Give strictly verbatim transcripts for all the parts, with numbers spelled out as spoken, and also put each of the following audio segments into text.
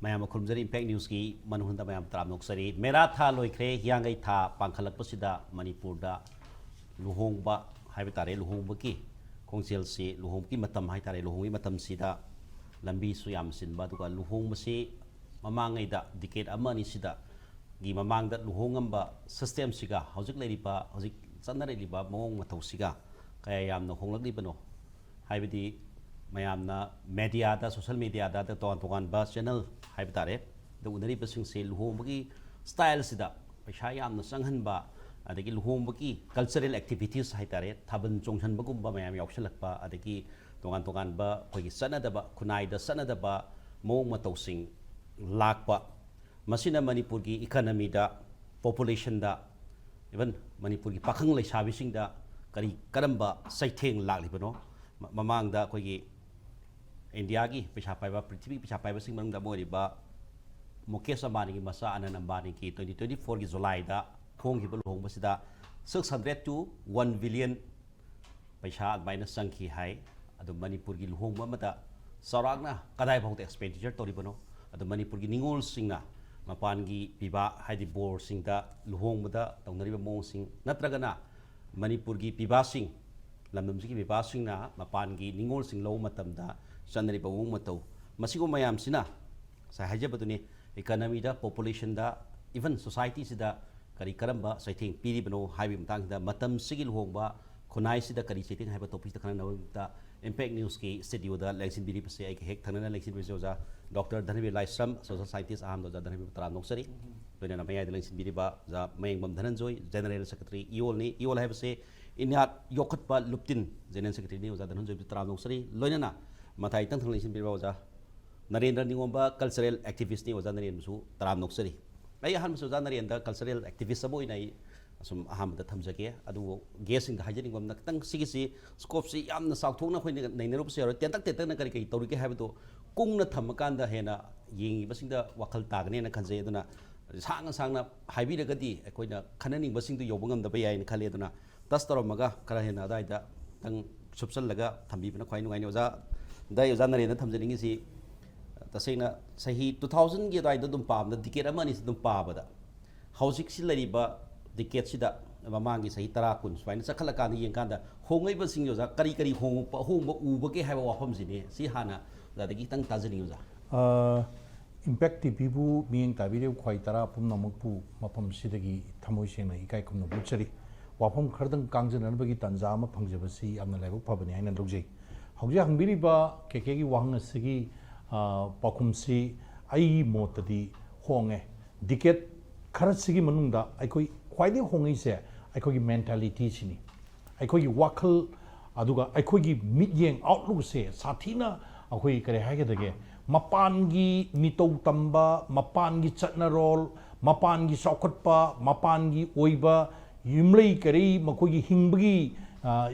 ꯃꯌꯥꯝ ꯑꯃ ꯈꯨꯔꯨꯝꯖꯔꯤ꯫ ꯏꯝꯄꯦꯛ ꯅ꯭ꯌꯨꯁꯀꯤ ꯃꯅꯨꯡꯗ ꯃꯌꯥꯝ ꯇꯔꯥꯝꯅ ꯑꯣꯛꯆꯔꯤ꯫ ꯃꯦꯔꯥ ꯊꯥ ꯂꯣꯏꯈ꯭ꯔꯦ, ꯍꯤꯌꯥꯡꯒꯩ ꯊꯥ ꯄꯥꯡꯈꯠꯂꯛꯄꯁꯤꯗ ꯃꯅꯤꯄꯨꯔꯗ ꯂꯨꯍꯣꯡꯕ ꯍꯥꯏꯕ ꯇꯥꯔꯦ, ꯂꯨꯍꯣꯡꯕꯒꯤ ꯈꯣꯡꯖꯦꯜꯁꯤ, ꯂꯨꯍꯣꯡꯕꯒꯤ ꯃꯇꯝ ꯍꯥꯏ ꯇꯥꯔꯦ, ꯂꯨꯍꯣꯡꯕꯒꯤ ꯃꯇꯝꯁꯤꯗ ꯂꯝꯕꯤꯁꯨ ꯌꯥꯝ ꯆꯤꯟꯕ, ꯑꯗꯨꯒ ꯂꯨꯍꯣꯡꯕꯁꯤ ꯃꯃꯥꯡꯉꯩꯗ ꯗꯤꯀꯦꯠ ꯑꯃ ꯑꯅꯤꯁꯤꯗꯒꯤ ꯃꯃꯥꯡꯗ ꯂꯨꯍꯣꯡꯉꯝꯕ ꯁꯤꯁꯇꯦꯝꯁꯤꯒ ꯍꯧꯖꯤꯛ ꯂꯩꯔꯤꯕ, ꯍꯧꯖꯤꯛ ꯆꯠꯅꯔꯛꯂꯤꯕ ꯃꯑꯣꯡ ꯃꯇꯧꯁꯤꯒ ꯀꯌꯥ ꯌꯥꯝꯅ ꯍꯣꯡꯂꯛꯂꯤꯕꯅꯣ? ꯍꯥꯏꯕꯗꯤ ꯃꯌꯥꯝꯅ ꯃꯦꯗꯤꯌꯥꯗ, ꯁꯣꯁꯦꯜ ꯃꯦꯗꯤꯌꯥꯗ, ꯇꯣꯉꯥꯟ ꯇꯣꯉꯥꯟꯕ ꯆꯦꯅꯦꯜ ꯍꯥꯏꯕ ꯇꯥꯔꯦ, ꯗ ꯎꯅꯔꯤꯕꯁꯤꯡꯁꯦ ꯂꯨꯍꯣꯡꯕꯒꯤ ꯁ꯭ꯇꯥꯏꯜꯁꯤꯗ ꯄꯩꯁꯥ ꯌꯥꯝꯅ ꯆꯪꯍꯟꯕ, ꯑꯗꯒꯤ ꯂꯨꯍꯣꯡꯕꯒꯤ ꯀꯜꯆꯔꯦꯜ ꯑꯦꯛꯇꯤꯚꯤꯇꯤꯁ ꯍꯥꯏ ꯇꯥꯔꯦ, ꯊꯥꯕꯜ ꯆꯣꯡꯁꯤꯟꯕꯒꯨꯝꯕ ꯃꯌꯥꯝ ꯌꯥꯎꯁꯤꯜꯂꯛꯄ, ꯑꯗꯒꯤ ꯇꯣꯉꯥꯟ ꯇꯣꯉꯥꯟꯕ ꯑꯩꯈꯣꯏꯒꯤ ꯆꯠꯅꯗꯕ, ꯈꯨꯟꯅꯥꯏꯗ ꯆꯠꯅꯗꯕ ꯃꯑꯣꯡ ꯃꯇꯧꯁꯤꯡ ꯂꯥꯛꯄ, ꯃꯁꯤꯅ ꯃꯅꯤꯄꯨꯔꯒꯤ ꯏꯀꯅꯃꯤꯗ, ꯄꯣꯄꯨꯂꯦꯁꯟꯗ, ꯏꯚꯟ ꯃꯅꯤꯄꯨꯔꯒꯤ ꯄꯥꯈꯪ ꯂꯩꯁꯥꯕꯤꯁꯤꯡꯗ ꯀꯔꯤ ꯀꯔꯝꯕ ꯆꯩꯊꯦꯡ ꯂꯥꯛꯂꯤꯕꯅꯣ? ꯃ-, ꯃꯃꯥꯡꯗ ꯑꯩꯈꯣꯏꯒꯤ ꯏꯟꯗꯤꯌꯥꯒꯤ ꯄꯩꯁꯥ ꯄꯥꯏꯕ, ꯄ꯭ꯔꯤꯊꯤꯕꯤꯒꯤ ꯄꯩꯁꯥ ꯄꯥꯏꯕꯁꯤꯡ ꯃꯅꯨꯡꯗ ꯑꯃ ꯑꯣꯏꯔꯤꯕ ꯃꯨꯀꯦꯁ ꯑꯝꯕꯥꯅꯤꯒꯤ ꯃꯆꯥ ꯑꯅꯟ ꯑꯝꯕꯥꯅꯤꯒꯤ twenty twenty fourꯒꯤ ꯖꯨꯂꯥꯏꯗ ꯍꯣꯡꯈꯤꯕ ꯂꯨꯍꯣꯡꯕꯁꯤꯗ six hundred to one billion ꯄꯩꯁꯥ ꯑꯗꯨꯃꯥꯏꯅ ꯆꯪꯈꯤ ꯍꯥꯏ꯫ ꯑꯗꯨ ꯃꯅꯤꯄꯨꯔꯒꯤ ꯂꯨꯍꯣꯡꯕ ꯑꯃꯗ ꯆꯥꯎꯔꯥꯛꯅ ꯀꯗꯥꯏ ꯐꯥꯎꯗ ꯑꯦꯛꯁꯄꯦꯟꯗꯤꯆꯔ ꯇꯧꯔꯤꯕꯅꯣ? ꯑꯗꯨ ꯃꯅꯤꯄꯨꯔꯒꯤ ꯅꯤꯉꯣꯜꯁꯤꯡꯅ ꯃꯄꯥꯟꯒꯤ ꯄꯤꯕꯥ, ꯍꯥꯏꯗꯤ ꯕꯣꯔꯁꯤꯡꯗ ꯂꯨꯍꯣꯡꯕꯗ ꯇꯧꯅꯔꯤꯕ ꯃꯑꯣꯡꯁꯤꯡ, ꯅꯠꯇ꯭ꯔꯒꯅ ꯃꯅꯤꯄꯨꯔꯒꯤ ꯄꯤꯕꯥꯁꯤꯡ, ꯂꯝꯗꯝꯁꯤꯒꯤ ꯄꯤꯕꯥꯁꯤꯡꯅ ꯃꯄꯥꯟꯒꯤ ꯅꯤꯉꯣꯜꯁꯤꯡ ꯂꯧꯕ ꯃꯇꯝꯗ ꯆꯠꯅꯔꯤꯕ ꯃꯑꯣꯡ ꯃꯇꯧ, ꯃꯁꯤꯒꯨꯝꯕ ꯃꯌꯥꯝꯁꯤꯅ ꯉꯁꯥꯏ ꯍꯥꯏꯖꯕꯗꯨꯅꯤ, ꯏꯀꯅꯃꯤꯗ, ꯄꯣꯄꯨꯂꯦꯁꯟꯗ, ꯏꯚꯟ ꯁꯣꯁꯥꯏꯇꯤꯁꯤꯗ ꯀꯔꯤ ꯀꯔꯝꯕ ꯆꯩꯊꯦꯡ ꯄꯤꯔꯤꯕꯅꯣ ꯍꯥꯏꯕꯒꯤ ꯃꯇꯥꯡꯁꯤꯗ, ꯃꯇꯝꯁꯤꯒꯤ ꯂꯨꯍꯣꯡꯕ, ꯈꯨꯟꯅꯥꯏꯁꯤꯗ ꯀꯔꯤ ꯆꯩꯊꯦꯡ ꯍꯥꯏꯕ ꯇꯣꯄꯤꯛꯁꯤꯗ ꯈꯟꯅꯅꯕꯒꯤꯗꯃꯛꯇ ꯏꯝꯄꯦꯛ ꯅ꯭ꯌꯨꯁꯀꯤ ꯁ꯭ꯇꯨꯗꯤꯑꯣꯗ ꯂꯦꯡꯁꯤꯟꯕꯤꯔꯤꯕꯁꯦ, ꯑꯩꯒ ꯍꯦꯛ ꯊꯪꯅꯅ ꯂꯦꯡꯁꯤꯟꯕꯤꯔꯤꯕꯁꯦ ꯑꯣꯖꯥ ꯗꯣꯛꯇꯔ ꯙꯅꯕꯤꯔ ꯂꯥꯏꯁ꯭ꯔꯝ, ꯁꯣꯁꯦꯜ ꯁꯥꯏꯟꯇꯤꯁ꯫ ꯑꯍꯥꯟꯕꯗ ꯑꯣꯖꯥ ꯙꯅꯕꯤꯔ ꯇꯔꯥꯝꯅ ꯑꯣꯛꯆꯔꯤ꯫ ꯂꯣꯏꯅꯅ ꯃꯌꯥꯏꯗ ꯂꯦꯡꯁꯤꯟꯕꯤꯔꯤꯕ ꯑꯣꯖꯥ ꯃꯌꯦꯡꯕꯝ ꯙꯅꯟꯖꯣꯏ, ꯖꯦꯅꯔꯦꯜ ꯁꯦꯀ꯭ꯔꯦꯇꯔꯤ, ꯏꯌꯣꯜꯅꯤ꯫ ꯏꯌꯣꯜ ꯍꯥꯏꯕꯁꯦ ꯏꯅꯥꯠ ꯌꯣꯛꯈꯠꯄ ꯂꯨꯞꯇꯤꯟ, ꯖꯦꯅꯔꯦꯜ ꯁꯦꯀ꯭ꯔꯦꯇꯔꯤꯅꯤ꯫ ꯑꯣꯖꯥ ꯙꯅꯟꯖꯣꯏꯕꯨ ꯇꯔꯥꯝꯅ ꯑꯣꯛꯆꯔꯤ꯫ ꯂꯣꯏꯅꯅ ꯃꯊꯥꯏ ꯏꯊꯪ ꯊꯪꯅ ꯂꯦꯡꯁꯤꯟꯕꯤꯔꯤꯕ ꯑꯣꯖꯥ ꯅꯔꯦꯟꯗ꯭ꯔ ꯅꯤꯉꯣꯝꯕ, ꯀꯜꯆꯔꯦꯜ ꯑꯦꯛꯇꯤꯚꯤꯁ꯭ꯠꯅꯤ꯫ ꯑꯣꯖꯥ ꯅꯔꯦꯟꯕꯨꯁꯨ ꯇꯔꯥꯝꯅ ꯑꯣꯛꯆꯔꯤ꯫ ꯑꯩ ꯑꯍꯥꯟꯕꯁꯨ ꯑꯣꯖꯥ ꯅꯔꯦꯟꯗ ꯀꯜꯆꯔꯦꯜ ꯑꯦꯛꯇꯤꯚꯤꯁ꯭ꯠ ꯑꯃ ꯑꯣꯏꯅ ꯑꯩ ꯑꯁꯨꯝ ꯑꯍꯥꯟꯕꯗ ꯊꯝꯖꯒꯦ꯫ ꯑꯗꯨꯕꯨ ꯒꯦꯁꯁꯤꯡꯗ ꯍꯥꯏꯖꯅꯤꯡꯕ ꯑꯃꯅ, ꯈꯤꯇꯪ ꯁꯤꯒꯤꯁꯤ ꯁ꯭ꯀꯣꯞꯁꯤ ꯌꯥꯝꯅ ꯆꯥꯎꯊꯣꯛꯅ ꯑꯩꯈꯣꯏꯅ ꯅꯩꯅꯔꯨꯕꯁꯨ ꯌꯥꯔꯣꯏ꯫ ꯇꯦꯟꯇꯛ ꯇꯦꯟꯇꯛꯅ ꯀꯔꯤ ꯀꯔꯤ ꯇꯧꯔꯤꯒꯦ ꯍꯥꯏꯕꯗꯣ ꯀꯨꯡꯅ ꯊꯝꯃꯀꯥꯟꯗ ꯍꯦꯟꯅ ꯌꯦꯡꯉꯤꯕꯁꯤꯡꯗ ꯋꯥꯈꯜ ꯇꯥꯒꯅꯦꯅ ꯈꯟꯖꯩ꯫ ꯑꯗꯨꯅ ꯁꯥꯡꯅ ꯁꯥꯡꯅ ꯍꯥꯏꯕꯤꯔꯒꯗꯤ ꯑꯩꯈꯣꯏꯅ ꯈꯟꯅꯅꯤꯡꯕꯁꯤꯡꯗꯨ ꯌꯧꯕ ꯉꯝꯗꯕ ꯌꯥꯏꯅ ꯈꯜꯂꯤ꯫ ꯑꯗꯨꯅ ꯇꯁ ꯇꯧꯔꯝꯃꯒ ꯈꯔ ꯍꯦꯟꯅ ꯑꯗꯥꯏꯗ ꯈꯤꯇꯪ ꯁꯨꯞꯆꯜꯂꯒ ꯊꯝꯕꯤꯕꯅ ꯈ꯭ꯋꯥꯏ ꯅꯨꯡꯉꯥꯏꯅꯤ꯫ ꯑꯣꯖꯥ, ꯑꯗ ꯑꯩ ꯑꯣꯖꯥ ꯅꯔꯦꯟꯗ ꯊꯝꯖꯅꯤꯡꯉꯤꯁꯤ, ꯑ, ꯇꯁꯦꯡꯅ ꯆꯍꯤ ꯇꯨ ꯊꯥꯎꯖꯟꯒꯤ ꯑꯗꯨꯋꯥꯏꯗ ꯑꯗꯨꯝ ꯄꯥꯕꯗ, ꯗꯤꯀꯦꯠ ꯑꯃ ꯑꯅꯤꯁꯤ ꯑꯗꯨꯝ ꯄꯥꯕꯗ, ꯍꯧꯖꯤꯛꯁꯤ ꯂꯩꯔꯤꯕ ꯗꯤꯀꯦꯠꯁꯤꯗ, ꯃꯃꯥꯡꯒꯤ ꯆꯍꯤ ꯇꯔꯥ ꯀꯨꯟ ꯁꯨꯃꯥꯏꯅ ꯆꯠꯈꯠꯂꯀꯥꯟꯗ ꯌꯦꯡꯀꯥꯟꯗ, ꯍꯣꯡꯉꯛꯏꯕꯁꯤꯡ ꯑꯣꯖꯥ, ꯀꯔꯤ ꯀꯔꯤ ꯍꯣꯡꯉꯛꯄ, ꯑꯍꯣꯡꯕ ꯎꯕꯒꯦ ꯍꯥꯏꯕ ꯋꯥꯐꯝꯁꯤꯅꯦ꯫ ꯁꯤ ꯍꯥꯟꯅ ꯑꯣꯖꯥꯗꯒꯤ ꯈꯤꯇꯪ ꯇꯥꯖꯅꯤꯡꯉꯤ ꯑꯣꯖꯥ꯫ ꯏꯝꯄꯦꯛ ꯇꯤ ꯚꯤꯕꯨ ꯃꯤꯠꯌꯦꯡ ꯇꯥꯕꯤꯔꯤꯕ ꯈ꯭ꯋꯥꯏ ꯇꯔꯥ ꯄꯨꯝꯅꯃꯛꯄꯨ ꯃꯐꯝꯁꯤꯗꯒꯤ ꯊꯃꯣꯏ ꯁꯦꯡꯅ ꯏꯀꯥꯏ ꯈꯨꯝꯅꯕ ꯎꯠꯆꯔꯤ꯫ ꯋꯥꯐꯝ ꯈꯔꯗꯪ ꯀꯥꯡꯖꯅꯅꯕꯒꯤ ꯇꯥꯟꯖꯥ ꯑꯃ ꯐꯪꯖꯕꯁꯤ ꯌꯥꯝꯅ ꯂꯥꯏꯕꯛ ꯐꯕꯅꯤ ꯍꯥꯏꯅ ꯂꯧꯖꯩ꯫ ꯍꯧꯖꯤꯛ ꯍꯪꯕꯤꯔꯤꯕ ꯀꯦ ꯀꯦꯒꯤ ꯋꯥꯍꯪ ꯑꯁꯤꯒꯤ ꯄꯥꯎꯈꯨꯝꯁꯤ ꯑꯩꯒꯤ ꯃꯣꯠꯇꯗꯤ ꯍꯣꯡꯉꯦ꯫ ꯗꯤꯀꯦꯠ ꯈꯔꯁꯤꯒꯤ ꯃꯅꯨꯡꯗ ꯑꯩꯈꯣꯏ ꯈ꯭ꯋꯥꯏꯗꯒꯤ ꯍꯣꯡꯉꯤꯁꯦ ꯑꯩꯈꯣꯏꯒꯤ ꯃꯦꯟꯇꯥꯂꯤꯇꯤꯁꯤꯅꯤ꯫ ꯑꯩꯈꯣꯏꯒꯤ ꯋꯥꯈꯜ, ꯑꯗꯨꯒ ꯑꯩꯈꯣꯏꯒꯤ ꯃꯤꯠꯌꯦꯡ, ꯑꯥꯎꯠꯂꯨꯛꯁꯦ ꯁꯥꯊꯤꯅ ꯑꯩꯈꯣꯏ ꯀꯔꯤ ꯍꯥꯏꯒꯗꯒꯦ, ꯃꯄꯥꯟꯒꯤ ꯃꯤꯇꯧ ꯇꯝꯕ, ꯃꯄꯥꯟꯒꯤ ꯆꯠꯅꯔꯣꯜ, ꯃꯄꯥꯟꯒꯤ ꯆꯥꯎꯈꯠꯄ, ꯃꯄꯥꯟꯒꯤ ꯑꯣꯏꯕ ꯌꯨꯝꯂꯩ ꯀꯔꯤ, ꯃꯈꯣꯏꯒꯤ ꯍꯤꯡꯕꯒꯤ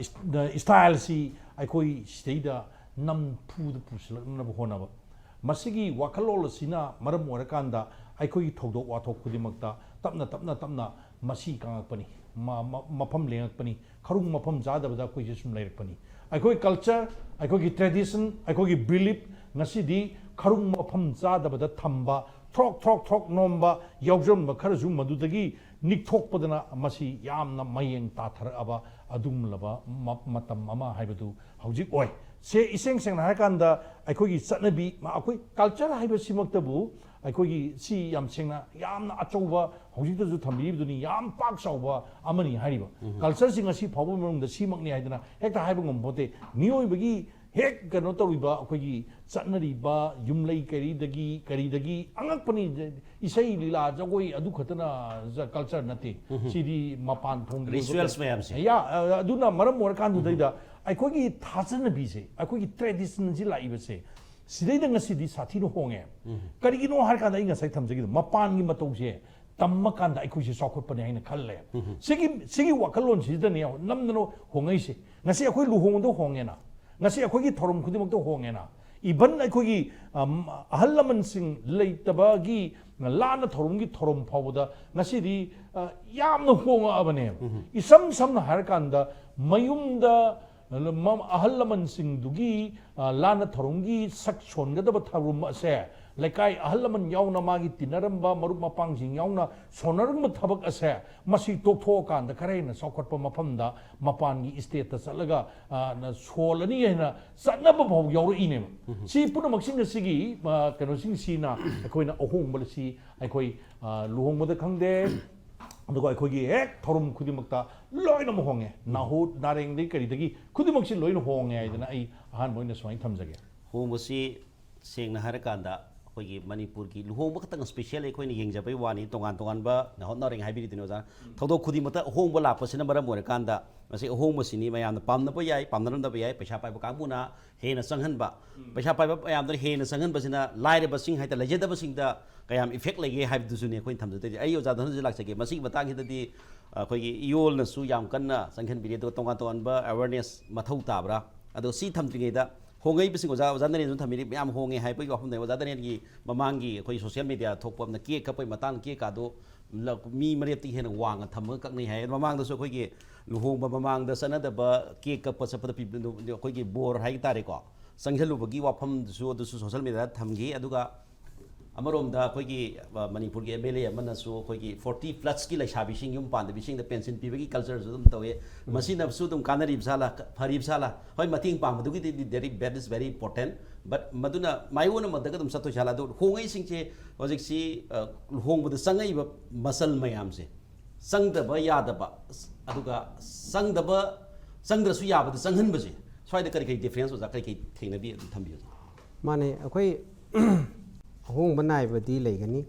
ꯏꯁꯇꯥꯏꯜꯁꯤ ꯑꯩꯈꯣꯏ ꯁꯤꯗꯩꯗ ꯅꯝꯐꯨꯗ ꯄꯨꯁꯤꯜꯂꯛꯅꯕ ꯍꯣꯠꯅꯕ꯫ ꯃꯁꯤꯒꯤ ꯋꯥꯈꯜꯂꯣꯟ ꯑꯁꯤꯅ ꯃꯔꯝ ꯑꯣꯏꯔꯀꯥꯟꯗ ꯑꯩꯈꯣꯏꯒꯤ ꯊꯧꯗꯣꯛ ꯋꯥꯊꯣꯛ ꯈꯨꯗꯤꯡꯃꯛꯇ ꯇꯞꯅ ꯇꯞꯅ ꯇꯞꯅ ꯃꯁꯤ ꯀꯪꯉꯛꯄꯅꯤ, ꯃꯐꯝ ꯂꯦꯡꯉꯛꯄꯅꯤ, ꯈꯔꯨꯡ ꯃꯐꯝ ꯆꯥꯗꯕꯗ ꯑꯩꯈꯣꯏꯁꯦ ꯁꯨꯝ ꯂꯩꯔꯛꯄꯅꯤ꯫ ꯑꯩꯈꯣꯏ ꯀꯜꯆꯔ, ꯑꯩꯈꯣꯏꯒꯤ ꯇ꯭ꯔꯦꯗꯤꯁꯟ, ꯑꯩꯈꯣꯏꯒꯤ ꯕꯤꯂꯤꯞ ꯉꯁꯤꯗꯤ ꯈꯔꯨꯡ ꯃꯐꯝ ꯆꯥꯗꯕꯗ ꯊꯝꯕ, ꯊ꯭ꯔꯣꯛ ꯊ꯭ꯔꯣꯛ ꯊ꯭ꯔꯣꯛ ꯅꯣꯝꯕ ꯌꯥꯎꯖꯔꯝꯕ ꯈꯔꯁꯨ ꯃꯗꯨꯗꯒꯤ ꯅꯤꯛꯊꯣꯛꯄꯗꯅ ꯃꯁꯤ ꯌꯥꯝꯅ ꯃꯌꯦꯡ ꯇꯥꯊꯔꯛꯑꯕ ꯑꯗꯨꯒꯨꯝꯂꯕ ꯃꯇꯝ ꯑꯃ ꯍꯥꯏꯕꯗꯨ ꯍꯧꯖꯤꯛ ꯑꯣꯏ꯫ ꯁꯦ ꯏꯁꯦꯡ ꯁꯦꯡꯅ ꯍꯥꯏꯔꯀꯥꯟꯗ ꯑꯩꯈꯣꯏꯒꯤ ꯆꯠꯅꯕꯤ, ꯑꯩꯈꯣꯏ ꯀꯜꯆꯔ ꯍꯥꯏꯕꯁꯤꯃꯛꯇꯕꯨ ꯑꯩꯈꯣꯏꯒꯤ ꯁꯤ ꯌꯥꯝ ꯁꯦꯡꯅ ꯌꯥꯝꯅ ꯑꯆꯧꯕ ꯍꯧꯖꯤꯛꯇꯁꯨ ꯊꯝꯕꯤꯔꯤꯕꯗꯨꯅꯤ, ꯌꯥꯝ ꯄꯥꯛ ꯆꯥꯎꯕ ꯑꯃꯅꯤ ꯍꯥꯏꯔꯤꯕ꯫ ꯀꯜꯆꯔꯁꯤ ꯉꯁꯤ ꯐꯥꯎꯕ ꯃꯅꯨꯡꯗ ꯁꯤꯃꯛꯅꯤ ꯍꯥꯏꯗꯅ ꯍꯦꯛꯇ ꯍꯥꯏꯕ ꯉꯝꯕ ꯄꯣꯠꯇꯦ꯫ ꯃꯤꯑꯣꯏꯕꯒꯤ ꯍꯦꯛ ꯀꯩꯅꯣ ꯇꯧꯔꯤꯕ ꯑꯩꯈꯣꯏꯒꯤ ꯆꯠꯅꯔꯤꯕ ꯌꯨꯝꯂꯩ ꯀꯩꯔꯤꯗꯒꯤ ꯀꯔꯤꯗꯒꯤ ꯑꯉꯛꯄꯅꯤ꯫ ꯏꯁꯩ ꯂꯤꯂꯥ ꯖꯒꯣꯏ ꯑꯗꯨ ꯈꯛꯇꯅ ꯀꯜꯆꯔ ꯅꯠꯇꯦ꯫ ꯁꯤꯗꯤ ꯃꯄꯥꯟ ꯊꯣꯡꯒꯤ ꯑꯣꯏꯕ ꯔꯤꯆꯨꯋꯦꯜꯁ ꯃꯌꯥꯝꯁꯦ꯫ ꯌꯥ, ꯑꯗꯨꯅ ꯃꯔꯝ ꯑꯣꯏꯔꯀꯥꯟꯗꯨꯗꯩꯗ ꯑꯩꯈꯣꯏꯒꯤ ꯊꯥꯖꯅꯕꯤꯁꯦ, ꯑꯩꯈꯣꯏꯒꯤ ꯇ꯭ꯔꯦꯗꯤꯁꯟꯁꯤ ꯂꯥꯛꯏꯕꯁꯦ, ꯁꯤꯗꯩꯗ ꯉꯁꯤꯗꯤ ꯁꯥꯊꯤꯅ ꯍꯣꯡꯉꯦ꯫ ꯀꯔꯤꯒꯤꯅꯣ ꯍꯥꯏꯔꯀꯥꯟꯗ ꯑꯩ ꯉꯁꯥꯏ ꯊꯝꯖꯈꯤꯗꯣ ꯃꯄꯥꯟꯒꯤ ꯃꯇꯧꯁꯦ ꯇꯝꯃꯀꯥꯟꯗ ꯑꯩꯈꯣꯏꯁꯦ ꯆꯥꯎꯈꯠꯄꯅꯦ ꯍꯥꯏꯅ ꯈꯜꯂꯦ꯫ ꯁꯤꯒꯤ ꯁꯤꯒꯤ ꯋꯥꯈꯜꯂꯣꯟꯁꯤꯗꯅꯦ ꯅꯝꯗꯅ ꯍꯣꯡꯉꯛꯏꯁꯦ꯫ ꯉꯁꯤ ꯑꯩꯈꯣꯏ ꯂꯨꯍꯣꯡꯕꯗ ꯍꯣꯡꯉꯦꯅ, ꯉꯁꯤ ꯑꯩꯈꯣꯏꯒꯤ ꯊꯧꯔꯝ ꯈꯨꯗꯤꯡꯃꯛꯇ ꯍꯣꯡꯉꯦꯅ, ꯏꯚꯟ ꯑꯩꯈꯣꯏꯒꯤ ꯑꯍꯜ ꯂꯃꯟꯁꯤꯡ ꯂꯩꯇꯕꯒꯤ ꯂꯥꯟꯅ ꯊꯧꯔꯝꯒꯤ ꯊꯧꯔꯝ ꯐꯥꯎꯕꯗ ꯉꯁꯤꯗꯤ ꯌꯥꯝꯅ ꯍꯣꯡꯉꯛꯑꯕꯅꯦꯕ꯫ ꯏꯁꯝ ꯁꯝꯅ ꯍꯥꯏꯔꯀꯥꯟꯗ ꯃꯌꯨꯝꯗ ꯑꯍꯜ ꯂꯃꯟꯁꯤꯡꯗꯨꯒꯤ ꯂꯥꯟꯅ ꯊꯧꯔꯝꯒꯤ ꯁꯛ ꯁꯣꯟꯒꯗꯕ ꯊꯧꯔꯝ ꯑꯁꯦ ꯂꯩꯀꯥꯏ ꯑꯍꯜ ꯂꯃꯟ ꯌꯥꯎꯅ, ꯃꯥꯒꯤ ꯇꯤꯟꯅꯔꯝꯕ ꯃꯔꯨꯞ ꯃꯄꯥꯡꯁꯤꯡ ꯌꯥꯎꯅ ꯁꯣꯟꯅꯔꯝꯕ ꯊꯕꯛ ꯑꯁꯦ ꯃꯁꯤ ꯇꯣꯛꯊꯣꯛꯑꯀꯥꯟꯗ ꯈꯔ ꯍꯦꯟꯅ ꯆꯥꯎꯈꯠꯄ ꯃꯐꯝꯗ ꯃꯄꯥꯟꯒꯤ ꯏꯁꯇꯦꯠꯇ ꯆꯠꯂꯒ ꯁꯣꯜꯂꯅꯤ ꯍꯥꯏꯅ ꯆꯠꯅꯕ ꯐꯥꯎ ꯌꯥꯎꯔꯛꯏꯅꯦꯕ꯫ ꯁꯤ ꯄꯨꯝꯅꯃꯛꯁꯤꯡ ꯑꯁꯤꯒꯤ ꯀꯩꯅꯣꯁꯤꯡꯁꯤꯅ ꯑꯩꯈꯣꯏꯅ ꯑꯍꯣꯡꯕ ꯑꯁꯤ ꯑꯩꯈꯣꯏ ꯂꯨꯍꯣꯡꯕꯗ ꯈꯪꯗꯦ, ꯑꯗꯨꯒ ꯑꯩꯈꯣꯏꯒꯤ ꯍꯦꯛ ꯊꯧꯔꯝ ꯈꯨꯗꯤꯡꯃꯛꯇ ꯂꯣꯏꯅꯃꯛ ꯍꯣꯡꯉꯦ꯫ ꯅꯥꯍꯨꯠ ꯅꯥꯔꯦꯡꯗꯒꯤ ꯀꯔꯤꯗꯒꯤ ꯈꯨꯗꯤꯡꯃꯛꯁꯤ ꯂꯣꯏꯅ ꯍꯣꯡꯉꯦ ꯍꯥꯏꯗꯅ ꯑꯩ ꯑꯍꯥꯟꯕ ꯑꯣꯏꯅ ꯁꯨꯃꯥꯏꯅ ꯊꯝꯖꯒꯦ꯫ ꯍꯣꯡꯕꯁꯤ ꯁꯦꯡꯅ ꯍꯥꯏꯔꯀꯥꯟꯗ ꯑꯩꯈꯣꯏꯒꯤ ꯃꯅꯤꯄꯨꯔꯒꯤ ꯂꯨꯍꯣꯡꯕ ꯈꯛꯇꯪ ꯁ꯭ꯄꯦꯁꯤꯌꯦꯜ ꯑꯩꯈꯣꯏꯅ ꯌꯦꯡꯖꯕꯩ ꯋꯥꯅꯤ꯫ ꯇꯣꯉꯥꯟ ꯇꯣꯉꯥꯟꯕ ꯅꯥꯍꯨꯠ ꯅꯥꯔꯦꯡ ꯍꯥꯏꯕꯤꯔꯤꯗꯨꯅꯤ ꯑꯣꯖꯥ, ꯊꯧꯗꯣꯛ ꯈꯨꯗꯤꯡꯃꯛꯇ ꯑꯍꯣꯡꯕ ꯂꯥꯛꯄꯁꯤꯅ ꯃꯔꯝ ꯑꯣꯏꯔꯀꯥꯟꯗ ꯃꯁꯤ ꯑꯍꯣꯡꯕꯁꯤꯅꯤ꯫ ꯃꯌꯥꯝꯅ ꯄꯥꯝꯅꯕ ꯌꯥꯏ, ꯄꯥꯝꯅꯔꯝꯗꯕ ꯌꯥꯏ꯫ ꯄꯩꯁꯥ ꯄꯥꯏꯕ ꯀꯥꯡꯕꯨꯅ ꯍꯦꯟꯅ ꯆꯪꯍꯟꯕ, ꯄꯩꯁꯥ ꯄꯥꯏꯕ ꯃꯌꯥꯝꯗꯨꯅ ꯍꯦꯟꯅ ꯆꯪꯍꯟꯕꯁꯤꯅ ꯂꯥꯏꯔꯕꯁꯤꯡ ꯍꯥꯏꯇꯥꯔꯦ, ꯂꯩꯖꯗꯕꯁꯤꯡꯗ ꯀꯌꯥꯝ ꯏꯐꯦꯛ ꯂꯩꯒꯦ ꯍꯥꯏꯕꯗꯨꯁꯨꯅꯦ ꯑꯩꯈꯣꯏꯅ ꯊꯝꯖꯗꯣꯏꯁꯦ꯫ ꯑꯩ ꯑꯣꯖꯥꯗ ꯍꯧꯖꯤꯛ ꯂꯥꯛꯆꯒꯦ꯫ ꯃꯁꯤꯒꯤ ꯃꯇꯥꯡꯁꯤꯗꯗꯤ ꯑꯩꯈꯣꯏꯒꯤ ꯏꯌꯣꯜꯅꯁꯨ ꯌꯥꯝ ꯀꯟꯅ ꯆꯪꯁꯤꯟꯕꯤꯔꯤ, ꯑꯗꯨꯒ ꯇꯣꯉꯥꯟ ꯇꯣꯉꯥꯟꯕ ꯑꯦꯋꯥꯔꯅꯦꯁ ꯃꯊꯧ ꯇꯥꯕ꯭ꯔꯥ? ꯑꯗꯣ ꯁꯤ ꯊꯝꯗ꯭ꯔꯤꯉꯩꯗ ꯍꯣꯡꯉꯛꯏꯕꯁꯤꯡ ꯑꯣꯖꯥ, ꯑꯣꯖꯥ ꯅꯔꯦꯟꯁꯨ ꯊꯝꯕꯤꯔꯤ, ꯃꯌꯥꯝ ꯍꯣꯡꯉꯦ ꯍꯥꯏꯕꯒꯤ ꯋꯥꯐꯝꯗ ꯑꯣꯖꯥ ꯅꯔꯦꯟꯒꯤ ꯃꯃꯥꯡꯒꯤ ꯑꯩꯈꯣꯏ ꯁꯣꯁꯤꯌꯦꯜ ꯃꯦꯗꯤꯌꯥꯗ ꯊꯣꯛꯄ ꯑꯃꯅ ꯀꯦꯛ ꯀꯛꯄꯒꯤ ꯃꯇꯥꯡꯗ ꯀꯦꯛ ꯀꯥꯗꯣ ꯃꯤ ꯃꯔꯦꯞꯇꯒꯤ ꯍꯦꯟꯅ ꯋꯥꯡꯅ ꯊꯝꯃꯒ ꯀꯛꯅꯩ ꯍꯥꯏ꯫ ꯃꯃꯥꯡꯗꯁꯨ ꯑꯩꯈꯣꯏꯒꯤ ꯂꯨꯍꯣꯡꯕ ꯃꯃꯥꯡꯗ ꯆꯠꯅꯗꯕ ꯀꯦꯛ ꯀꯛꯄ ꯆꯠꯄꯗ ꯄꯤꯕ ꯑꯩꯈꯣꯏꯒꯤ ꯕꯣꯔ ꯍꯥꯏ ꯇꯥꯔꯦꯀꯣ, ꯆꯪꯁꯤꯜꯂꯨꯕꯒꯤ ꯋꯥꯐꯝꯗꯨꯁꯨ ꯑꯗꯨꯁꯨ ꯁꯣꯁꯤꯌꯦꯜ ꯃꯦꯗꯤꯌꯥꯗ ꯊꯝꯈꯤ꯫ ꯑꯗꯨꯒ ꯑꯃꯔꯣꯝꯗ ꯑꯩꯈꯣꯏꯒꯤ ꯃꯅꯤꯄꯨꯔꯒꯤ ꯑꯦꯝ ꯑꯦꯜ ꯑꯦ ꯑꯃꯅꯁꯨ ꯑꯩꯈꯣꯏꯒꯤ ꯐꯣꯔꯇꯤ ꯄ꯭ꯂꯁꯀꯤ ꯂꯩꯁꯥꯕꯤꯁꯤꯡ ꯌꯨꯝ ꯄꯥꯟꯗꯕꯤꯁꯤꯡꯗ ꯄꯦꯟꯁꯤꯟ ꯄꯤꯕꯒꯤ ꯀꯜꯆꯔꯁꯨ ꯑꯗꯨꯝ ꯇꯧꯏ꯫ ꯃꯁꯤꯅꯁꯨ ꯑꯗꯨꯝ ꯀꯥꯟꯅꯔꯤꯕ ꯁꯥꯂꯥ, ꯐꯔꯤꯕ ꯁꯥꯂꯥ? ꯍꯣꯏ, ꯃꯇꯦꯡ ꯄꯥꯡꯕꯗꯨꯒꯤꯗꯤ very, that is very important, but ꯃꯗꯨꯅ ꯃꯥꯏꯑꯣꯟ ꯑꯃꯗꯒ ꯑꯗꯨꯝ ꯆꯠꯇꯣꯏ ꯁꯥꯂꯥ? ꯑꯗꯨ ꯍꯣꯡꯉꯛꯏꯁꯤꯡꯁꯦ ꯍꯧꯖꯤꯛꯁꯤ ꯂꯨꯍꯣꯡꯕꯗ ꯆꯪꯉꯛꯏꯕ ꯃꯆꯜ ꯃꯌꯥꯝꯁꯦ ꯆꯪꯗꯕ ꯌꯥꯗꯕ, ꯑꯗꯨꯒ ꯆꯪꯗꯕ, ꯆꯪꯗ꯭ꯔꯁꯨ ꯌꯥꯕꯗ ꯆꯪꯍꯟꯕꯁꯦ, ꯁ꯭ꯋꯥꯏꯗ ꯀꯔꯤ ꯀꯔꯤ ꯗꯤꯐ꯭ꯔꯦꯟꯁ ꯑꯣꯖꯥ, ꯀꯔꯤ ꯀꯔꯤ ꯊꯦꯡꯅꯕꯤ ꯑꯗꯨꯝ ꯊꯝꯕꯤꯌꯨ꯫ ꯃꯥꯅꯦ, ꯑꯩꯈꯣꯏ ꯑꯍꯣꯡꯕ ꯅꯥꯏꯕꯗꯤ ꯂꯩꯒꯅꯤ꯫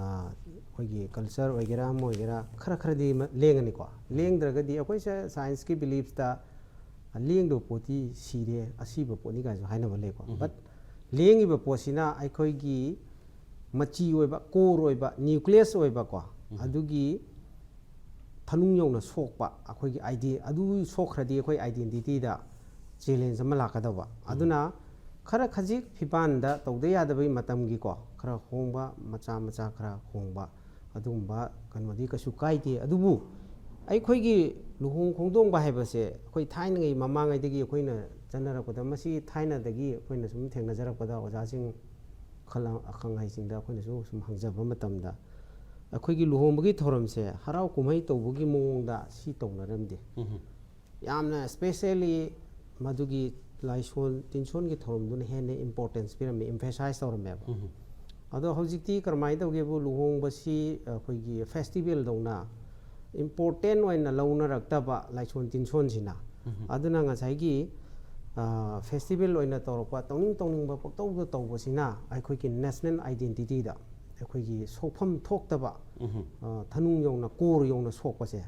ꯑꯩꯈꯣꯏꯒꯤ ꯀꯜꯆꯔ ꯑꯣꯏꯒꯦꯔꯥ ꯑꯃ ꯑꯣꯏꯒꯦꯔꯥ ꯈꯔ ꯈꯔꯗꯤ ꯂꯦꯡꯒꯅꯤꯀꯣ꯫ ꯂꯦꯡꯗ꯭ꯔꯒꯗꯤ ꯑꯩꯈꯣꯏꯁꯦ ꯁꯥꯏꯟꯁꯀꯤ ꯕꯤꯂꯤꯐꯇ ꯂꯦꯡꯗꯕ ꯄꯣꯠꯇꯤ ꯁꯤꯔꯦ, ꯑꯁꯤꯕ ꯄꯣꯠꯅꯤ ꯀꯥꯏꯁꯨ ꯍꯥꯏꯅꯕ ꯂꯩꯀꯣ꯫ ꯕꯠ ꯂꯦꯡꯉꯤꯕ ꯄꯣꯠꯁꯤꯅ ꯑꯩꯈꯣꯏꯒꯤ ꯃꯆꯤ ꯑꯣꯏꯕ, ꯀꯣꯔ ꯑꯣꯏꯕ, ꯅ꯭ꯌꯨꯀ꯭ꯂꯤꯌꯁ ꯑꯣꯏꯕꯀꯣ, ꯑꯗꯨꯒꯤ ꯊꯅꯨꯡ ꯌꯧꯅ ꯁꯣꯛꯄ ꯑꯩꯈꯣꯏꯒꯤ ꯑꯥꯏꯗꯤ ꯑꯗꯨ ꯁꯣꯛꯈ꯭ꯔꯗꯤ ꯑꯩꯈꯣꯏ ꯑꯥꯏꯗꯦꯟꯇꯤꯇꯤꯗ ꯆꯦꯂꯦꯟꯖ ꯑꯃ ꯂꯥꯛꯀꯗꯧꯕ꯫ ꯑꯗꯨꯅ ꯈꯔ ꯈꯖꯤꯛ ꯐꯤꯕꯥꯟꯗ ꯇꯧꯗ ꯌꯥꯗꯕꯒꯤ ꯃꯇꯝꯒꯤꯀꯣ, ꯈꯔ ꯍꯣꯡꯕ, ꯃꯆꯥ ꯃꯆꯥ ꯈꯔ ꯍꯣꯡꯕ, ꯑꯗꯨꯒꯨꯝꯕ ꯀꯩꯅꯣꯗꯤ ꯀꯩꯁꯨ ꯀꯥꯏꯗꯦ꯫ ꯑꯗꯨꯕꯨ ꯑꯩꯈꯣꯏꯒꯤ ꯂꯨꯍꯣꯡ ꯈꯣꯡꯗꯣꯡꯕ ꯍꯥꯏꯕꯁꯦ ꯑꯩꯈꯣꯏ ꯊꯥꯏꯅꯉꯩ ꯃꯃꯥꯡꯉꯩꯗꯒꯤ ꯑꯩꯈꯣꯏꯅ ꯆꯠꯅꯔꯛꯄꯗ, ꯃꯁꯤ ꯊꯥꯏꯅꯗꯒꯤ ꯑꯩꯈꯣꯏꯅ ꯁꯨꯝ ꯊꯦꯡꯅꯖꯔꯛꯄꯗ ꯑꯣꯖꯥꯁꯤꯡ, ꯈꯜ-, ꯑꯈꯪ ꯑꯍꯩꯁꯤꯡꯗ ꯑꯩꯈꯣꯏꯅꯁꯨ ꯁꯨꯝ ꯍꯪꯖꯕ ꯃꯇꯝꯗ, ꯑꯩꯈꯣꯏꯒꯤ ꯂꯨꯍꯣꯡꯕꯒꯤ ꯊꯧꯔꯝꯁꯦ ꯍꯔꯥꯎ ꯀꯨꯝꯍꯩ ꯇꯧꯕꯒꯤ ꯃꯑꯣꯡꯗ ꯁꯤ ꯇꯧꯅꯔꯝꯗꯦ꯫ ꯎꯝ꯫ ꯌꯥꯝꯅ specially ꯃꯗꯨꯒꯤ ꯂꯥꯏꯁꯣꯟ ꯇꯤꯟꯁꯣꯟꯒꯤ ꯊꯧꯔꯝꯗꯨꯅ ꯍꯦꯟꯅ importance ꯄꯤꯔꯝꯃꯦ, emphasize ꯇꯧꯔꯝꯃꯦꯕ꯫ ꯎꯝ꯫ ꯑꯗꯣ ꯍꯧꯖꯤꯛꯇꯤ ꯀꯔꯝꯍꯥꯏꯅ ꯇꯧꯒꯦꯕꯨ, ꯂꯨꯍꯣꯡꯕꯁꯤ ꯑꯩꯈꯣꯏꯒꯤ festival ꯗꯧꯅ important ꯑꯣꯏꯅ ꯂꯧꯅꯔꯛꯇꯕ ꯂꯥꯏꯁꯣꯟ ꯇꯤꯟꯁꯣꯟꯁꯤꯅ꯫ ꯎꯝ꯫ ꯑꯗꯨꯅ ꯉꯁꯥꯏꯒꯤ, ꯑ, festival ꯑꯣꯏꯅ ꯇꯧꯔꯛꯄ, ꯇꯧꯅꯤꯡ ꯇꯧꯅꯤꯡꯕ ꯄꯪꯇꯧꯗ ꯇꯧꯕꯁꯤꯅ ꯑꯩꯈꯣꯏꯒꯤ national identity ꯗ ꯑꯩꯈꯣꯏꯒꯤ ꯁꯣꯛꯐꯝ ꯊꯣꯛꯇꯕ, ꯎꯝ꯫ ꯑ, ꯊꯅꯨꯡ ꯌꯧꯅ, core ꯌꯧꯅ ꯁꯣꯛꯄꯁꯦ,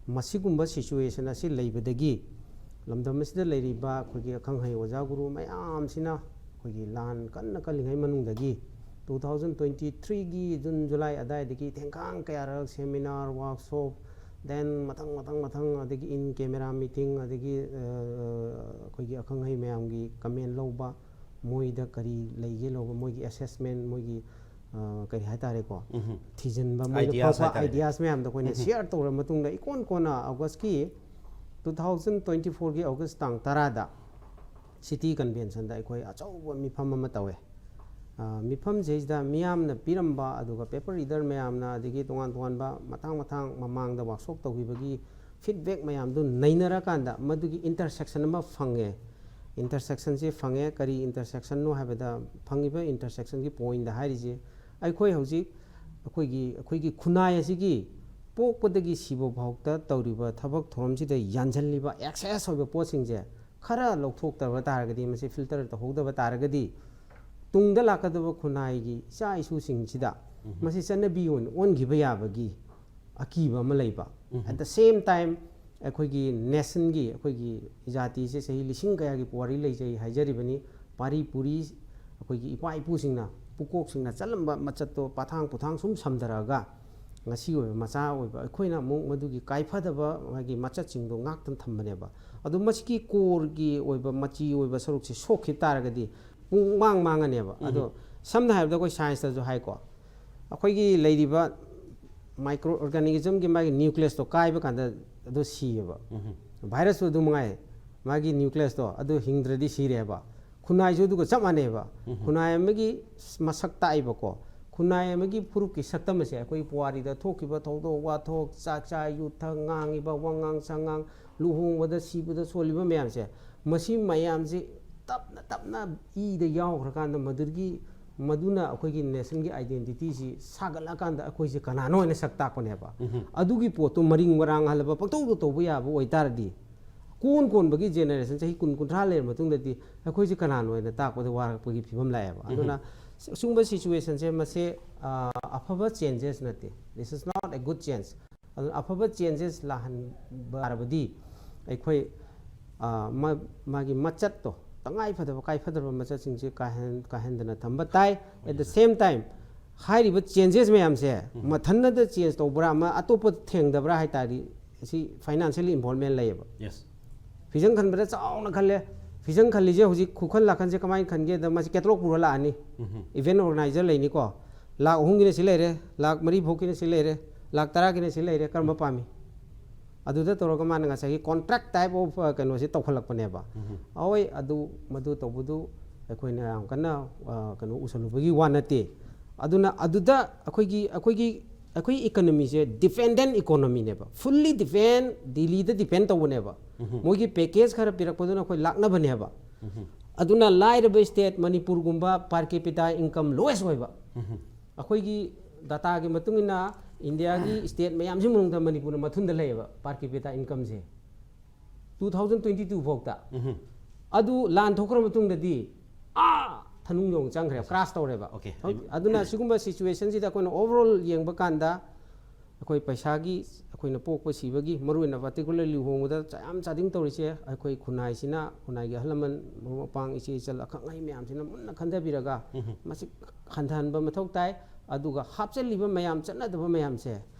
ꯃꯁꯤꯒꯨꯝꯕ situation ꯑꯁꯤ ꯂꯩꯕꯗꯒꯤ ꯂꯝꯗꯝ ꯑꯁꯤꯗ ꯂꯩꯔꯤꯕ ꯑꯩꯈꯣꯏꯒꯤ ꯑꯈꯪ ꯑꯍꯩ ꯑꯣꯖꯥ ꯒꯨꯔꯨ ꯃꯌꯥꯝꯁꯤꯅ ꯑꯩꯈꯣꯏꯒꯤ ꯂꯥꯟ ꯀꯟꯅ ꯀꯜꯂꯤꯉꯩ ꯃꯅꯨꯡꯗꯒꯤ two thousand twenty three ꯒꯤ June July ꯑꯗꯥꯏꯗꯒꯤ ꯊꯦꯡꯈꯥꯡ ꯀꯌꯥꯔꯛ seminar, workshop, then ꯃꯊꯪ ꯃꯊꯪ ꯃꯊꯪ, ꯑꯗꯒꯤ in camera meeting, ꯑꯗꯒꯤ, ꯑ, ꯑꯩꯈꯣꯏꯒꯤ ꯑꯈꯪ ꯑꯍꯩ ꯃꯌꯥꯝꯒꯤ comment ꯂꯧꯕ, ꯃꯣꯏꯗ ꯀꯔꯤ ꯂꯩꯒꯦ ꯂꯧꯕ, ꯃꯣꯏꯒꯤ assessment, ꯃꯣꯏꯒꯤ, ꯑ, ꯀꯔꯤ ꯍꯥꯏꯇꯥꯔꯦꯀꯣ, ꯎꯝ꯫ ꯊꯤꯖꯤꯟꯕ, ꯃꯣꯏꯅ ideas ꯐꯪꯕ ꯍꯥꯏꯇꯥꯔꯦꯅꯦ꯫ Ideas ꯃꯌꯥꯝꯗꯣ ꯑꯩꯈꯣꯏꯅ, ꯎꯝ꯫ Share ꯇꯧꯔ ꯃꯇꯨꯡꯗ, ꯏꯀꯣꯟ ꯀꯣꯟꯅ August ꯀꯤ, two thousand twenty four ꯒꯤ August ꯇꯥꯡ ꯇꯔꯥꯗ city convention ꯗ ꯑꯩꯈꯣꯏ ꯑꯆꯧꯕ ꯃꯤꯐꯝ ꯑꯃ ꯇꯧꯋꯦ꯫ ꯑ, ꯃꯤꯐꯝꯁꯤꯗꯩꯁꯤꯗ ꯃꯤꯌꯥꯝꯅ ꯄꯤꯔꯝꯕ, ꯑꯗꯨꯒ paper reader ꯃꯌꯥꯝꯅ, ꯑꯗꯒꯤ ꯇꯣꯉꯥꯟ ꯇꯣꯉꯥꯟꯕ ꯃꯇꯥꯡ ꯃꯇꯥꯡ ꯃꯃꯥꯡꯗ workshop ꯇꯧꯈꯤꯕꯒꯤ feedback ꯃꯌꯥꯝꯗꯨ ꯅꯩꯅꯔꯀꯥꯟꯗ ꯃꯗꯨꯒꯤ intersection ꯑꯃ ꯐꯪꯉꯦ꯫ Intersection ꯁꯦ ꯐꯪꯉꯦ꯫ ꯀꯔꯤ intersection ꯅꯣ ꯍꯥꯏꯕꯗ, ꯐꯪꯉꯤꯕ intersection ꯒꯤ point ꯗ ꯍꯥꯏꯔꯤꯁꯦ, ꯑꯩꯈꯣꯏ ꯍꯧꯖꯤꯛ ꯑꯩꯈꯣꯏꯒꯤ, ꯑꯩꯈꯣꯏꯒꯤ ꯈꯨꯟꯅꯥꯏ ꯑꯁꯤꯒꯤ ꯄꯣꯛꯄꯗꯒꯤ ꯁꯤꯕ ꯐꯥꯎꯗ ꯇꯧꯔꯤꯕ ꯊꯕꯛ ꯊꯧꯔꯝꯁꯤꯗ ꯌꯥꯟꯁꯤꯜꯂꯤꯕ excess ꯑꯣꯏꯕ ꯄꯣꯠꯁꯤꯡꯁꯦ ꯈꯔ ꯂꯧꯊꯣꯛꯇꯕ ꯇꯥꯔꯒꯗꯤ, ꯃꯁꯤ filter ꯇꯧꯍꯧꯗꯕ ꯇꯥꯔꯒꯗꯤ, ꯇꯨꯡꯗ ꯂꯥꯛꯀꯗꯕ ꯈꯨꯟꯅꯥꯏꯒꯤ ꯏꯆꯥ ꯏꯁꯨꯁꯤꯡꯁꯤꯗ, ꯎꯝ꯫ ꯃꯁꯤ ꯆꯠꯅꯕꯤ ꯑꯣꯏꯅ ꯑꯣꯟꯈꯤꯕ ꯌꯥꯕꯒꯤ ꯑꯀꯤꯕ ꯑꯃ ꯂꯩꯕ꯫ ꯎꯝ꯫ At the same time, ꯑꯩꯈꯣꯏꯒꯤ nation ꯒꯤ, ꯑꯩꯈꯣꯏꯒꯤ ꯖꯥꯇꯤꯁꯦ ꯆꯍꯤ ꯂꯤꯁꯤꯡ ꯀꯌꯥꯒꯤ ꯄꯨꯋꯥꯔꯤ ꯂꯩꯖꯩ ꯍꯥꯏꯖꯔꯤꯕꯅꯤ꯫ ꯄꯥꯔꯤ ꯄꯨꯔꯤ ꯑꯩꯈꯣꯏꯒꯤ ꯏꯄꯥ ꯏꯄꯨꯁꯤꯡꯅ, ꯄꯨꯀꯣꯛꯁꯤꯡꯅ ꯆꯠꯂꯝꯕ ꯃꯆꯠꯇꯣ ꯄꯊꯥꯡ ꯄꯨꯊꯥꯡ ꯁꯨꯝ ꯁꯝꯊꯔꯛꯑꯒ, ꯉꯁꯤ ꯑꯣꯏꯕ ꯃꯆꯥ ꯑꯣꯏꯕ ꯑꯩꯈꯣꯏꯅ ꯑꯃꯨꯛ ꯃꯗꯨꯒꯤ ꯀꯥꯏꯐꯗꯕ ꯃꯥꯒꯤ ꯃꯆꯠꯁꯤꯡꯗꯣ ꯉꯥꯛꯇꯅ ꯊꯝꯕꯅꯦꯕ꯫ ꯑꯗꯣ ꯃꯁꯤꯒꯤ core ꯒꯤ ꯑꯣꯏꯕ, ꯃꯆꯤ ꯑꯣꯏꯕ ꯁꯔꯨꯛꯁꯦ ꯁꯣꯛꯈꯤꯕ ꯇꯥꯔꯒꯗꯤ ꯄꯨꯡꯃꯥꯡ ꯃꯥꯡꯉꯅꯦꯕ꯫ ꯎꯝ꯫ ꯑꯗꯣ ꯁꯝꯅ ꯍꯥꯏꯔꯕꯗ ꯑꯩꯈꯣꯏ science ꯇꯁꯨ ꯍꯥꯏꯀꯣ, ꯑꯩꯈꯣꯏꯒꯤ ꯂꯩꯔꯤꯕ micro organism ꯒꯤ ꯃꯥꯒꯤ nucleus ꯇꯣ ꯀꯥꯏꯕ ꯀꯥꯟꯗ ꯑꯗꯨ ꯁꯤꯌꯦꯕ꯫ ꯚꯥꯏꯔꯁꯁꯨ ꯑꯗꯨ ꯃꯉꯥꯏ, ꯃꯥꯒꯤ ꯅ꯭ꯌꯨꯀ꯭ꯂꯤꯌꯁꯇꯣ ꯑꯗꯨ ꯍꯤꯡꯗ꯭ꯔꯗꯤ ꯁꯤꯔꯦꯕ꯫ ꯈꯨꯟꯅꯥꯏꯁꯨ ꯑꯗꯨꯒ ꯆꯞ ꯃꯥꯟꯅꯩꯕ꯫ ꯈꯨꯟꯅꯥꯏ ꯑꯃꯒꯤ ꯃꯁꯛ ꯇꯥꯛꯏꯕꯀꯣ, ꯈꯨꯟꯅꯥꯏ ꯑꯃꯒꯤ ꯐꯨꯔꯨꯞꯀꯤ ꯁꯛꯇꯝ ꯑꯁꯦ ꯑꯩꯈꯣꯏ ꯄꯨꯋꯥꯔꯤꯗ ꯊꯣꯛꯈꯤꯕ ꯊꯧꯗꯣꯛ ꯋꯥꯊꯣꯛ, ꯆꯥꯛꯆꯥ ꯌꯨꯊꯛ, ꯉꯥꯡꯉꯤꯕ ꯋꯥꯉꯥꯡ ꯁꯉꯥꯡ, ꯂꯨꯍꯣꯡꯕꯗ ꯁꯤꯕꯗ ꯁꯣꯜꯂꯤꯕ ꯃꯌꯥꯝꯁꯦ, ꯃꯁꯤ ꯃꯌꯥꯝꯁꯤ ꯇꯞꯅ ꯇꯞꯅ ꯏꯗ ꯌꯥꯎꯈ꯭ꯔꯀꯥꯟꯗ ꯃꯗꯨꯒꯤ, ꯃꯗꯨꯅ ꯑꯩꯈꯣꯏꯒꯤ ꯅꯦꯁꯟꯒꯤ ꯑꯥꯏꯗꯦꯟꯇꯤꯇꯤꯁꯤ ꯁꯥꯒꯠꯂꯛꯑꯀꯥꯟꯗ ꯑꯩꯈꯣꯏꯁꯦ ꯀꯅꯥꯅꯣ ꯍꯥꯏꯅ ꯁꯛ ꯇꯥꯛꯄꯅꯦꯕ꯫ ꯑꯗꯨꯒꯤ ꯄꯣꯠꯇꯨ ꯃꯔꯤꯡ ꯃꯔꯥꯡ ꯍꯜꯂꯕ ꯄꯪꯇꯧꯗ ꯇꯧꯕ ꯌꯥꯕ ꯑꯣꯏꯇꯥꯔꯗꯤ, ꯀꯣꯟ ꯀꯣꯟꯕꯒꯤ ꯖꯦꯅꯦꯔꯦꯁꯟ ꯆꯍꯤ ꯀꯨꯟ ꯀꯨꯟꯊ꯭ꯔꯥ ꯂꯩꯔ ꯃꯇꯨꯡꯗꯗꯤ ꯑꯩꯈꯣꯏꯁꯦ ꯀꯅꯥꯅꯣ ꯍꯥꯏꯅ ꯇꯥꯛꯄꯗ ꯋꯥꯔꯛꯄꯒꯤ ꯐꯤꯕꯝ ꯂꯥꯛꯑꯦꯕ꯫ ꯑꯗꯨꯅ ꯁꯤꯒꯨꯝꯕ ꯁꯤꯆꯨꯋꯦꯁꯟꯁꯦ ꯃꯁꯦ, ꯑ, ꯑꯐꯕ ꯆꯦꯟꯖꯦꯁ ꯅꯠꯇꯦ꯫ This is not a good change. ꯑꯗꯨꯅ ꯑꯐꯕ ꯆꯦꯟꯖꯦꯁ ꯂꯥꯛꯍꯟꯕ ꯌꯥꯔꯕꯗꯤ ꯑꯩꯈꯣꯏ, ꯑ, ꯃ-, ꯃꯥꯒꯤ ꯃꯆꯠꯇꯣ ꯇꯉꯥꯏ ꯐꯗꯕ ꯀꯥꯏ ꯐꯗꯕ ꯃꯆꯠꯁꯤꯡꯁꯦ ꯀꯥꯏꯍꯟ-, ꯀꯥꯏꯍꯟꯗꯅ ꯊꯝꯕ ꯇꯥꯏ꯫ At the same time, ꯍꯥꯏꯔꯤꯕ ꯆꯦꯟꯖꯦꯁ ꯃꯌꯥꯝꯁꯦ ꯃꯊꯟꯇꯗ ꯆꯦꯟꯖ ꯇꯧꯕ꯭ꯔꯥ, ꯑꯃ ꯑꯇꯣꯞꯄ ꯊꯦꯡꯗꯕ꯭ꯔꯥ ꯍꯥꯏ ꯇꯥꯔꯗꯤ, ꯁꯤ ꯐꯥꯏꯅꯥꯟꯁꯤꯌꯦꯜ ꯏꯟꯚꯣꯜꯚꯃꯦꯟ ꯂꯩꯌꯦꯕ꯫ ꯌꯦꯁ꯫ ꯐꯤꯖꯪ ꯈꯟꯕꯗ ꯆꯥꯎꯅ ꯈꯜꯂꯦ꯫ ꯐꯤꯖꯪ ꯈꯜꯂꯤꯁꯦ ꯍꯧꯖꯤꯛ ꯈꯨꯈꯟ ꯂꯥꯛꯈꯟꯁꯦ ꯀꯃꯥꯏꯅ ꯈꯟꯒꯦꯗ, ꯃꯁꯤ ꯀꯦꯇꯂꯣꯛ ꯄꯨꯔ ꯂꯥꯛꯑꯅꯤ꯫ ꯏꯚꯦꯟꯠ ꯑꯣꯔꯒꯅꯥꯏꯖꯔ ꯂꯩꯅꯤꯀꯣ, ꯂꯥꯛ ꯑꯍꯨꯝꯒꯤꯅ ꯁꯤ ꯂꯩꯔꯦ, ꯂꯥꯛ ꯃꯔꯤ ꯐꯥꯎꯒꯤꯅ ꯁꯤ ꯂꯩꯔꯦ, ꯂꯥꯛ ꯇꯔꯥꯒꯤꯅ ꯁꯤ ꯂꯩꯔꯦ, ꯀꯔꯝꯕ ꯄꯥꯝꯃꯤ? ꯑꯗꯨꯗ ꯇꯧꯔꯒ ꯃꯥꯅ ꯉꯁꯥꯏꯒꯤ ꯀꯣꯟꯇ꯭ꯔꯦꯛ ꯇꯥꯏꯞ ꯑꯣꯐ ꯀꯩꯅꯣꯁꯦ ꯇꯧꯈꯠꯂꯛꯄꯅꯦꯕ꯫ ꯍꯣꯏ, ꯑꯗꯨ ꯃꯗꯨ ꯇꯧꯕꯗꯨ ꯑꯩꯈꯣꯏꯅ ꯌꯥꯝ ꯀꯟꯅ, ꯑ, ꯀꯩꯅꯣ ꯎꯁꯜꯂꯨꯕꯒꯤ ꯋꯥ ꯅꯠꯇꯦ꯫ ꯑꯗꯨꯅ ꯑꯗꯨꯗ ꯑꯩꯈꯣꯏꯒꯤ, ꯑꯩꯈꯣꯏꯒꯤ, ꯑꯩꯈꯣꯏꯒꯤ ꯏꯀꯣꯅꯣꯃꯤꯁꯦ ꯗꯤꯄꯦꯟꯗꯦꯟ ꯏꯀꯣꯅꯣꯃꯤꯅꯦꯕ꯫ ꯐꯨꯜꯂꯤ ꯗꯤꯄꯦꯟ, ꯗꯤꯜꯂꯤꯗ ꯗꯤꯄꯦꯟ ꯇꯧꯕꯅꯦꯕ꯫ ꯃꯣꯏꯒꯤ ꯄꯦꯀꯦꯖ ꯈꯔ ꯄꯤꯔꯛꯄꯗꯨꯅ ꯑꯩꯈꯣꯏ ꯂꯥꯛꯅꯕꯅꯦꯕ꯫ ꯑꯗꯨꯅ ꯂꯥꯏꯔꯕ state ꯃꯅꯤꯄꯨꯔꯒꯨꯝꯕ per capita income lowest ꯑꯣꯏꯕ, ꯑꯩꯈꯣꯏꯒꯤ ꯗꯥꯇꯥꯒꯤ ꯃꯇꯨꯡ ꯏꯟꯅ ꯏꯟꯗꯤꯌꯥꯒꯤ ꯁ꯭ꯇꯦꯠ ꯃꯌꯥꯝꯁꯤ ꯃꯅꯨꯡꯗ ꯃꯅꯤꯄꯨꯔꯅ ꯃꯊꯨꯟꯗ ꯂꯩꯌꯦꯕ per capita incomeꯁꯦ꯫ Two thousand twenty two ꯐꯥꯎꯗ꯫ ꯑꯗꯨ ꯂꯥꯟ ꯊꯣꯛꯈ꯭ꯔ ꯃꯇꯨꯡꯗꯗꯤ ꯑꯥ ꯊꯅꯨꯡ ꯌꯧꯅ ꯆꯪꯈ꯭ꯔꯦꯕ, ꯀ꯭ꯔꯥꯁ ꯇꯧꯔꯦꯕ꯫ Okay. ꯍꯧꯖꯤꯛ ꯑꯗꯨꯅ ꯁꯤꯒꯨꯝꯕ ꯁꯤꯆꯨꯋꯦꯁꯟꯁꯤꯗ ꯑꯩꯈꯣꯏꯅ ꯑꯣꯚꯔꯑꯣꯜ ꯌꯦꯡꯕ ꯀꯥꯟꯗ ꯑꯩꯈꯣꯏ ꯄꯩꯁꯥꯒꯤ, ꯑꯩꯈꯣꯏꯅ ꯄꯣꯛꯄ ꯁꯤꯕꯒꯤ, ꯃꯔꯨ ꯑꯣꯏꯅ ꯄꯥꯔꯇꯤꯀꯨꯂꯔꯂꯤ ꯂꯨꯍꯣꯡꯕꯗ ꯆꯥ-, ꯌꯥꯝ ꯆꯥꯗꯤꯡ ꯇꯧꯔꯤꯁꯦ, ꯑꯩꯈꯣꯏ ꯈꯨꯟꯅꯥꯏꯁꯤꯅ, ꯈꯨꯟꯅꯥꯏꯒꯤ ꯑꯍꯜ ꯂꯃꯟ, ꯃꯔꯨꯞ ꯃꯄꯥꯡ, ꯏꯆꯦ ꯏꯆꯜ, ꯑꯈꯪ ꯑꯍꯩ ꯃꯌꯥꯝꯁꯤꯅ ꯃꯨꯟꯅ ꯈꯟꯊꯕꯤꯔꯒ ꯃꯁꯤ ꯍꯟꯊꯍꯟꯕ ꯃꯊꯧ ꯇꯥꯏ꯫ ꯑꯗꯨꯒ ꯍꯥꯞꯆꯤꯜꯂꯤꯕ ꯃꯌꯥꯝ, ꯆꯠꯅꯗꯕ ꯃꯌꯥꯝꯁꯦ,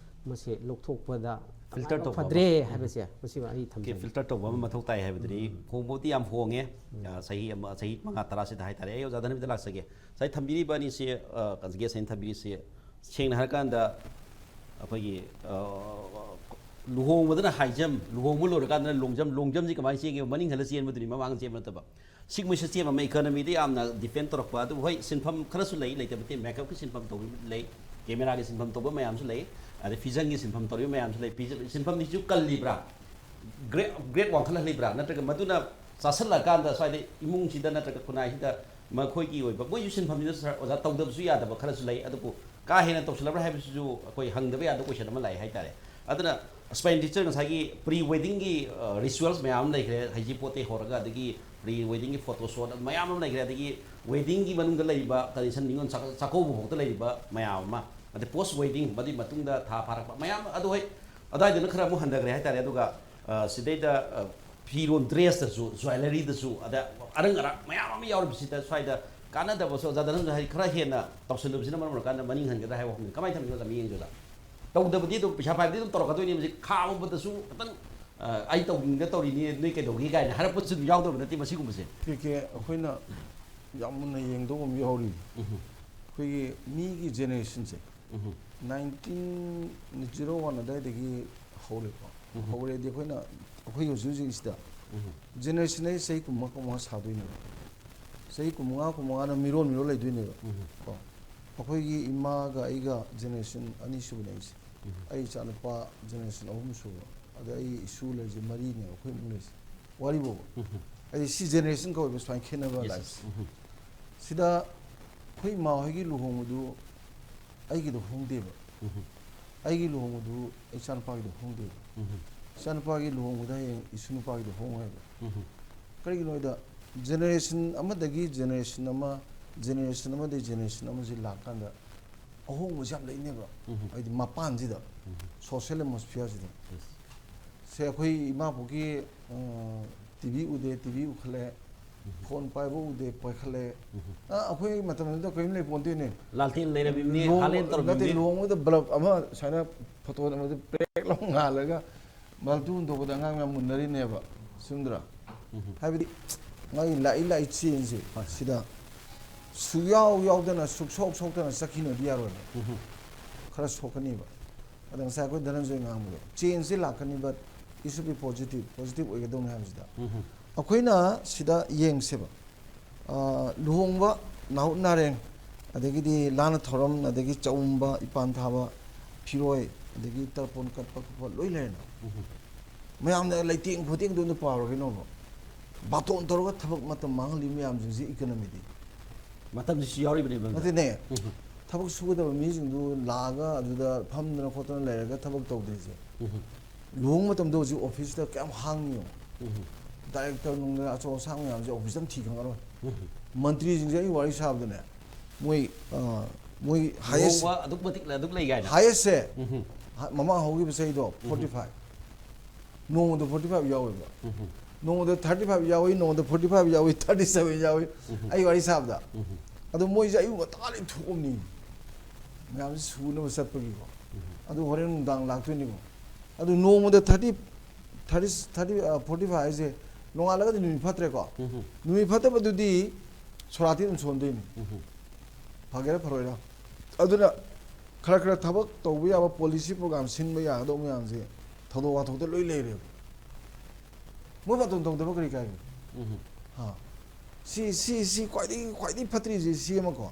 ꯃꯁꯤ ꯂꯧꯊꯣꯛꯄꯗ Filter ꯇꯧꯕ ꯐꯗ꯭ꯔꯦ ꯍꯥꯏꯕꯁꯦ ꯃꯁꯤꯃ ꯑꯩ ꯊꯝꯖꯒꯦ꯫ ꯐꯤꯜꯇꯔ ꯇꯧꯕ ꯑꯃ ꯃꯊꯧ ꯇꯥꯏ ꯍꯥꯏꯕꯗꯨꯅꯤ꯫ ꯍꯣꯡꯕꯕꯨꯗꯤ ꯌꯥꯝ ꯍꯣꯡꯉꯦ꯫ ꯑ, ꯆꯍꯤ ꯑꯃ, ꯆꯍꯤ ꯃꯉꯥ ꯇꯔꯥꯁꯤꯗ ꯍꯥꯏꯇꯥꯔꯦ꯫ ꯑꯩ ꯑꯣꯖꯥ ꯙꯅꯕꯤꯗ ꯂꯥꯛꯆꯒꯦ꯫ ꯉꯁꯥꯏ ꯊꯝꯕꯤꯔꯤꯕ ꯑꯅꯤꯁꯤ, ꯑ, ꯒꯦꯁ ꯑꯅꯤ ꯊꯝꯕꯤꯔꯤꯁꯤ, ꯁꯦꯡꯅ ꯍꯥꯏꯔꯀꯥꯟꯗ ꯑꯩꯈꯣꯏꯒꯤ, ꯑ, ꯂꯨꯍꯣꯡꯕꯗꯅ ꯍꯥꯏ ꯖꯝ, ꯂꯨꯍꯣꯡꯕ ꯂꯣꯏꯔꯀꯥꯟꯗꯅ ꯂꯣꯡ ꯖꯝ, ꯂꯣꯡ ꯖꯝꯁꯤ ꯀꯃꯥꯏꯅ ꯆꯦꯟꯒꯦ? ꯃꯅꯤꯡ ꯍꯜꯂ ꯆꯦꯟꯕꯗꯨꯅꯤ, ꯃꯃꯥꯡ ꯆꯦꯟꯕ ꯅꯠꯇꯕ꯫ ꯁꯤꯒꯨꯝꯕ ꯁꯤꯁꯇꯦꯝ ꯑꯃ, ꯏꯀꯣꯅꯣꯃꯤꯗ ꯌꯥꯝꯅ ꯗꯤꯄꯦꯟ ꯇꯧꯔꯛꯄ꯫ ꯑꯗꯨꯕꯨ ꯍꯣꯏ, ꯁꯤꯟꯐꯝ ꯈꯔꯁꯨ ꯂꯩ, ꯂꯩꯇꯕ ꯅꯠꯇꯦ꯫ ꯃꯦꯀꯞꯀꯤ ꯁꯤꯟꯐꯝ ꯇꯧꯕ ꯂꯩ, ꯀꯦꯃꯦꯔꯥꯒꯤ ꯁꯤꯟꯐꯝ ꯇꯧꯕ ꯃꯌꯥꯝꯁꯨ ꯂꯩ, ꯑꯗꯩ ꯐꯤꯖꯪꯒꯤ ꯁꯤꯟꯐꯝ ꯇꯧꯔꯤꯕ ꯃꯌꯥꯝꯁꯨ ꯂꯩ꯫ ꯐꯤꯖ-, ꯁꯤꯟꯐꯝꯁꯤꯁꯨ ꯀꯜꯂꯤꯕ꯭ꯔꯥ? ꯒ꯭ꯔꯦꯠ, ꯒ꯭ꯔꯦꯠ ꯋꯥꯡꯈꯠꯍꯜꯂꯤꯕ꯭ꯔꯥ? ꯅꯠꯇ꯭ꯔꯒ ꯃꯗꯨꯅ ꯆꯥꯁꯤꯜꯂꯀꯥꯟꯗ ꯁ꯭ꯋꯥꯏꯗ ꯏꯃꯨꯡꯁꯤꯗ ꯅꯠꯇ꯭ꯔꯒ ꯈꯨꯟꯅꯥꯏꯁꯤꯗ ꯃꯈꯣꯏꯒꯤ ꯑꯣꯏꯕ, ꯃꯣꯏꯁꯨ ꯁꯤꯟꯐꯝꯁꯤꯗ ꯁꯥꯔ ꯑꯣꯖꯥ ꯇꯧꯗꯕꯁꯨ ꯌꯥꯗꯕ ꯈꯔꯁꯨ ꯂꯩ꯫ ꯑꯗꯨꯕꯨ ꯀꯥ ꯍꯦꯟꯅ ꯇꯧꯁꯤꯜꯂꯕ꯭ꯔꯥ ꯍꯥꯏꯕꯁꯤꯁꯨ ꯑꯩꯈꯣꯏ ꯍꯪꯗꯕ ꯌꯥꯗꯕ ꯀꯣꯏꯁꯟ ꯑꯃ ꯂꯥꯛꯑꯦ ꯍꯥꯏꯇꯥꯔꯦ꯫ ꯑꯗꯨꯅ ꯑꯦꯛꯁꯄꯦꯟꯗꯤꯆꯔ ꯉꯁꯥꯏꯒꯤ ꯄ꯭ꯔꯤ ꯋꯦꯗꯤꯡꯒꯤ ꯔꯤꯆꯨꯋꯦꯜꯁ ꯃꯌꯥꯝ ꯑꯃ ꯂꯩꯈ꯭ꯔꯦ, ꯍꯩꯖꯤꯡꯄꯣꯠꯇꯒꯤ ꯍꯧꯔꯒ, ꯑꯗꯒꯤ ꯄ꯭ꯔꯤ ꯋꯦꯗꯤꯡꯒꯤ ꯐꯣꯇꯣ ꯁꯣꯠ ꯃꯌꯥꯝ ꯑꯃ ꯂꯩꯈ꯭ꯔꯦ, ꯑꯗꯒꯤ ꯋꯦꯗꯤꯡꯒꯤ ꯃꯅꯨꯡꯗ ꯂꯩꯔꯤꯕ ꯀꯟꯗꯤꯁꯟ, ꯅꯤꯉꯣꯜ ꯆꯥꯛ-, ꯆꯥꯛꯀꯧꯕ ꯐꯥꯎꯗ ꯂꯩꯔꯤꯕ ꯃꯌꯥꯝ ꯑꯃ, ꯑꯗꯩ ꯄꯣꯁ ꯋꯦꯗꯤꯡ, ꯃꯗꯨꯒꯤ ꯃꯇꯨꯡꯗ ꯊꯥ ꯐꯥꯔꯛꯄ ꯃꯌꯥꯝ, ꯑꯗꯨ ꯍꯣꯏ, ꯑꯗꯨꯋꯥꯏꯗꯅ ꯈꯔ ꯑꯃꯨꯛ ꯍꯟꯊꯈ꯭ꯔꯦ ꯍꯥꯏꯇꯥꯔꯦ꯫ ꯑꯗꯨꯒ ꯑ, ꯁꯤꯗꯩꯗ, ꯑ, ꯐꯤꯔꯣꯟ, ꯗ꯭ꯔꯦꯁꯇꯁꯨ, ꯖ꯭ꯋꯦꯂꯔꯤꯗꯁꯨ, ꯑꯗ ꯑꯔꯪ ꯑꯔꯥꯛ ꯃꯌꯥꯝ ꯑꯃ ꯌꯥꯎꯔꯤꯕꯁꯤꯗ, ꯁ꯭ꯋꯥꯏꯗ ꯀꯥꯟꯅꯗꯕꯁꯨ ꯑꯣꯖꯥ ꯙꯅꯟꯖꯣꯏ ꯍꯥꯏꯗꯤ ꯈꯔ ꯍꯦꯟꯅ ꯇꯧꯁꯤꯜꯂꯨꯕꯁꯤꯅ ꯃꯔꯝ ꯑꯣꯏꯔꯀꯥꯟꯗ ꯃꯅꯤꯡ ꯍꯟꯒꯗ꯭ꯔꯥ ꯍꯥꯏꯕ ꯋꯥꯐꯝꯅꯤ꯫ ꯀꯃꯥꯏꯅ ꯊꯝꯕꯤꯅꯣ ꯑꯣꯖꯥ, ꯃꯤꯠꯌꯦꯡꯁꯦ ꯑꯣꯖꯥ? ꯇꯧꯗꯕꯗꯤ ꯑꯗꯨꯝ ꯄꯩꯁꯥ ꯄꯥꯏꯕꯗꯤ ꯑꯗꯨꯝ ꯇꯧꯔꯛꯀꯗꯣꯏꯅꯤ, ꯃꯁꯤ ꯈꯥꯎꯕꯗꯁꯨ ꯈꯤꯇꯪ, ꯑ, "ꯑꯩ ꯇꯧꯅꯤꯡꯗ ꯇꯧꯔꯤꯅꯤ, ꯅꯣꯏ ꯀꯩꯗꯧꯒꯦ?" ꯀꯥꯏꯅ ꯍꯥꯏꯔꯛꯄꯁꯨ ꯑꯗꯨꯝ ꯌꯥꯎꯗꯕ ꯅꯠꯇꯦ ꯃꯁꯤꯒꯨꯝꯕꯁꯦ꯫ ꯀꯦ ꯀꯦ, ꯑꯩꯈꯣꯏꯅ ꯌꯥꯝ ꯃꯨꯟꯅ ꯌꯦꯡꯗꯧꯕ ꯑꯃ ꯌꯥꯎꯔꯤ꯫ ꯎꯝ꯫ ꯑꯩꯈꯣꯏꯒꯤ ꯃꯤꯒꯤ ꯖꯦꯅꯦꯔꯦꯁꯟꯁꯦ ꯎꯝ꯫ ꯅꯥꯏꯟꯇꯤꯟ ꯖꯤꯔꯣ ꯋꯥꯟ ꯑꯗꯨꯋꯥꯏꯗꯒꯤ ꯍꯧꯔꯦꯀꯣ꯫ ꯎꯝ꯫ ꯍꯧꯔꯦꯗꯤ ꯑꯩꯈꯣꯏꯅ, ꯑꯩꯈꯣꯏ ꯍꯧꯖꯤꯛ ꯍꯧꯖꯤꯛꯁꯤꯗ ꯎꯝ꯫ ꯖꯦꯅꯦꯔꯦꯁꯟ ꯑꯩ ꯆꯍꯤ ꯀꯨꯟꯃꯉꯥ, ꯀꯨꯟꯃꯉꯥ ꯁꯥꯗꯣꯏꯅꯦꯕ꯫ ꯆꯍꯤ ꯀꯨꯟꯃꯉꯥ, ꯀꯨꯟꯃꯉꯥꯅ ꯃꯤꯔꯣꯟ ꯃꯤꯔꯣꯟ ꯂꯩꯗꯣꯏꯅꯦꯕ꯫ ꯎꯝ꯫ ꯀꯣ꯫ ꯑꯩꯈꯣꯏꯒꯤ ꯏꯃꯥꯒ ꯑꯩꯒ ꯖꯦꯅꯦꯔꯦꯁꯟ ꯑꯅꯤꯁꯨꯕꯅꯦ ꯑꯩꯁꯦ꯫ ꯎꯝ꯫ ꯑꯩ ꯏꯆꯥꯅꯨꯄꯥ ꯖꯦꯅꯦꯔꯦꯁꯟ ꯑꯍꯨꯝ ꯁꯨꯕ꯫ ꯑꯗ ꯑꯩ ꯏꯁꯨ ꯂꯩꯔꯤꯁꯦ ꯃꯔꯤꯅꯦꯕ ꯑꯩꯈꯣꯏ ꯏꯃꯨꯡ ꯂꯩꯔꯤꯁꯦ꯫ ꯋꯥꯔꯤꯕꯣꯕ꯫ ꯎꯝ꯫ ꯍꯥꯏꯗꯤ ꯁꯤ ꯖꯦꯅꯦꯔꯦꯁꯟ ꯀꯧꯋꯦꯕ ꯁꯨꯃꯥꯏꯅ ꯈꯦꯠꯅꯕ ꯌꯦꯁ, ꯂꯥꯛꯏꯁꯦ꯫ ꯌꯦꯁ꯫ ꯎꯝ꯫ ꯁꯤꯗ ꯑꯩꯈꯣꯏ ꯏꯃꯥ ꯍꯣꯏꯒꯤ ꯂꯨꯍꯣꯡꯕꯗꯨ ꯑꯩꯒꯤꯗ ꯍꯣꯡꯗꯦꯕ꯫ ꯎꯝ꯫ ꯑꯩꯒꯤ ꯂꯨꯍꯣꯡꯕꯗꯨ ꯏꯆꯥꯅꯨꯄꯥꯒꯤꯗ ꯍꯣꯡꯗꯦꯕ꯫ ꯎꯝ꯫ ꯏꯆꯥꯅꯨꯄꯥꯒꯤ ꯂꯨꯍꯣꯡꯕꯗ ꯍꯌꯦꯡ ꯏꯁꯨ ꯅꯨꯄꯥꯒꯤꯗ ꯍꯣꯡꯉꯣꯏꯕ꯫ ꯎꯝ꯫ ꯀꯔꯤꯒꯤꯅꯣ ꯍꯥꯏꯗ, ꯖꯦꯅꯦꯔꯦꯁꯟ ꯑꯃꯗꯒꯤ ꯖꯦꯅꯦꯔꯦꯁꯟ ꯑꯃ, ꯖꯦꯅꯦꯔꯦꯁꯟ ꯑꯃꯗꯒꯤ ꯖꯦꯅꯦꯔꯦꯁꯟ ꯑꯃꯁꯤ ꯂꯥꯛꯀꯥꯟꯗ ꯑꯍꯣꯡꯕꯁꯤ ꯌꯥꯝ ꯂꯩꯅꯦꯕ꯫ ꯎꯝ꯫ ꯍꯥꯏꯗꯤ ꯃꯄꯥꯟꯁꯤꯗ, ꯎꯝ꯫ ꯁꯣꯁꯦꯜ ꯑꯦꯠꯃꯣꯁꯐꯤꯌꯔꯁꯤꯗ꯫ ꯌꯦꯁ꯫ ꯁꯦ ꯑꯩꯈꯣꯏ ꯏꯃꯥꯕꯣꯛꯀꯤ, ꯑ, ꯇꯤ ꯚꯤ ꯎꯗꯦ, ꯇꯤ ꯚꯤ ꯎꯈꯠꯂꯦ, ꯎꯝ꯫ ꯐꯣꯟ ꯄꯥꯏꯕ ꯎꯗꯦ, ꯄꯥꯏꯈꯠꯂꯦ꯫ ꯎꯝ꯫ ꯑ, ꯑꯩꯈꯣꯏ ꯃꯇꯝꯗꯨꯗ ꯀꯔꯤꯝ ꯂꯩ ꯄꯣꯟꯇꯦꯅꯦ꯫ ꯂꯥꯜꯇꯦꯟ ꯂꯩꯔꯝꯃꯤꯕꯅꯤ, ꯂꯨꯍꯣꯡ-, ꯍꯥꯂꯦꯟ ꯅꯠꯇꯦ, ꯇꯧꯔꯝꯃꯤꯕꯅꯤ꯫ ꯂꯨꯍꯣꯡꯕꯗ ꯕ꯭ꯂꯕ ꯑꯃ ꯁꯨꯃꯥꯏꯅ ꯐꯣꯇꯣ ꯑꯃꯗ ꯄ꯭ꯔꯦꯛ ꯂꯥꯎ ꯉꯥꯜꯂꯒ ꯃꯜꯇꯨ ꯍꯨꯟꯗꯣꯛꯄꯗ ꯑꯉꯥꯡ ꯃꯌꯥꯝ ꯃꯨꯟꯅꯔꯤꯅꯦꯕ, ꯆꯨꯝꯗ꯭ꯔꯥ? ꯎꯝ꯫ ꯍꯥꯏꯕꯗꯤ ꯃꯥꯒꯤ ꯂꯥꯛꯏ ꯂꯥꯛꯏ ꯆꯦꯟꯁꯦ ꯍꯣꯏ꯫ ꯁꯤꯗ ꯁꯨꯌꯥꯎ ꯌꯥꯎꯗꯅ, ꯁꯨꯛꯁꯣꯛ ꯁꯣꯛꯇꯅ ꯆꯠꯈꯤꯅꯗꯤ ꯌꯥꯔꯣꯏꯕ꯫ ꯎꯝ꯫ ꯈꯔ ꯁꯣꯛꯀꯅꯤꯕ꯫ ꯑꯗ ꯉꯁꯥꯏ ꯑꯩꯈꯣꯏ ꯙꯅꯟꯖꯣꯏ ꯉꯥꯡꯕꯗꯣ, ꯆꯦꯟꯖꯁꯦ ꯂꯥꯛꯀꯅꯤ, but it should be positive, positive ꯑꯣꯏꯒꯗꯧꯅꯤ ꯍꯥꯏꯕꯁꯤꯗ꯫ ꯎꯝ. ꯑꯩꯈꯣꯏꯅ ꯁꯤꯗ ꯌꯦꯡꯁꯦꯕ, ꯑ, ꯂꯨꯍꯣꯡꯕ ꯅꯥꯍꯨꯠ ꯅꯥꯔꯦꯡ, ꯑꯗꯒꯤꯗꯤ ꯂꯥꯟꯅ ꯊꯧꯔꯝ, ꯑꯗꯒꯤ ꯆꯥꯛꯎꯝꯕ, ꯏꯄꯥꯟ ꯊꯥꯕ, ꯐꯤꯔꯣꯏ, ꯑꯗꯒꯤ ꯇꯔꯄꯣꯟ ꯀꯠꯄ ꯈꯣꯠꯄ ꯂꯣꯏ ꯂꯩꯔꯦꯅ꯫ ꯎꯝ. ꯃꯌꯥꯝꯅ ꯂꯩꯇꯦꯡ ꯈꯣꯠꯇꯦꯡꯗꯣ ꯑꯝꯇ ꯄꯥꯔꯨꯔꯒꯦ ꯅꯣꯡꯃ꯫ ꯕꯥꯇꯣꯟ ꯇꯧꯔꯒ ꯊꯕꯛ ꯃꯇꯝ ꯃꯥꯡꯍꯜꯂꯤ ꯃꯌꯥꯝꯁꯤꯡꯁꯤ ꯏꯀꯅꯃꯤꯗꯤ꯫ ꯃꯇꯝꯁꯤꯁꯨ ꯌꯥꯎꯔꯤꯕꯅꯦꯕ꯫ ꯅꯠꯇꯦꯅꯦ꯫ ꯎꯝ. ꯊꯕꯛ ꯁꯨꯒꯗꯕ ꯃꯤꯁꯤꯡꯗꯨ ꯂꯥꯛꯑꯒ ꯑꯗꯨꯗ ꯐꯝꯗꯅ ꯈꯣꯠꯇꯅ ꯂꯩꯔꯒ ꯊꯕꯛ ꯇꯧꯗ꯭ꯔꯤꯁꯦ꯫ ꯎꯝ. ꯂꯨꯍꯣꯡꯕ ꯃꯇꯝꯗ ꯍꯧꯖꯤꯛ ꯑꯣꯐꯤꯁꯇ ꯀꯌꯥꯝ ꯍꯥꯡꯉꯤꯌꯣ꯫ ꯎꯝ. ꯗꯥꯏꯔꯦꯛꯇꯔ ꯅꯨꯡꯗ ꯑꯆꯧ ꯑꯁꯥꯡ ꯃꯌꯥꯝꯁꯦ ꯑꯣꯐꯤꯁꯇ ꯑꯃ ꯊꯤ ꯈꯪꯉꯔꯣꯏ꯫ ꯎꯝ. ꯃꯟꯇ꯭ꯔꯤꯁꯤꯡꯁꯦ ꯑꯩ ꯋꯥꯔꯤ ꯁꯥꯕꯗꯅꯦ, ꯃꯣꯏ, ꯑ, ꯃꯣꯏ ꯍꯥꯏꯌꯦꯁ, ꯂꯨꯍꯣꯡꯕ ꯑꯗꯨꯛ ꯃꯇꯤꯛ ꯑꯗꯨꯛ ꯂꯩ ꯀꯥꯏꯅ꯫ ꯍꯥꯏꯌꯦꯁꯁꯦ ꯎꯝ. ꯍ-, ꯃꯃꯥꯡ ꯍꯧꯈꯤꯕ ꯆꯍꯤꯗꯣ ꯐꯣꯔꯇꯤ ꯐꯥꯏꯚ, ꯅꯣꯡꯃꯗ ꯐꯣꯔꯇꯤ ꯐꯥꯏꯚ ꯌꯥꯎꯋꯦꯕ꯫ ꯎꯝ. ꯅꯣꯡꯃꯗ ꯊꯥꯔꯇꯤ ꯐꯥꯏꯚ ꯌꯥꯎꯏ, ꯅꯣꯡꯃꯗ ꯐꯣꯔꯇꯤ ꯐꯥꯏꯚ ꯌꯥꯎꯏ, ꯊꯥꯔꯇꯤ ꯁꯚꯦꯟ ꯌꯥꯎꯏ꯫ ꯎꯝ. ꯑꯩ ꯋꯥꯔꯤ ꯁꯥꯕꯗ꯫ ꯎꯝ. ꯑꯗꯣ ꯃꯣꯏꯁꯦ ꯑꯌꯨꯛ ꯉꯟꯇꯥꯗꯩ ꯊꯣꯛꯑꯝꯅꯤ, ꯃꯌꯥꯝꯁꯦ ꯁꯨꯅꯕ ꯆꯠꯄꯒꯤꯀꯣ꯫ ꯎꯝ. ꯑꯗꯨ ꯍꯣꯔꯦꯟ ꯅꯨꯡꯗꯥꯡ ꯂꯥꯛꯇꯣꯏꯅꯤꯀꯣ꯫ ꯑꯗꯨ ꯅꯣꯡꯃꯗ ꯊꯥꯔꯇꯤ, ꯊꯥꯔꯇꯤ, ꯊꯥꯔꯇꯤ, ꯑ, ꯐꯣꯔꯇꯤ ꯐꯥꯏꯚ ꯍꯥꯏꯁꯦ ꯅꯣꯡꯉꯥꯜꯂꯒꯗꯤ ꯅꯨꯃꯤꯠ ꯐꯠꯇ꯭ꯔꯦꯀꯣ꯫ ꯎꯝ. ꯅꯨꯃꯤꯠ ꯐꯠꯇꯕꯗꯨꯗꯤ ꯁꯣꯔꯥꯇꯤ ꯑꯗꯨꯝ ꯁꯣꯟꯗꯣꯏꯅꯤ꯫ ꯎꯝ. ꯐꯒꯦꯔꯥ ꯐꯔꯣꯏꯔꯥ꯫ ꯑꯗꯨꯅ ꯈꯔ ꯈꯔ ꯊꯕꯛ ꯇꯧꯕ ꯌꯥꯕ ꯄꯣꯂꯤꯁꯤ ꯄ꯭ꯔꯣꯒ꯭ꯔꯥꯝ ꯁꯤꯟꯕ ꯌꯥꯒꯗꯧꯕ ꯃꯌꯥꯝꯁꯦ ꯊꯧꯗꯣꯛ ꯋꯥꯊꯣꯛꯇ ꯂꯣꯏ ꯂꯩꯔꯦꯕ꯫ ꯃꯣꯏ ꯕꯥꯇꯣꯟ ꯇꯧꯗꯕ ꯀꯔꯤ ꯀꯥꯏꯒꯦ? ꯎꯝ. ꯍꯥ꯫ ꯁꯤ, ꯁꯤ, ꯁꯤ ꯈ꯭ꯋꯥꯏꯗꯒꯤ, ꯈ꯭ꯋꯥꯏꯗꯒꯤ ꯐꯠꯇ꯭ꯔꯤꯁꯤ ꯁꯤ ꯑꯃꯀꯣ꯫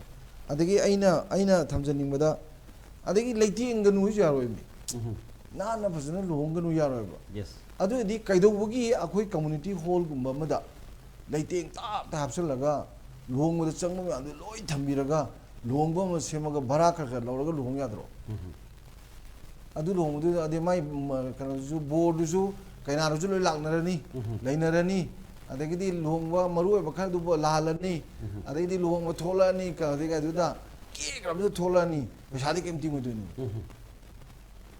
ꯑꯗꯒꯤ ꯑꯩꯅ, ꯑꯩꯅ ꯊꯝꯖꯅꯤꯡꯕꯗ, ꯑꯗꯒꯤ ꯂꯩꯇꯦꯡꯒꯅꯨ ꯍꯥꯏꯁꯨ ꯌꯥꯔꯣꯏꯃꯤ꯫ ꯎꯝ. ꯅꯥꯟꯅ ꯐꯖꯅ ꯂꯨꯍꯣꯡꯒꯅꯨ ꯌꯥꯔꯣꯏꯕ꯫ Yes. ꯑꯗꯨ ꯑꯣꯏꯔꯗꯤ ꯀꯩꯗꯧꯕꯒꯤ ꯑꯩꯈꯣꯏ ꯀꯝꯃꯨꯅꯤꯇꯤ ꯍꯣꯜꯒꯨꯝꯕ ꯑꯃꯗ ꯂꯩꯇꯦꯡ ꯇꯥꯞꯇ ꯍꯥꯞꯆꯜꯂꯒ ꯂꯨꯍꯣꯡꯕꯗ ꯆꯪꯕ ꯃꯌꯥꯝꯗꯨ ꯂꯣꯏ ꯊꯝꯕꯤꯔꯒ ꯂꯨꯍꯣꯡꯕ ꯑꯃ ꯁꯦꯝꯃꯒ ꯚꯔꯥ ꯈꯔ ꯈꯔ ꯂꯧꯔꯒ ꯂꯨꯍꯣꯡ ꯌꯥꯗ꯭ꯔꯣ? ꯎꯝ. ꯑꯗꯨ ꯂꯨꯍꯣꯡꯕꯗꯨꯗ ꯑꯗꯩ ꯃꯥꯏ, ꯃ-, ꯀꯩꯅꯣꯗꯨꯁꯨ, ꯕꯣꯔꯗꯨꯁꯨ ꯀꯩꯅꯥꯗꯨꯁꯨ ꯂꯣꯏ ꯂꯥꯛꯅꯔꯅꯤ, ꯎꯝ. ꯂꯩꯅꯔꯅꯤ, ꯑꯗꯒꯤꯗꯤ ꯂꯨꯍꯣꯡꯕ ꯃꯔꯨ ꯑꯣꯏꯕ ꯈꯔꯗꯨꯕꯨ ꯂꯥꯛꯍꯜꯂꯅꯤ, ꯎꯝ. ꯑꯗꯩꯗꯤ ꯂꯨꯍꯣꯡꯕ ꯊꯣꯛꯂꯛꯑꯅꯤ, ꯀ-, ꯑꯗꯒꯤ ꯑꯗꯨꯗ ꯀꯦꯛ ꯑꯃꯁꯨ ꯊꯣꯛꯂꯛꯑꯅꯤ, ꯄꯩꯁꯥꯗꯤ ꯀꯩꯝ ꯇꯤꯡꯉꯣꯏꯗꯣꯏꯅꯤ꯫ ꯎꯝ.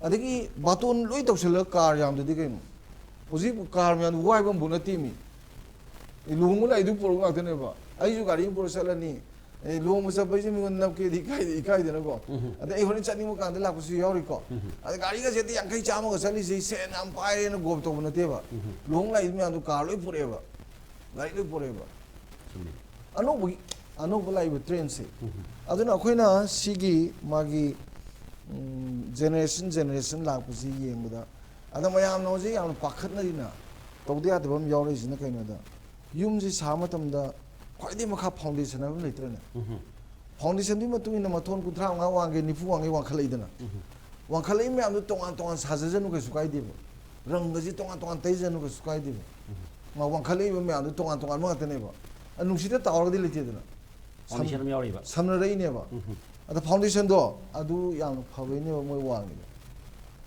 ꯑꯗꯒꯤ ꯕꯥꯇꯣꯟ ꯂꯣꯏ ꯇꯧꯁꯜꯂꯒ ꯀꯥꯔ ꯌꯥꯝꯗꯗꯤ ꯀꯩꯅꯣ? ꯍꯧꯖꯤꯛ ꯀꯥꯔ ꯃꯌꯥꯝꯗꯨ ꯋꯥꯏꯕ ꯑꯃꯐꯥꯎ ꯅꯠꯇꯦꯃꯤ꯫ ꯑꯦ, ꯂꯨꯍꯣꯡꯕ ꯂꯥꯛꯏꯗꯨ ꯄꯨꯔꯛꯄ ꯉꯥꯛꯇꯅꯦꯕ꯫ ꯑꯩꯁꯨ ꯒꯥꯔꯤ ꯑꯃ ꯄꯨꯔ ꯆꯠꯂꯅꯤ, ꯑꯦ, ꯂꯨꯍꯣꯡꯕ ꯆꯠꯄꯩꯁꯨ ꯃꯤꯉꯣꯟꯗ ꯅꯞꯀꯦꯗꯤ ꯏꯀꯥꯏꯗꯤ ꯏꯀꯥꯏꯗꯅꯀꯣ꯫ ꯎꯝ. ꯑꯗꯩ ꯑꯩ ꯍꯣꯔꯦꯟ ꯆꯠꯅꯤꯡꯕ ꯀꯥꯟꯗ ꯂꯥꯛꯄꯁꯨ ꯌꯥꯎꯔꯤꯀꯣ꯫ ꯎꯝ. ꯑꯗ ꯒꯥꯔꯤꯒꯁꯦ ꯌꯥꯡꯈꯩ ꯆꯥꯝꯃꯒ ꯆꯠꯂꯤꯁꯦ ꯁꯦꯟ ꯌꯥꯝ ꯄꯥꯏꯔꯦꯅ ꯒꯣꯞ ꯇꯧꯕ ꯅꯠꯇꯦꯕ꯫ ꯎꯝ. ꯂꯨꯍꯣꯡ ꯂꯥꯛꯏ ꯃꯌꯥꯝꯗꯣ ꯀꯥꯔ ꯂꯣꯏ ꯄꯨꯔꯛꯑꯦꯕ, ꯒꯥꯔꯤ ꯂꯣꯏ ꯄꯨꯔꯛꯑꯦꯕ꯫ ꯆꯨꯝꯃꯤ. ꯑꯅꯧꯕꯒꯤ, ꯑꯅꯧꯕ ꯂꯥꯛꯏꯕ ꯇ꯭ꯔꯦꯟꯁꯦ꯫ ꯎꯝ. ꯑꯗꯨꯅ ꯑꯩꯈꯣꯏꯅ ꯁꯤꯒꯤ ꯃꯥꯒꯤ ꯖꯦꯅꯦꯔꯦꯁꯟ ꯖꯦꯅꯦꯔꯦꯁꯟ ꯂꯥꯛꯄꯁꯤ ꯌꯦꯡꯕꯗ, ꯑꯗ ꯃꯌꯥꯝꯅ ꯍꯧꯖꯤꯛ ꯌꯥꯝꯅ ꯄꯥꯈꯠꯅꯔꯤꯅ ꯇꯧꯗ ꯌꯥꯗꯕ ꯑꯃ ꯌꯥꯎꯔꯛꯏꯁꯤꯅ ꯀꯩꯅꯣꯗ, ꯌꯨꯝꯁꯤ ꯁꯥꯕ ꯃꯇꯝꯗ ꯈ꯭ꯋꯥꯏꯗꯒꯤ ꯃꯈꯥ ꯐꯥꯎꯟꯗꯦꯁꯟ ꯍꯥꯏꯕ ꯑꯃ ꯂꯩꯇ꯭ꯔꯅꯦ? ꯎꯝ꯫ ꯐꯥꯎꯟꯗꯦꯁꯟꯗꯨꯒꯤ ꯃꯇꯨꯡ ꯏꯟꯅ ꯃꯊꯣꯟ ꯀꯨꯟꯊ꯭ꯔꯥ ꯃꯉꯥ ꯋꯥꯡꯒꯦ, ꯅꯤꯐꯨ ꯋꯥꯡꯒꯦ ꯋꯥꯡꯈꯠꯂꯛꯏꯗꯅ꯫ ꯎꯝ꯫ ꯋꯥꯡꯈꯠꯂꯛꯏ ꯃꯌꯥꯝꯗꯨ ꯇꯣꯉꯥꯟ ꯇꯣꯉꯥꯟ ꯁꯥꯖꯖꯅꯨ, ꯀꯩꯁꯨ ꯀꯥꯏꯗꯦꯕ꯫ ꯔꯪꯒꯁꯤ ꯇꯣꯉꯥꯟ ꯇꯣꯉꯥꯟ ꯇꯩꯖꯅꯨ, ꯀꯩꯁꯨ ꯀꯥꯏꯗꯦꯕ꯫ ꯎꯝ꯫ ꯃꯥ ꯋꯥꯡꯈꯠꯂꯛꯏꯕ ꯃꯌꯥꯝꯗꯨ ꯇꯣꯉꯥꯟ ꯇꯣꯉꯥꯟꯕ ꯉꯥꯛꯇꯅꯦꯕ꯫ ꯑ, ꯅꯨꯡꯁꯤꯠꯇ ꯇꯥꯎꯔꯒꯗꯤ ꯂꯩꯇꯦꯗꯅ꯫ ꯁꯝ-, ꯐꯥꯎꯟꯗꯦꯁꯟ ꯑꯃ ꯌꯥꯎꯔꯤꯕ꯫ ꯁꯝꯅꯔꯛꯏꯅꯦꯕ꯫ ꯎꯝ꯫ ꯑꯗ ꯐꯥꯎꯟꯗꯦꯁꯟꯗꯣ ꯑꯗꯨ ꯌꯥꯝꯅ ꯐꯕꯩꯅꯦꯕ ꯃꯣꯏ ꯋꯥꯡꯉꯤꯗꯣ꯫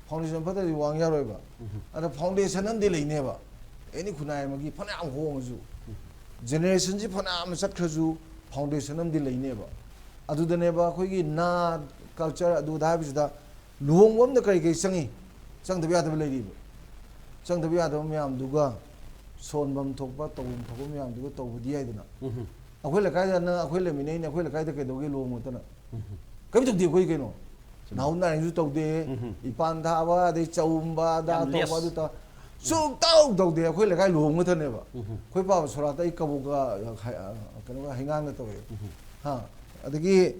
ꯐꯥꯎꯟꯗꯦꯁꯟ ꯐꯠꯇ꯭ꯔꯗꯤ ꯋꯥꯡ ꯌꯥꯔꯣꯏꯕ꯫ ꯎꯝ꯫ ꯑꯗ ꯐꯥꯎꯟꯗꯦꯁꯟ ꯑꯃꯗꯤ ꯂꯩꯅꯦꯕ꯫ ꯑꯦꯅꯤ ꯈꯨꯟꯅꯥꯏ ꯑꯃꯒꯤ ꯐꯅꯌꯥꯝ ꯍꯣꯡꯉꯁꯨ, ꯎꯝ꯫ ꯖꯦꯅꯦꯔꯦꯁꯟꯁꯤ ꯐꯅꯌꯥꯝ ꯆꯠꯈ꯭ꯔꯁꯨ, ꯐꯥꯎꯟꯗꯦꯁꯟ ꯑꯃꯗꯤ ꯂꯩꯅꯦꯕ꯫ ꯑꯗꯨꯗꯅꯦꯕ ꯑꯩꯈꯣꯏꯒꯤ ꯅꯥꯠ, ꯀꯜꯆꯔ, ꯑꯗꯨ ꯑꯗꯥ ꯍꯥꯏꯕꯁꯤꯗ ꯂꯨꯍꯣꯡꯕ ꯑꯃꯗ ꯀꯔꯤ ꯀꯔꯤ ꯆꯪꯉꯤ? ꯆꯪꯗꯕ ꯌꯥꯗꯕ ꯂꯩꯔꯤꯕ꯫ ꯆꯪꯗꯕ ꯌꯥꯗꯕ ꯃꯌꯥꯝꯗꯨꯒ ꯁꯣꯟꯐꯝ ꯊꯣꯛꯄ, ꯇꯧꯐꯝ ꯊꯣꯛꯄ ꯃꯌꯥꯝꯗꯨꯒ ꯇꯧꯕꯗꯤ ꯌꯥꯏꯗꯅ꯫ ꯎꯝ꯫ ꯑꯩꯈꯣꯏ ꯂꯩꯀꯥꯏꯗ ꯅꯪ, ꯑꯩꯈꯣꯏ ꯂꯩꯃꯤꯟꯅꯩꯅꯦ, ꯑꯩꯈꯣꯏ ꯂꯩꯀꯥꯏꯗ ꯀꯩꯗꯧꯒꯦ ꯂꯨꯍꯣꯡꯕꯗꯅ? ꯎꯝ꯫ ꯀꯔꯤꯝ ꯇꯧꯗꯦ ꯑꯩꯈꯣꯏ ꯀꯩꯅꯣ꯫ ꯆꯨꯝꯃꯤ꯫ ꯅꯥꯍꯨꯝ ꯅꯥꯔꯤꯡꯁꯨ ꯇꯧꯗꯦ, ꯎꯝ꯫ ꯏꯄꯥꯟ ꯊꯥꯕ, ꯑꯗꯩ ꯆꯧꯝꯕ, ꯑꯗꯥ ꯌꯥꯝ ꯇꯧꯕ, ꯂꯦꯁ꯫ ꯑꯗꯨ ꯇꯧ-, ꯁꯨꯡꯇꯧ ꯇꯧꯗꯦ꯫ ꯑꯩꯈꯣꯏ ꯂꯩꯀꯥꯏ ꯂꯨꯍꯣꯡꯕ ꯈꯛꯇꯅꯦꯕ꯫ ꯎꯝ꯫ ꯑꯩꯈꯣꯏ ꯄꯥꯕ ꯁꯣꯔꯥꯠꯇ ꯑꯩ ꯀꯕꯣꯛꯀ, ꯍꯩ-, ꯀꯩꯅꯣꯒ, ꯍꯩꯉꯥꯡꯒ ꯇꯧꯋꯦ꯫ ꯎꯝ꯫ ꯍꯥ? ꯑꯗꯒꯤ,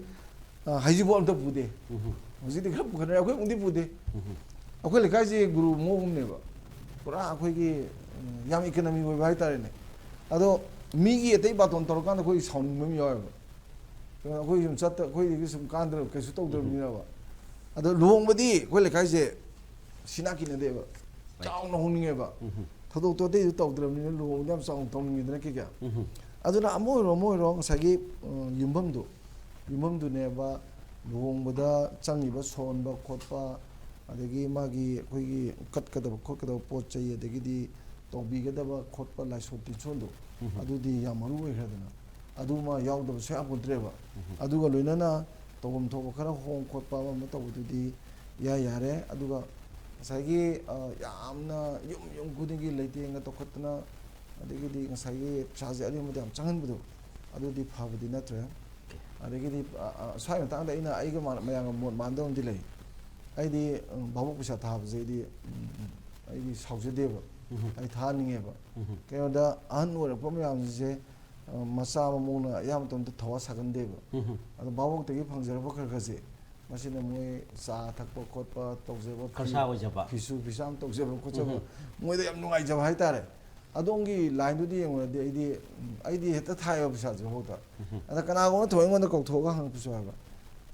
ꯑ, ꯍꯩꯖꯤꯡꯄꯣꯠ ꯑꯝꯇ ꯄꯨꯗꯦ꯫ ꯎꯝ꯫ ꯍꯧꯖꯤꯛꯇꯤ ꯈꯔ ꯄꯨꯈꯠꯅꯔꯦ, ꯑꯩꯈꯣꯏ ꯑꯃꯨꯛꯇꯤ ꯄꯨꯗꯦ꯫ ꯎꯝ꯫ ꯑꯩꯈꯣꯏ ꯂꯩꯀꯥꯏꯁꯦ ꯒꯨꯔꯨ ꯃꯑꯣꯡ ꯑꯃꯅꯦꯕ꯫ ꯄꯨꯔꯥ ꯑꯩꯈꯣꯏꯒꯤ, ꯎꯝ, ꯌꯥꯝ ꯏꯀꯅꯃꯤ ꯑꯣꯏꯕ ꯍꯥꯏꯇꯥꯔꯦꯅꯦ꯫ ꯑꯗꯣ ꯃꯤꯒꯤ ꯑꯇꯩ ꯕꯥꯇꯣꯟ ꯇꯧꯔꯀꯥꯟꯗ ꯑꯩꯈꯣꯏ ꯁꯥꯎꯅꯤꯡꯕ ꯑꯃ ꯌꯥꯎꯋꯦꯕ꯫ ꯑꯩꯈꯣꯏ ꯁꯨꯝ ꯆꯠꯇ-, ꯑꯩꯈꯣꯏꯗꯒꯤ ꯁꯨꯝ ꯀꯥꯟꯗ꯭ꯔ-, ꯀꯩꯁꯨ ꯇꯧꯗ꯭ꯔꯕꯅꯤꯅꯕ꯫ ꯑꯗꯣ ꯂꯨꯍꯣꯡꯕꯗꯤ ꯑꯩꯈꯣꯏ ꯂꯩꯀꯥꯏꯁꯦ ꯁꯤꯅꯥ ꯀꯤꯅꯗꯦꯕ꯫ ꯆꯥꯎꯅ ꯍꯣꯡꯅꯤꯡꯉꯦꯕ꯫ ꯎꯝ꯫ ꯊꯧꯗꯣꯛꯇꯣ ꯑꯇꯩꯗꯨ ꯇꯧꯗ꯭ꯔꯕꯅꯤꯅ ꯂꯨꯍꯣꯡꯕꯗꯤ ꯌꯥꯝ ꯆꯥꯎꯅ ꯇꯧꯅꯤꯡꯉꯤꯗꯅ ꯀꯩ ꯀꯌꯥ꯫ ꯎꯝ꯫ ꯑꯗꯨꯅ ꯑꯃ ꯑꯣꯏꯔꯣ ꯑꯃ ꯑꯣꯏꯔꯣ ꯉꯁꯥꯏꯒꯤ, ꯑ, ꯌꯨꯝꯐꯝꯗꯨ, ꯌꯨꯝꯐꯝꯗꯨꯅꯦꯕ ꯂꯨꯍꯣꯡꯕꯗ ꯆꯪꯉꯤꯕ ꯁꯣꯟꯕ ꯈꯣꯠꯄ, ꯑꯗꯒꯤ ꯃꯥꯒꯤ ꯑꯩꯈꯣꯏꯒꯤ ꯀꯠꯀꯗꯕ ꯈꯣꯠꯀꯗꯕ ꯄꯣꯠ ꯆꯩ, ꯑꯗꯒꯤꯗꯤ ꯇꯧꯕꯤꯒꯗꯕ ꯈꯣꯠꯄ ꯂꯥꯏꯁꯣꯟ ꯇꯤꯟꯁꯣꯟꯗꯣ, ꯎꯝ꯫ ꯑꯗꯨꯗꯤ ꯌꯥꯝ ꯃꯔꯨ ꯑꯣꯏꯈ꯭ꯔꯦꯗꯅ꯫ ꯑꯗꯨꯃ ꯌꯥꯎꯗꯕ ꯁꯨꯡꯌꯥ ꯄꯣꯟꯇ꯭ꯔꯦꯕ꯫ ꯎꯝ꯫ ꯑꯗꯨꯒ ꯂꯣꯏꯅꯅ ꯇꯧꯐꯝ ꯊꯣꯛꯄ ꯈꯔ ꯍꯣꯡ ꯈꯣꯠꯄ ꯑꯃ ꯑꯃ ꯇꯧꯕꯗꯨꯗꯤ ꯏꯌꯥ ꯌꯥꯔꯦ꯫ ꯑꯗꯨꯒ ꯉꯁꯥꯏꯒꯤ, ꯑ, ꯌꯥꯝꯅ ꯌꯨꯝ ꯌꯨꯝ ꯈꯨꯗꯤꯡꯒꯤ ꯂꯩꯇꯦꯡꯒ ꯇꯧꯈꯠꯇꯅ, ꯑꯗꯒꯤꯗꯤ ꯉꯁꯥꯏꯒꯤ ꯄꯩꯁꯥꯁꯦ ꯑꯔꯦꯝꯕꯗ ꯌꯥꯝ ꯆꯪꯍꯟꯕꯗꯣ, ꯑꯗꯨꯗꯤ ꯐꯕꯗꯤ ꯅꯠꯇ꯭ꯔꯦ꯫ ꯑꯗꯒꯤꯗꯤ, ꯑ, ꯑ, ꯁ꯭ꯋꯥꯏ ꯃꯇꯥꯡꯗ ꯑꯩꯅ ꯑꯩꯒ ꯃꯥꯟ-, ꯃꯌꯥꯝꯒ ꯃꯣꯠ ꯃꯥꯟꯅꯗꯕ ꯑꯃꯗꯤ ꯂꯩ꯫ ꯑꯩꯗꯤ, ꯎꯝ, ꯚꯥꯕꯣꯛ ꯄꯩꯁꯥ ꯊꯥꯕꯁꯦ ꯑꯩꯗꯤ, ꯎꯝ, ꯎꯝ, ꯑꯩꯗꯤ ꯁꯥꯎꯖꯗꯦꯕ꯫ ꯎꯝ꯫ ꯑꯩ ꯊꯥꯍꯟꯅꯤꯡꯉꯦꯕ꯫ ꯎꯝ꯫ ꯀꯩꯅꯣꯗ ꯑꯍꯟ ꯑꯣꯏꯔꯛꯄ ꯃꯌꯥꯝꯁꯤꯡꯁꯦ, ꯑ, ꯃꯆꯥ ꯃꯃꯧꯅ ꯑꯌꯥꯝꯕ ꯃꯇꯝꯗ ꯊꯋꯥ ꯁꯥꯒꯟꯗꯦꯕ꯫ ꯎꯝ꯫ ꯑꯗꯣ ꯚꯥꯕꯣꯛꯇꯒꯤ ꯐꯪꯖꯔꯛꯄ ꯈꯔ ꯈꯔꯁꯦ ꯃꯁꯤꯅ ꯃꯣꯏ ꯆꯥ ꯊꯛꯄ ꯈꯣꯠꯄ ꯇꯧꯖꯕ, ꯐꯤ- ꯈꯔꯁꯥ ꯑꯣꯏꯖꯕ꯫ ꯐꯤꯁꯨ ꯐꯤꯁꯥꯝ ꯇꯧꯖꯕ ꯈꯣꯠꯆꯕ, ꯎꯝ꯫ ꯃꯣꯏꯗ ꯌꯥꯝ ꯅꯨꯡꯉꯥꯏꯖꯕ ꯍꯥꯏꯇꯥꯔꯦ꯫ ꯑꯗꯣꯝꯒꯤ ꯂꯥꯏꯟꯗꯨꯗꯤ ꯌꯦꯡꯉꯨꯔꯗꯤ ꯑꯩꯗꯤ ꯑꯩꯗꯤ ꯍꯦꯛꯇ ꯊꯥꯏꯕ ꯄꯩꯁꯥꯁꯦ ꯐꯥꯎꯗ꯫ ꯎꯝ꯫ ꯑꯗ ꯀꯅꯥꯒꯨꯝꯕ ꯊꯣꯛꯑꯦ ꯑꯩꯉꯣꯟꯗ ꯀꯧꯊꯣꯛꯑꯒ ꯍꯪꯉꯛꯄꯁꯨ ꯍꯥꯏꯕ,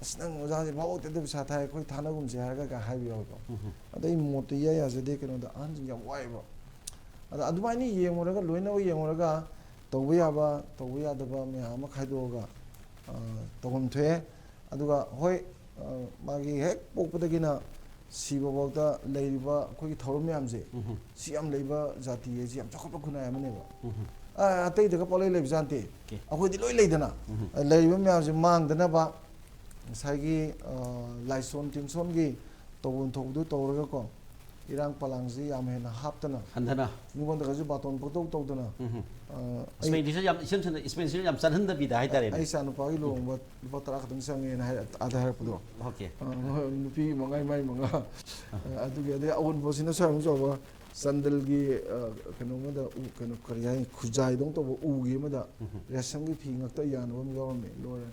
"ꯑꯁ, ꯅꯪ ꯑꯣꯖꯥꯁꯦ ꯐꯥꯎ ꯍꯦꯛꯇ ꯄꯩꯁꯥ ꯊꯥꯏ, ꯑꯩꯈꯣꯏ ꯊꯥꯅꯒꯨꯝꯁꯦ" ꯍꯥꯏꯔꯒ ꯀꯥꯏ ꯍꯥꯏꯕ ꯌꯥꯎꯋꯦꯀꯣ꯫ ꯎꯝ꯫ ꯑꯗ ꯑꯩ ꯃꯣꯠꯇ ꯏꯌꯥ ꯌꯥꯖꯗꯦ꯫ ꯀꯩꯅꯣꯗ ꯑꯍꯟꯁꯤꯡ ꯌꯥꯝ ꯋꯥꯏꯑꯦꯕ꯫ ꯑꯗ ꯑꯗꯨꯃꯥꯏꯅ ꯌꯦꯡꯉꯨꯔꯒ, ꯂꯣꯏꯅꯃꯛ ꯌꯦꯡꯉꯨꯔꯒ ꯇꯧꯕ ꯌꯥꯕ ꯇꯧꯕ ꯌꯥꯗꯕ ꯃꯌꯥꯝ ꯑꯃ ꯈꯥꯏꯗꯣꯛꯑꯒ, ꯑ, ꯇꯧꯐꯝ ꯊꯣꯛꯑꯦ꯫ ꯑꯗꯨꯒ ꯍꯣꯏ, ꯑ, ꯃꯥꯒꯤ ꯍꯦꯛ ꯄꯣꯛꯄꯗꯒꯤꯅ ꯁꯤꯕꯐꯥꯎꯗ ꯂꯩꯔꯤꯕ ꯑꯩꯈꯣꯏꯒꯤ ꯊꯧꯔꯝ ꯃꯌꯥꯝꯁꯦ, ꯎꯝ꯫ ꯁꯤ ꯌꯥꯝ ꯂꯩꯕ ꯖꯥꯇꯤ ꯍꯥꯏꯁꯤ ꯌꯥꯝ ꯆꯥꯎꯈꯠꯄ ꯈꯨꯟꯅꯥꯏ ꯑꯃꯅꯦꯕ꯫ ꯎꯝ꯫ ꯑ, ꯑꯇꯩꯗꯒ ꯄꯪꯂꯩ ꯂꯩꯕ ꯖꯥꯠ ꯅꯠꯇꯦ꯫ Okay. ꯑꯩꯈꯣꯏꯗꯤ ꯂꯣꯏ ꯂꯩꯗꯅ꯫ ꯎꯝ꯫ ꯑ, ꯂꯩꯔꯤꯕ ꯃꯌꯥꯝꯁꯦ ꯃꯥꯡꯗꯅꯕ ꯉꯁꯥꯏꯒꯤ, ꯑ, ꯂꯥꯏꯁꯣꯟ ꯇꯤꯟꯁꯣꯟꯒꯤ ꯇꯧꯐꯝ ꯊꯣꯛꯄꯗꯨ ꯇꯧꯔꯒꯀꯣ, ꯏꯔꯥꯡ ꯄꯂꯥꯡꯁꯤ ꯌꯥꯝ ꯍꯦꯟꯅ ꯍꯥꯞꯇꯅ, ꯍꯟꯊꯅ꯫ ꯃꯤꯉꯣꯟꯗꯒꯁꯨ ꯕꯥꯇꯣꯟ ꯄꯪꯇꯧ ꯇꯧꯗꯅ, ꯎꯝ꯫ ꯑ, ꯑꯩ- Expenditure ꯌꯥꯝ, ꯏꯁꯝ ꯁꯝꯅ expenditure ꯌꯥꯝ ꯆꯠꯍꯟꯗꯕꯤꯗ ꯍꯥꯏꯇꯥꯔꯦꯅꯦ꯫ ꯑꯩ ꯏꯆꯥ ꯅꯨꯄꯥꯒꯤ ꯂꯨꯍꯣꯡꯕ ꯂꯨꯄꯥ ꯇꯔꯥ ꯈꯛꯇꯪ ꯆꯪꯉꯦꯅ ꯍꯥꯏ, ꯑꯗ ꯍꯥꯏꯔꯛꯄꯗꯣ꯫ Okay. ꯑ, ꯅꯨꯄꯤ ꯃꯉꯥ, ꯃꯥꯏ ꯃꯉꯥ꯫ ꯑ, ꯑꯗꯨꯒꯤ, ꯑꯗꯩ ꯑꯑꯣꯟꯄꯣꯠꯁꯤꯅ ꯁ꯭ꯋꯥꯏꯃꯨꯛ ꯆꯥꯎꯕ ꯆꯟꯗꯜꯒꯤ, ꯑ, ꯀꯩꯅꯣ ꯑꯃꯗ, ꯎ, ꯀꯩꯅꯣ, ꯀꯔꯤ ꯍꯥꯏꯅꯤ, ꯈꯨꯖꯥꯏꯗꯧ ꯇꯧꯕ ꯎꯒꯤ ꯑꯃꯗ ꯎꯝ꯫ ꯔꯦꯁꯝꯒꯤ ꯐꯤ ꯉꯛꯇ ꯌꯥꯅꯕ ꯑꯃ ꯌꯥꯎꯔꯝꯃꯦ, ꯂꯣꯏꯔꯦ꯫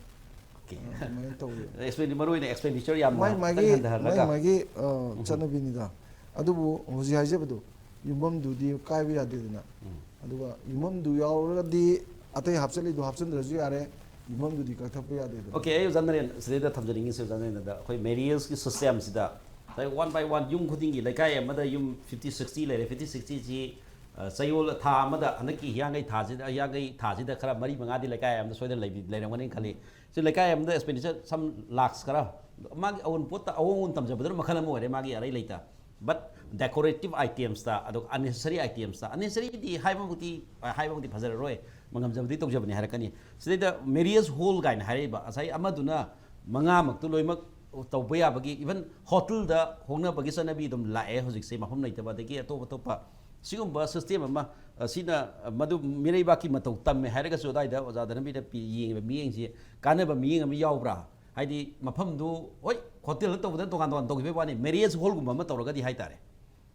Okay. ꯑ, ꯑꯗꯨꯃꯥꯏꯅ ꯇꯧꯋꯦ꯫ Expenditure, ꯃꯔꯨ ꯑꯣꯏꯅ expenditure ꯌꯥꯝꯅ ꯃꯥꯏ ꯃꯥꯒꯤ, ꯈꯤꯇꯪ ꯍꯟꯊꯍꯜꯂꯒ꯫ ꯃꯥꯏ ꯃꯥꯒꯤ, ꯑ, ꯆꯠꯅꯕꯤꯅꯤꯗ꯫ ꯑꯗꯨꯕꯨ ꯍꯧꯖꯤꯛ ꯍꯥꯏꯖꯕꯗꯣ, ꯌꯨꯝꯐꯝꯗꯨꯗꯤ ꯀꯥꯏꯕ ꯌꯥꯗꯦꯗꯅ꯫ ꯎꯝ꯫ ꯑꯗꯨꯒ ꯌꯨꯝꯐꯝꯗꯨ ꯌꯥꯎꯔꯒꯗꯤ ꯑꯇꯩ ꯍꯥꯞꯆꯜꯂꯤꯗꯣ ꯍꯥꯞꯆꯤꯟꯗ꯭ꯔꯁꯨ ꯌꯥꯔꯦ, ꯌꯨꯝꯐꯝꯗꯨꯗꯤ ꯀꯛꯊꯠꯄ ꯌꯥꯗꯦꯗꯅ꯫ Okay, ꯑꯩ ꯑꯣꯖꯥ ꯅꯔꯦꯟ ꯁꯤꯗꯩꯗ ꯊꯝꯖꯅꯤꯡꯉꯤꯁꯦ, ꯑꯣꯖꯥ ꯅꯔꯦꯟꯗ ꯑꯩꯈꯣꯏ marriageꯀꯤ systemꯁꯤꯗ ꯉꯁꯥꯏ one by one ꯌꯨꯝ ꯈꯨꯗꯤꯡꯒꯤ ꯂꯩꯀꯥꯏ ꯑꯃꯗ ꯌꯨꯝ fifty sixty ꯂꯩꯔꯦ, fifty sixtyꯁꯤ, ꯑ, ꯆꯌꯣꯜ ꯊꯥ ꯑꯃꯗ ꯍꯟꯗꯛꯀꯤ ꯍꯤꯌꯥꯡꯒꯩ ꯊꯥꯁꯤꯗ, ꯍꯤꯌꯥꯡꯒꯩ ꯊꯥꯁꯤꯗ ꯈꯔ ꯃꯔꯤ ꯃꯉꯥꯗꯤ ꯂꯩꯀꯥꯏ ꯑꯃꯗ ꯁꯣꯏꯗꯅ ꯂꯩꯕꯤ-, ꯂꯩꯔꯝꯒꯅꯤ ꯈꯜꯂꯤ꯫ ꯁꯤ ꯂꯩꯀꯥꯏ ꯑꯃꯗ expenditure some lakhs ꯈꯔ, ꯃꯥꯒꯤ ꯑꯑꯣꯟꯄꯣꯠꯇ ꯑꯑꯣꯟ ꯑꯑꯣꯟ ꯇꯝꯖꯕꯗꯨꯅ ꯃꯈꯜ ꯑꯃ ꯑꯣꯏꯔꯦ, ꯃꯥꯒꯤ ꯑꯔꯩ ꯂꯩꯇ꯫ But decorative itemsꯇ, ꯑꯗꯨꯒ unnecessary itemsꯇ, unnecessaryꯗꯤ ꯍꯥꯏꯕꯃꯛꯇꯤ, ꯍꯥꯏꯕꯃꯛꯇꯤ ꯐꯖꯔꯔꯣꯏ, ꯉꯝꯖꯕꯗꯤ ꯇꯧꯖꯕꯅꯤ ꯍꯥꯏꯔꯛꯀꯅꯤ꯫ ꯁꯤꯗꯩꯗ marriage hall ꯀꯥꯏꯅ ꯍꯥꯏꯔꯛꯏꯕ, ꯉꯁꯥꯏ ꯑꯃꯗꯨꯅ ꯃꯉꯥꯃꯛꯇꯨ ꯂꯣꯏꯅꯃꯛ ꯇꯧꯕ ꯌꯥꯕꯒꯤ, even hotelꯗ ꯍꯣꯡꯅꯕꯒꯤ ꯆꯠꯅꯕꯤ ꯑꯗꯨꯝ ꯂꯥꯛꯑꯦ ꯍꯧꯖꯤꯛꯁꯦ, ꯃꯐꯝ ꯂꯩꯇꯕ, ꯑꯗꯒꯤ ꯑꯇꯣꯞ ꯑꯇꯣꯞꯄ ꯁꯤꯒꯨꯝꯕ system ꯑꯃ, ꯑ, ꯁꯤꯅ, ꯑ, ꯃꯗꯨ ꯃꯤꯔꯩꯕꯥꯛꯀꯤ ꯃꯇꯧ ꯇꯝꯃꯦ ꯍꯥꯏꯔꯒꯁꯨ, ꯑꯗꯥꯏꯗ ꯑꯣꯖꯥ ꯙꯅꯕꯤꯔꯅ ꯄꯤ-, ꯌꯦꯡꯉꯤꯕ ꯃꯤꯠꯌꯦꯡꯁꯤ ꯀꯥꯟꯅꯕ ꯃꯤꯠꯌꯦꯡ ꯑꯃ ꯌꯥꯎꯕ꯭ꯔꯥ? ꯍꯥꯏꯗꯤ ꯃꯐꯝꯗꯨ, ꯍꯣꯏ, hotelꯗ ꯇꯧꯕꯗꯅ ꯇꯣꯉꯥꯟ ꯇꯣꯉꯥꯟ ꯇꯧꯈꯤꯕꯒꯤ ꯋꯥꯅꯤ, marriage hallꯒꯨꯝꯕ ꯑꯃ ꯇꯧꯔꯒꯗꯤ ꯍꯥꯏꯇꯥꯔꯦ,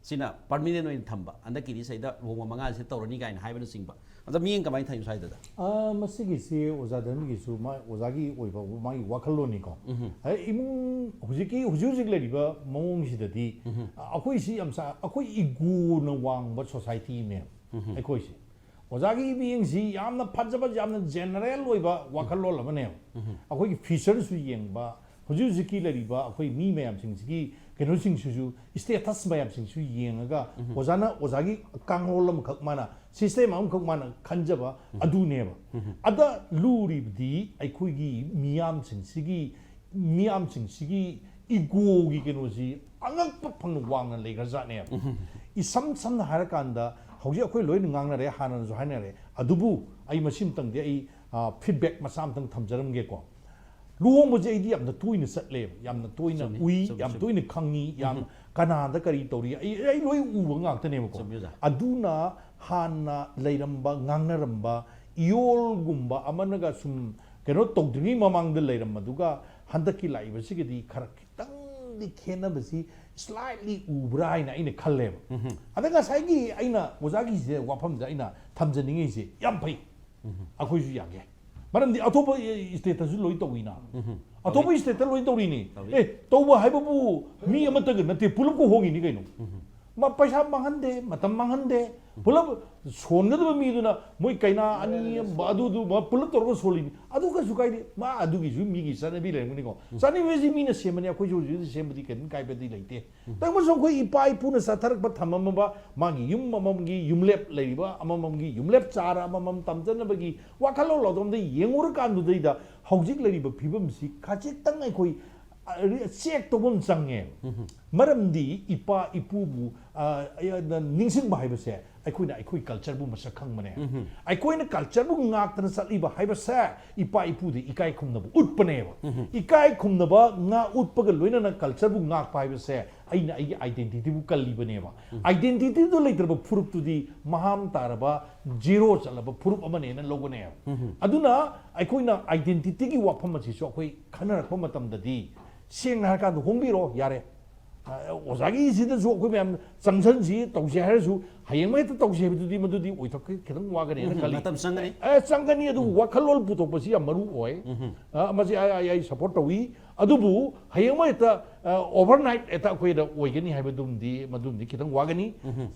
ꯁꯤꯅ ꯄꯔꯃꯤꯅꯦꯟ ꯑꯣꯏꯅ ꯊꯝꯕ, ꯍꯟꯗꯛꯀꯤꯗꯤ ꯁꯤꯗ ꯂꯨꯍꯣꯡꯕ ꯃꯉꯥꯁꯦ ꯇꯧꯔꯅꯤ ꯀꯥꯏꯅ ꯍꯥꯏꯕꯅꯆꯤꯡꯕ꯫ ꯑꯗ ꯃꯤꯠꯌꯦꯡ ꯀꯃꯥꯏꯅ ꯊꯝꯃꯤ ꯁ꯭ꯋꯥꯏꯗꯗ? ꯑꯥ, ꯃꯁꯤꯒꯤꯁꯤ ꯑꯣꯖꯥ ꯙꯔꯃꯒꯤꯁꯨ ꯃꯥ-, ꯑꯣꯖꯥꯒꯤ ꯑꯣꯏꯕ ꯃꯥꯒꯤ ꯋꯥꯈꯜꯂꯣꯟꯅꯤꯀꯣ꯫ ꯎꯝꯍꯨꯝ꯫ ꯑꯩ ꯏꯃꯨꯡ ꯍꯧꯖꯤꯛꯀꯤ, ꯍꯧꯖꯤꯛ ꯍꯧꯖꯤꯛ ꯂꯩꯔꯤꯕ ꯃꯑꯣꯡꯁꯤꯗꯗꯤ, ꯎꯝꯍꯨꯝ꯫ ꯑ-, ꯑꯩꯈꯣꯏꯁꯤ ꯌꯥꯝ ꯁꯥ-, ꯑꯩꯈꯣꯏ ꯏꯒꯣꯅ ꯋꯥꯡꯕ ꯁꯣꯁꯥꯏꯇꯤ ꯑꯃꯅꯦꯕ ꯎꯝꯍꯨꯝ꯫ ꯑꯩꯈꯣꯏꯁꯦ꯫ ꯑꯣꯖꯥꯒꯤ ꯃꯤꯠꯌꯦꯡꯁꯤ ꯌꯥꯝꯅ ꯐꯖꯕ, ꯌꯥꯝꯅ ꯖꯦꯅꯔꯦꯜ ꯑꯣꯏꯕ ꯋꯥꯈꯜꯂꯣꯟ ꯑꯃꯅꯦꯕ꯫ ꯎꯝꯍꯨꯝ꯫ ꯑꯩꯈꯣꯏꯒꯤ ꯐꯤꯆꯔꯁꯨ ꯌꯦꯡꯕ, ꯍꯧꯖꯤꯛ ꯍꯧꯖꯤꯛꯀꯤ ꯂꯩꯔꯤꯕ ꯑꯩꯈꯣꯏ ꯃꯤ ꯃꯌꯥꯝꯁꯤꯡꯁꯤꯒꯤ ꯀꯩꯅꯣꯁꯤꯡꯁꯤꯁꯨ, ꯁ꯭ꯇꯦꯇꯁ ꯃꯌꯥꯝꯁꯤꯡꯁꯨ ꯌꯦꯡꯉꯒ ꯎꯝꯍꯨꯝ꯫ ꯑꯣꯖꯥꯅ ꯑꯣꯖꯥꯒꯤ ꯀꯥꯡꯂꯣꯟ ꯑꯃꯈꯛ ꯃꯥꯅ, ꯁꯤꯁꯇꯦꯝ ꯑꯃꯈꯛ ꯃꯥꯅ ꯈꯟꯖꯕ ꯎꯝꯍꯨꯝ꯫ ꯑꯗꯨꯅꯦꯕ꯫ ꯎꯝꯍꯨꯝ꯫ ꯑꯗ ꯂꯨꯔꯤꯕꯗꯤ ꯑꯩꯈꯣꯏꯒꯤ ꯃꯤꯌꯥꯝꯁꯤꯡꯁꯤꯒꯤ, ꯃꯤꯌꯥꯝꯁꯤꯡꯁꯤꯒꯤ ꯏꯒꯣꯒꯤ ꯀꯩꯅꯣꯁꯤ ꯑꯉꯛꯄ ꯐꯪꯅ ꯋꯥꯡꯅ ꯂꯩꯈ꯭ꯔꯖꯥꯠꯅꯦꯕ꯫ ꯎꯝꯍꯨꯝ꯫ ꯏꯁꯝ ꯁꯝꯅ ꯍꯥꯏꯔꯀꯥꯟꯗ ꯍꯧꯖꯤꯛ ꯑꯩꯈꯣꯏ ꯂꯣꯏꯅ ꯉꯥꯡꯅꯔꯦ, ꯍꯥꯟꯅꯅꯁꯨ ꯍꯥꯏꯅꯔꯦ, ꯑꯗꯨꯕꯨ ꯑꯩ ꯃꯁꯤꯃꯇꯪꯗꯤ ꯑꯩ, ꯑ, ꯐꯤꯗꯕꯦꯛ ꯃꯆꯥ ꯑꯃꯇꯪ ꯊꯝꯖꯔꯝꯒꯦꯀꯣ꯫ ꯂꯨꯍꯣꯡꯕꯁꯦ ꯑꯩꯗꯤ ꯌꯥꯝꯅ ꯇꯣꯏꯅ ꯆꯠꯂꯦꯕ, ꯌꯥꯝꯅ ꯇꯣꯏꯅ ꯆꯨꯝꯃꯤ, ꯎꯏ, ꯆꯨꯝꯃꯤ, ꯌꯥꯝ ꯆꯨꯝꯃꯤ꯫ ꯇꯣꯏꯅ ꯈꯪꯉꯤ, ꯌꯥꯝ ꯎꯝꯍꯨꯝ꯫ ꯀꯅꯥꯗ ꯀꯔꯤ ꯇꯧꯔꯤ, ꯑꯩ, ꯑꯩ ꯂꯣꯏ ꯎꯕ ꯉꯥꯛꯇꯅꯦꯕꯀꯣ꯫ ꯆꯨꯝꯃꯤ, ꯑꯣꯖꯥ꯫ ꯑꯗꯨꯅ ꯍꯥꯟꯅ ꯂꯩꯔꯝꯕ, ꯉꯥꯡꯅꯔꯝꯕ ꯏꯌꯣꯜꯒꯨꯝꯕ ꯑꯃꯅꯒ ꯁꯨꯝ ꯀꯩꯅꯣ ꯇꯧꯗ꯭ꯔꯤꯉꯩ ꯃꯃꯥꯡꯗ ꯂꯩꯔꯝꯕꯗꯨꯒ ꯍꯟꯗꯛꯀꯤ ꯂꯥꯛꯏꯕꯁꯤꯒꯗꯤ ꯈꯔ ꯈꯤꯇꯪꯗꯤ ꯈꯦꯠꯅꯕꯁꯤ slightly ꯎꯕ꯭ꯔꯥ ꯍꯥꯏꯅ ꯑꯩꯅ ꯈꯜꯂꯦꯕ꯫ ꯎꯝꯍꯨꯝ꯫ ꯑꯗ ꯉꯁꯥꯏꯒꯤ ꯑꯩꯅ ꯑꯣꯖꯥꯒꯤꯁꯦ ꯋꯥꯐꯝꯁꯦ ꯑꯩꯅ ꯊꯝꯖꯅꯤꯡꯉꯤꯁꯦ ꯌꯥꯝ ꯐꯩ꯫ ꯎꯝꯍꯨꯝ꯫ ꯑꯩꯈꯣꯏꯁꯨ ꯌꯥꯒꯦ꯫ ꯃꯔꯝꯗꯤ ꯑꯇꯣꯞꯄ ꯏꯁꯇꯦꯠꯇꯁꯨ ꯂꯣꯏ ꯇꯧꯏꯅ꯫ ꯎꯝꯍꯨꯝ꯫ ꯑꯇꯣꯞꯄ ꯇꯧꯏ꯫ ꯏꯁꯇꯦꯠꯇ ꯂꯣꯏ ꯇꯧꯔꯤꯅꯤ꯫ ꯇꯧꯏ꯫ ꯑꯦ, ꯇꯧꯕ ꯍꯥꯏꯕꯕꯨ ꯃꯤ ꯑꯃꯠꯇꯒ ꯅꯠꯇꯦ, ꯄꯨꯂꯞꯀ ꯍꯣꯡꯉꯤꯅꯤ ꯀꯩꯅꯣ꯫ ꯎꯝꯍꯨꯝ꯫ ꯃꯥ ꯄꯩꯁꯥ ꯃꯥꯡꯍꯟꯗꯦ, ꯃꯇꯝ ꯃꯥꯡꯍꯟꯗꯦ꯫ ꯄꯨꯂꯞ ꯁꯣꯟꯒꯗꯕ ꯃꯤꯗꯨꯅ ꯃꯣꯏ ꯀꯩꯅꯥ ꯑꯅꯤ ꯑꯃ ꯑꯗꯨꯗꯨ ꯃꯥ ꯄꯨꯂꯞ ꯇꯧꯔꯒ ꯁꯣꯜꯂꯤꯅꯤ꯫ ꯑꯗꯨ ꯀꯩꯁꯨ ꯀꯥꯏꯗꯦ꯫ ꯃꯥ ꯑꯗꯨꯒꯤꯁꯨ ꯃꯤꯒꯤ ꯆꯠꯅꯕꯤ ꯂꯩꯔꯝꯒꯅꯤꯀꯣ꯫ ꯎꯝ꯫ ꯆꯠꯅꯕꯤꯁꯤ ꯃꯤꯅ ꯁꯦꯝꯕꯅꯤ, ꯑꯩꯈꯣꯏꯁꯨ ꯍꯧꯖꯤꯛ ꯍꯧꯖꯤꯛ ꯁꯦꯝꯕꯗꯤ ꯀꯔꯤꯝ ꯀꯥꯏꯕꯗꯤ ꯂꯩꯇꯦ꯫ ꯎꯝ꯫ ꯇꯧꯕꯁꯨ ꯑꯩꯈꯣꯏ ꯏꯄꯥ ꯏꯄꯨꯅ ꯆꯠꯊꯔꯛꯄ ꯊꯝꯃꯝꯃꯕ ꯃꯥꯒꯤ ꯌꯨꯝ ꯑꯃꯃꯝꯒꯤ ꯌꯨꯝꯂꯦꯞ ꯂꯩꯔꯤꯕ ꯑꯃꯃꯝꯒꯤ ꯌꯨꯝꯂꯦꯞ ꯆꯥꯔ ꯑꯃꯃꯝ ꯇꯝꯖꯅꯕꯒꯤ ꯋꯥꯈꯜꯂꯣꯟ ꯂꯧꯗꯣꯝꯗ ꯌꯦꯡꯉꯨꯔꯀꯥꯟꯗꯨꯗꯩꯗ ꯍꯧꯖꯤꯛ ꯂꯩꯔꯤꯕ ꯐꯤꯕꯝꯁꯤ ꯈꯖꯤꯛꯇꯪ ꯑꯩꯈꯣꯏ, ꯑ, ꯔꯤ-, ꯆꯦꯛ ꯇꯧꯕ ꯑꯃ ꯆꯪꯉꯦ꯫ ꯎꯝ꯫ ꯃꯔꯝꯗꯤ ꯏꯄꯥ ꯏꯄꯨꯕꯨ, ꯑ, ꯑ, ꯅꯤꯡꯁꯤꯡꯕ ꯍꯥꯏꯕꯁꯦ ꯑꯩꯈꯣꯏꯅ ꯑꯩꯈꯣꯏ ꯀꯜꯆꯔꯕꯨ ꯃꯁꯛ ꯈꯪꯕꯅꯦ꯫ ꯎꯝ꯫ ꯑꯩꯈꯣꯏꯅ ꯀꯜꯆꯔꯕꯨ ꯉꯥꯛꯇꯅ ꯆꯠꯂꯤꯕ ꯍꯥꯏꯕꯁꯦ ꯏꯄꯥ ꯏꯄꯨꯗ ꯏꯀꯥꯏ ꯈꯨꯝꯅꯕ ꯎꯠꯄꯅꯦꯕ꯫ ꯎꯝ꯫ ꯏꯀꯥꯏ ꯈꯨꯝꯅꯕ ꯉꯥ ꯎꯠꯄꯒ ꯂꯣꯏꯅꯅ ꯀꯜꯆꯔꯕꯨ ꯉꯥꯛꯄ ꯍꯥꯏꯕꯁꯦ ꯑꯩꯅ ꯑꯩꯒꯤ ꯑꯥꯏꯗꯦꯟꯇꯤꯇꯤꯕꯨ ꯀꯜꯂꯤꯕꯅꯦꯕ꯫ ꯎꯝ꯫ ꯑꯥꯏꯗꯦꯟꯇꯤꯇꯤꯗꯨ ꯂꯩꯇ꯭ꯔꯕ ꯐꯨꯔꯨꯞꯇꯨꯗꯤ ꯃꯍꯥꯝ ꯇꯥꯔꯕ, ꯖꯤꯔꯣ ꯆꯠꯂꯕ ꯐꯨꯔꯨꯞ ꯑꯃꯅꯦꯅ ꯂꯧꯒꯅꯦꯕ꯫ ꯎꯝ꯫ ꯑꯗꯨꯅ ꯑꯩꯈꯣꯏꯅ ꯑꯥꯏꯗꯦꯟꯇꯤꯇꯤꯒꯤ ꯋꯥꯐꯝ ꯑꯁꯤꯁꯨ ꯑꯩꯈꯣꯏ ꯈꯟꯅꯔꯛꯄ ꯃꯇꯝꯗꯗꯤ ꯁꯦꯡꯅ ꯍꯥꯏꯔꯀꯥꯟꯗ ꯍꯣꯡꯕꯤꯔꯣ ꯌꯥꯔꯦ꯫ ꯑꯣꯖꯥꯒꯤ ꯁꯤꯗꯁꯨ ꯑꯩꯈꯣꯏ ꯃꯌꯥꯝ ꯆꯪꯁꯟꯁꯤ, ꯇꯧꯁꯦ ꯍꯥꯏꯔꯁꯨ ꯍꯌꯦꯡꯃꯛ ꯍꯦꯛꯇ ꯇꯧꯁꯦ ꯍꯥꯏꯕꯗꯨꯗꯤ ꯃꯗꯨꯗꯤ ꯑꯣꯏꯊꯣꯛ ꯈꯤꯇꯪ ꯋꯥꯒꯅꯤꯅ ꯎꯝ, ꯈꯜꯂꯤ꯫ ꯃꯇꯝ ꯆꯪꯒꯅꯤ꯫ ꯑꯦ, ꯆꯪꯒꯅꯤ꯫ ꯑꯗꯨꯕꯨ ꯋꯥꯈꯜꯂꯣꯟ ꯄꯨꯊꯣꯛꯄꯁꯤ ꯌꯥꯝ ꯃꯔꯨ ꯑꯣꯏ꯫ ꯑ, ꯃꯁꯤ ꯑꯩ, ꯑꯩ, ꯑꯩ ꯁꯞꯄꯣꯔꯠ ꯇꯧꯏ꯫ ꯑꯗꯨꯕꯨ ꯍꯌꯦꯡꯃꯛ ꯍꯦꯛꯇ, ꯑ, ꯑꯣꯚꯔꯅꯥꯏꯠ ꯍꯦꯛꯇ ꯑꯩꯈꯣꯏꯗ ꯑꯣꯏꯒꯅꯤ ꯍꯥꯏꯕꯗꯨꯝꯗꯤ, ꯃꯗꯨꯝꯗꯤ ꯈꯤꯇꯪ ꯋꯥꯒꯅꯤ꯫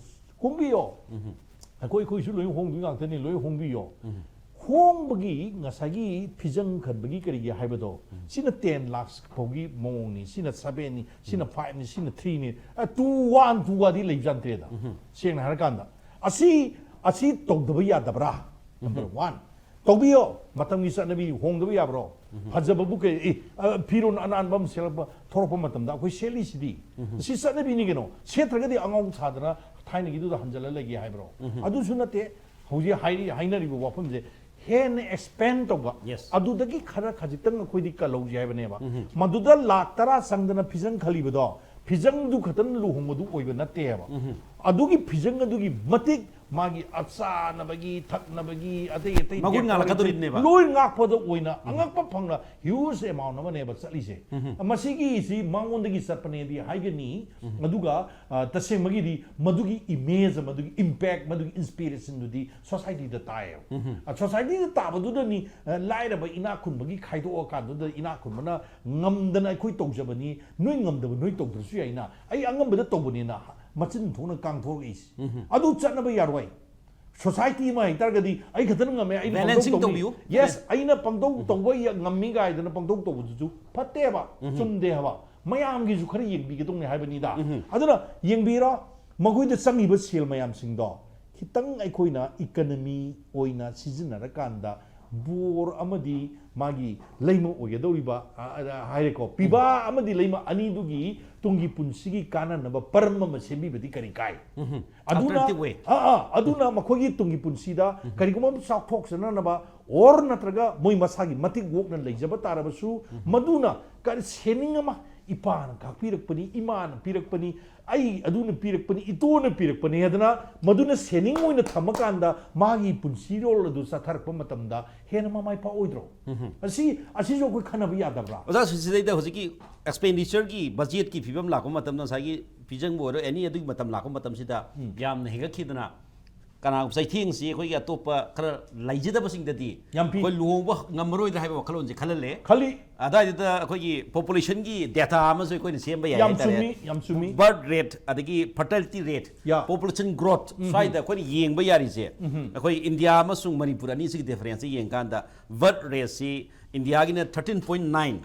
ꯍꯣꯡꯕꯤꯌꯣ꯫ ꯑꯩꯈꯣꯏ, ꯑꯩꯈꯣꯏꯁꯨ ꯂꯣꯏ ꯍꯣꯡꯗꯣꯏ ꯉꯥꯛꯇꯅꯤ, ꯂꯣꯏ ꯍꯣꯡꯕꯤꯌꯣ꯫ ꯍꯣꯡꯕꯒꯤ ꯉꯁꯥꯏꯒꯤ ꯐꯤꯖꯪ ꯈꯟꯕꯒꯤ ꯀꯔꯤꯒꯤ ꯍꯥꯏꯕꯗꯣ, ꯁꯤꯅ ten lakhs ꯐꯥꯎꯒꯤ ꯃꯑꯣꯡꯅꯤ, ꯁꯤꯅ seven ꯅꯤ, ꯁꯤꯅ five ꯅꯤ, ꯁꯤꯅ three ꯅꯤ, ꯑ, two one, two ꯒꯗꯤ ꯂꯩꯕꯖꯥꯠ ꯅꯠꯇ꯭ꯔꯦꯗ꯫ ꯁꯦꯡꯅ ꯍꯥꯏꯔꯀꯥꯟꯗ ꯑꯁꯤ, ꯑꯁꯤ ꯇꯧꯗꯕ ꯌꯥꯗꯕ꯭ꯔꯥ? Number one, ꯇꯧꯕꯤꯌꯣ꯫ ꯃꯇꯝꯒꯤ ꯆꯠꯅꯕꯤ ꯍꯣꯡꯗꯕ ꯌꯥꯕ꯭ꯔꯣ? ꯐꯖꯕꯕꯨ ꯀꯩ, ꯑꯦ, ꯑ, ꯐꯤꯔꯣꯟ ꯑꯅꯥꯟꯕ ꯑꯃ ꯁꯦꯠꯂꯛꯄ, ꯊꯣꯔꯛꯄ ꯃꯇꯝꯗ ꯑꯩꯈꯣꯏ ꯁꯦꯠꯂꯤꯁꯤꯗꯤ꯫ ꯁꯤ ꯆꯠꯅꯕꯤꯅꯤ ꯀꯩꯅꯣ꯫ ꯁꯦꯠꯇ꯭ꯔꯒꯗꯤ ꯑꯉꯥꯎ ꯁꯥꯗꯅ ꯊꯥꯏꯅꯒꯤꯗꯨꯗ ꯍꯟꯖꯤꯜꯂ ꯂꯩꯒꯦ ꯍꯥꯏꯕ꯭ꯔꯣ? ꯑꯗꯨꯁꯨ ꯅꯠꯇꯦ꯫ ꯍꯧꯖꯤꯛ ꯍꯥꯏꯔꯤ, ꯍꯥꯏꯅꯔꯤꯕ ꯋꯥꯐꯝꯁꯦ ꯍꯦꯟꯅ expand ꯇꯧꯕ꯫ Yes. ꯑꯗꯨꯗꯒꯤ ꯈꯔ ꯈꯖꯤꯛꯇꯪ ꯑꯩꯈꯣꯏꯗꯤ ꯀꯜꯍꯧꯁꯦ ꯍꯥꯏꯕꯅꯦꯕ꯫ ꯃꯗꯨꯗ ꯂꯥꯛ ꯇꯔꯥ ꯆꯪꯗꯅ ꯐꯤꯖꯪ ꯈꯜꯂꯤꯕꯗꯣ, ꯐꯤꯖꯪꯗꯨ ꯈꯛꯇꯪ ꯂꯨꯍꯣꯡꯕꯗꯨ ꯑꯣꯏꯕ ꯅꯠꯇꯦꯕ꯫ ꯑꯗꯨꯒꯤ ꯐꯤꯖꯪ ꯑꯗꯨꯒꯤ ꯃꯇꯤꯛ ꯃꯥꯒꯤ ꯆꯥꯅꯕꯒꯤ, ꯊꯛꯅꯕꯒꯤ, ꯑꯇꯩ ꯑꯇꯩ ꯃꯒꯨꯟ decoration ꯉꯥꯜꯂꯛꯀꯗꯧꯔꯤꯕꯅꯦꯕ꯫ ꯂꯣꯏ ꯉꯥꯛꯄꯗ ꯑꯣꯏꯅ ꯑꯉꯛꯄ ꯐꯪꯅ huge amount ꯑꯃꯅꯦꯕ ꯆꯠꯂꯤꯁꯦ꯫ ꯃꯁꯤꯒꯤꯁꯤ ꯃꯉꯣꯟꯗꯒꯤ ꯆꯠꯄꯅꯦꯗꯤ ꯍꯥꯏꯒꯅꯤ, ꯑꯗꯨꯒ, ꯑ, ꯇꯁꯦꯡꯕꯒꯤꯗꯤ ꯃꯗꯨꯒꯤ image, ꯃꯗꯨꯒꯤ impact, ꯃꯗꯨꯒꯤ inspiration ꯗꯨꯗꯤ society ꯗ ꯇꯥꯏꯌꯦꯕ꯫ ꯑ, society ꯗ ꯇꯥꯕꯗꯨꯗꯅꯤ, ꯑ, ꯂꯥꯏꯔꯕ ꯏꯅꯥꯛ ꯈꯨꯟꯕꯒꯤ ꯈꯥꯏꯗꯣꯛꯑꯀꯥꯟꯗꯨꯗ ꯏꯅꯥꯛ ꯈꯨꯟꯕꯅ ꯉꯝꯗꯅ ꯑꯩꯈꯣꯏ ꯇꯧꯖꯕꯅꯤ, ꯅꯣꯏ ꯉꯝꯗꯕ ꯅꯣꯏ ꯇꯧꯗ꯭ꯔꯁꯨ ꯌꯥꯏꯅ, ꯑꯩ ꯑꯉꯝꯕꯗ ꯇꯧꯕꯅꯦꯅ ꯃꯆꯤꯟ ꯊꯣꯛꯅ ꯀꯥꯡꯊꯣꯔꯛꯏꯁꯦ꯫ ꯑꯗꯨ ꯆꯠꯅꯕ ꯌꯥꯔꯣꯏ꯫ Society ꯑꯃ ꯍꯥꯏꯇꯥꯔꯒꯗꯤ ꯑꯩ ꯈꯛꯇꯅ ꯉꯝꯃꯦ, ꯑꯩꯅ Balancing ꯄꯪꯇꯧ ꯇꯧꯅꯤ꯫ ꯇꯧꯕꯤꯌꯨ꯫ Yes, ꯑꯩꯅ ꯄꯪꯇꯧ ꯇꯧꯕ ꯌꯥ-, ꯉꯝꯃꯤ ꯀꯥꯏꯗꯅ ꯄꯪꯇꯧ ꯇꯧꯕꯗꯨꯁꯨ ꯐꯠꯇꯦꯕ, ꯆꯨꯝꯗꯦ ꯍꯥꯏꯕ꯫ ꯃꯌꯥꯝꯒꯤꯁꯨ ꯈꯔ ꯌꯦꯡꯕꯤꯒꯗꯧꯅꯤ ꯍꯥꯏꯕꯅꯤꯗ꯫ ꯑꯗꯨꯅ ꯌꯦꯡꯕꯤꯔꯣ, ꯃꯈꯣꯏꯗ ꯆꯪꯉꯤꯕ ꯁꯦꯜ ꯃꯌꯥꯝꯁꯤꯡꯗꯣ ꯈꯤꯇꯪ ꯑꯩꯈꯣꯏꯅ economy ꯑꯣꯏꯅ ꯁꯤꯖꯤꯟꯅꯔꯀꯥꯟꯗ ꯕꯣꯔ ꯑꯃꯗꯤ ꯃꯥꯒꯤ ꯂꯩꯃ ꯑꯣꯏꯒꯗꯧꯔꯤꯕ, ꯑ, ꯑ, ꯍꯥꯏꯔꯦꯀꯣ, ꯄꯤꯕꯥ ꯑꯃꯗꯤ ꯂꯩꯃ ꯑꯅꯤꯗꯨꯒꯤ ꯇꯨꯡꯒꯤ ꯄꯨꯟꯁꯤꯒꯤ ꯀꯥꯟꯅꯅꯕ ꯄꯔꯝ ꯑꯃ ꯁꯦꯝꯕꯤꯕꯗꯤ ꯀꯔꯤ ꯀꯥꯏ? ꯑꯗꯨꯅ, Alternative way. ꯑꯥ, ꯑꯥ, ꯑꯗꯨꯅ ꯃꯈꯣꯏꯒꯤ ꯇꯨꯡꯒꯤ ꯄꯨꯟꯁꯤꯗ ꯀꯔꯤꯒꯨꯝꯕ ꯑꯃ ꯆꯥꯎꯊꯣꯛꯆꯅꯅꯕ or ꯅꯠꯇ꯭ꯔꯒ ꯃꯣꯏ ꯃꯁꯥꯒꯤ ꯃꯇꯤꯛ ꯋꯣꯛꯅ ꯂꯩꯖꯕ ꯇꯥꯔꯕꯁꯨ, ꯃꯗꯨꯅ ꯀꯔꯤ ꯁꯦꯅꯤꯡ ꯑꯃ, ꯏꯄꯥꯅ ꯀꯥꯛꯄꯤꯔꯛꯄꯅꯤ, ꯏꯃꯥꯅ ꯄꯤꯔꯛꯄꯅꯤ, ꯑꯩ ꯑꯗꯨꯅ ꯄꯤꯔꯛꯄꯅꯤ, ꯏꯇꯣꯅ ꯄꯤꯔꯛꯄꯅꯤ ꯍꯥꯏꯗꯅ ꯃꯗꯨꯅ ꯁꯦꯅꯤꯡ ꯑꯣꯏꯅ ꯊꯝꯃꯀꯥꯟꯗ ꯃꯥꯒꯤ ꯄꯨꯟꯁꯤꯔꯣꯜ ꯑꯗꯨ ꯆꯠꯊꯔꯛꯄ ꯃꯇꯝꯗ ꯍꯦꯟꯅ ꯃꯃꯥꯏ ꯄꯥꯛꯑꯣꯏꯗ꯭ꯔꯣ? ꯑꯁꯤ, ꯑꯁꯤꯁꯨ ꯑꯩꯈꯣꯏ ꯈꯟꯅꯕ ꯌꯥꯗꯕ꯭ꯔꯥ? ꯑꯣꯖꯥ, ꯁꯤꯗꯩꯗ ꯍꯧꯖꯤꯛꯀꯤ ꯑꯦꯛꯁꯄꯦꯟꯗꯤꯆꯔꯒꯤ ꯕꯖꯦꯠꯀꯤ ꯐꯤꯕꯝ ꯂꯥꯛꯄ ꯃꯇꯝꯗ, ꯉꯁꯥꯏꯒꯤ ꯐꯤꯖꯪꯕꯨ ꯑꯣꯏꯔꯣ, ꯑꯦꯅꯤ ꯑꯗꯨꯒꯤ ꯃꯇꯝ ꯂꯥꯛꯄ ꯃꯇꯝꯁꯤꯗ ꯌꯥꯝꯅ ꯍꯦꯟꯒꯠꯈꯤꯗꯅ, ꯀꯅꯥꯒꯨꯝꯕ ꯆꯩꯊꯦꯡꯁꯤ ꯑꯩꯈꯣꯏꯒꯤ ꯑꯇꯣꯞꯄ ꯈꯔ ꯂꯩꯖꯗꯕꯁꯤꯡꯗꯗꯤ ꯌꯥꯝ ꯄꯤ꯫ ꯑꯩꯈꯣꯏ ꯂꯨꯍꯣꯡꯕ ꯉꯝꯃꯔꯣꯏꯗ꯭ꯔꯥ ꯍꯥꯏꯕ ꯋꯥꯈꯜꯂꯣꯟꯁꯦ ꯈꯜꯍꯜꯂꯦ꯫ ꯈꯜꯂꯤ꯫ ꯑꯗꯨꯋꯥꯏꯗꯨꯗ ꯑꯩꯈꯣꯏꯒꯤ ꯄꯣꯄꯨꯂꯦꯁꯟꯒꯤ ꯗꯦꯇꯥ ꯑꯃꯁꯨ ꯑꯩꯈꯣꯏꯅ ꯁꯦꯝꯕ ꯌꯥꯏ ꯌꯥꯝ ꯍꯥꯏꯇꯥꯔꯦ꯫ ꯆꯨꯝꯃꯤ, ꯌꯥꯝ ꯆꯨꯝꯃꯤ꯫ ꯕꯔꯊ ꯔꯦꯠ ꯑꯗꯒꯤ ꯐꯔꯇꯤꯂꯤꯇꯤ ꯔꯦꯠ, ꯌꯥ꯫ ꯄꯣꯄꯨꯂꯦꯁꯟ ꯒ꯭ꯔꯣꯠ, ꯁ꯭ꯋꯥꯏꯗ ꯑꯩꯈꯣꯏꯅ ꯌꯦꯡꯕ ꯌꯥꯔꯤꯁꯦ, ꯑꯩꯈꯣꯏ ꯏꯟꯗꯤꯌꯥ ꯑꯃꯁꯨꯡ ꯃꯅꯤꯄꯨꯔ ꯑꯅꯤꯁꯤꯒꯤ ꯗꯤꯐꯔꯦꯟꯁꯁꯦ ꯌꯦꯡꯀꯥꯟꯗ ꯕꯔꯊ ꯔꯦꯠꯁꯤ ꯏꯟꯗꯤꯌꯥꯒꯤꯅ thirteen point nine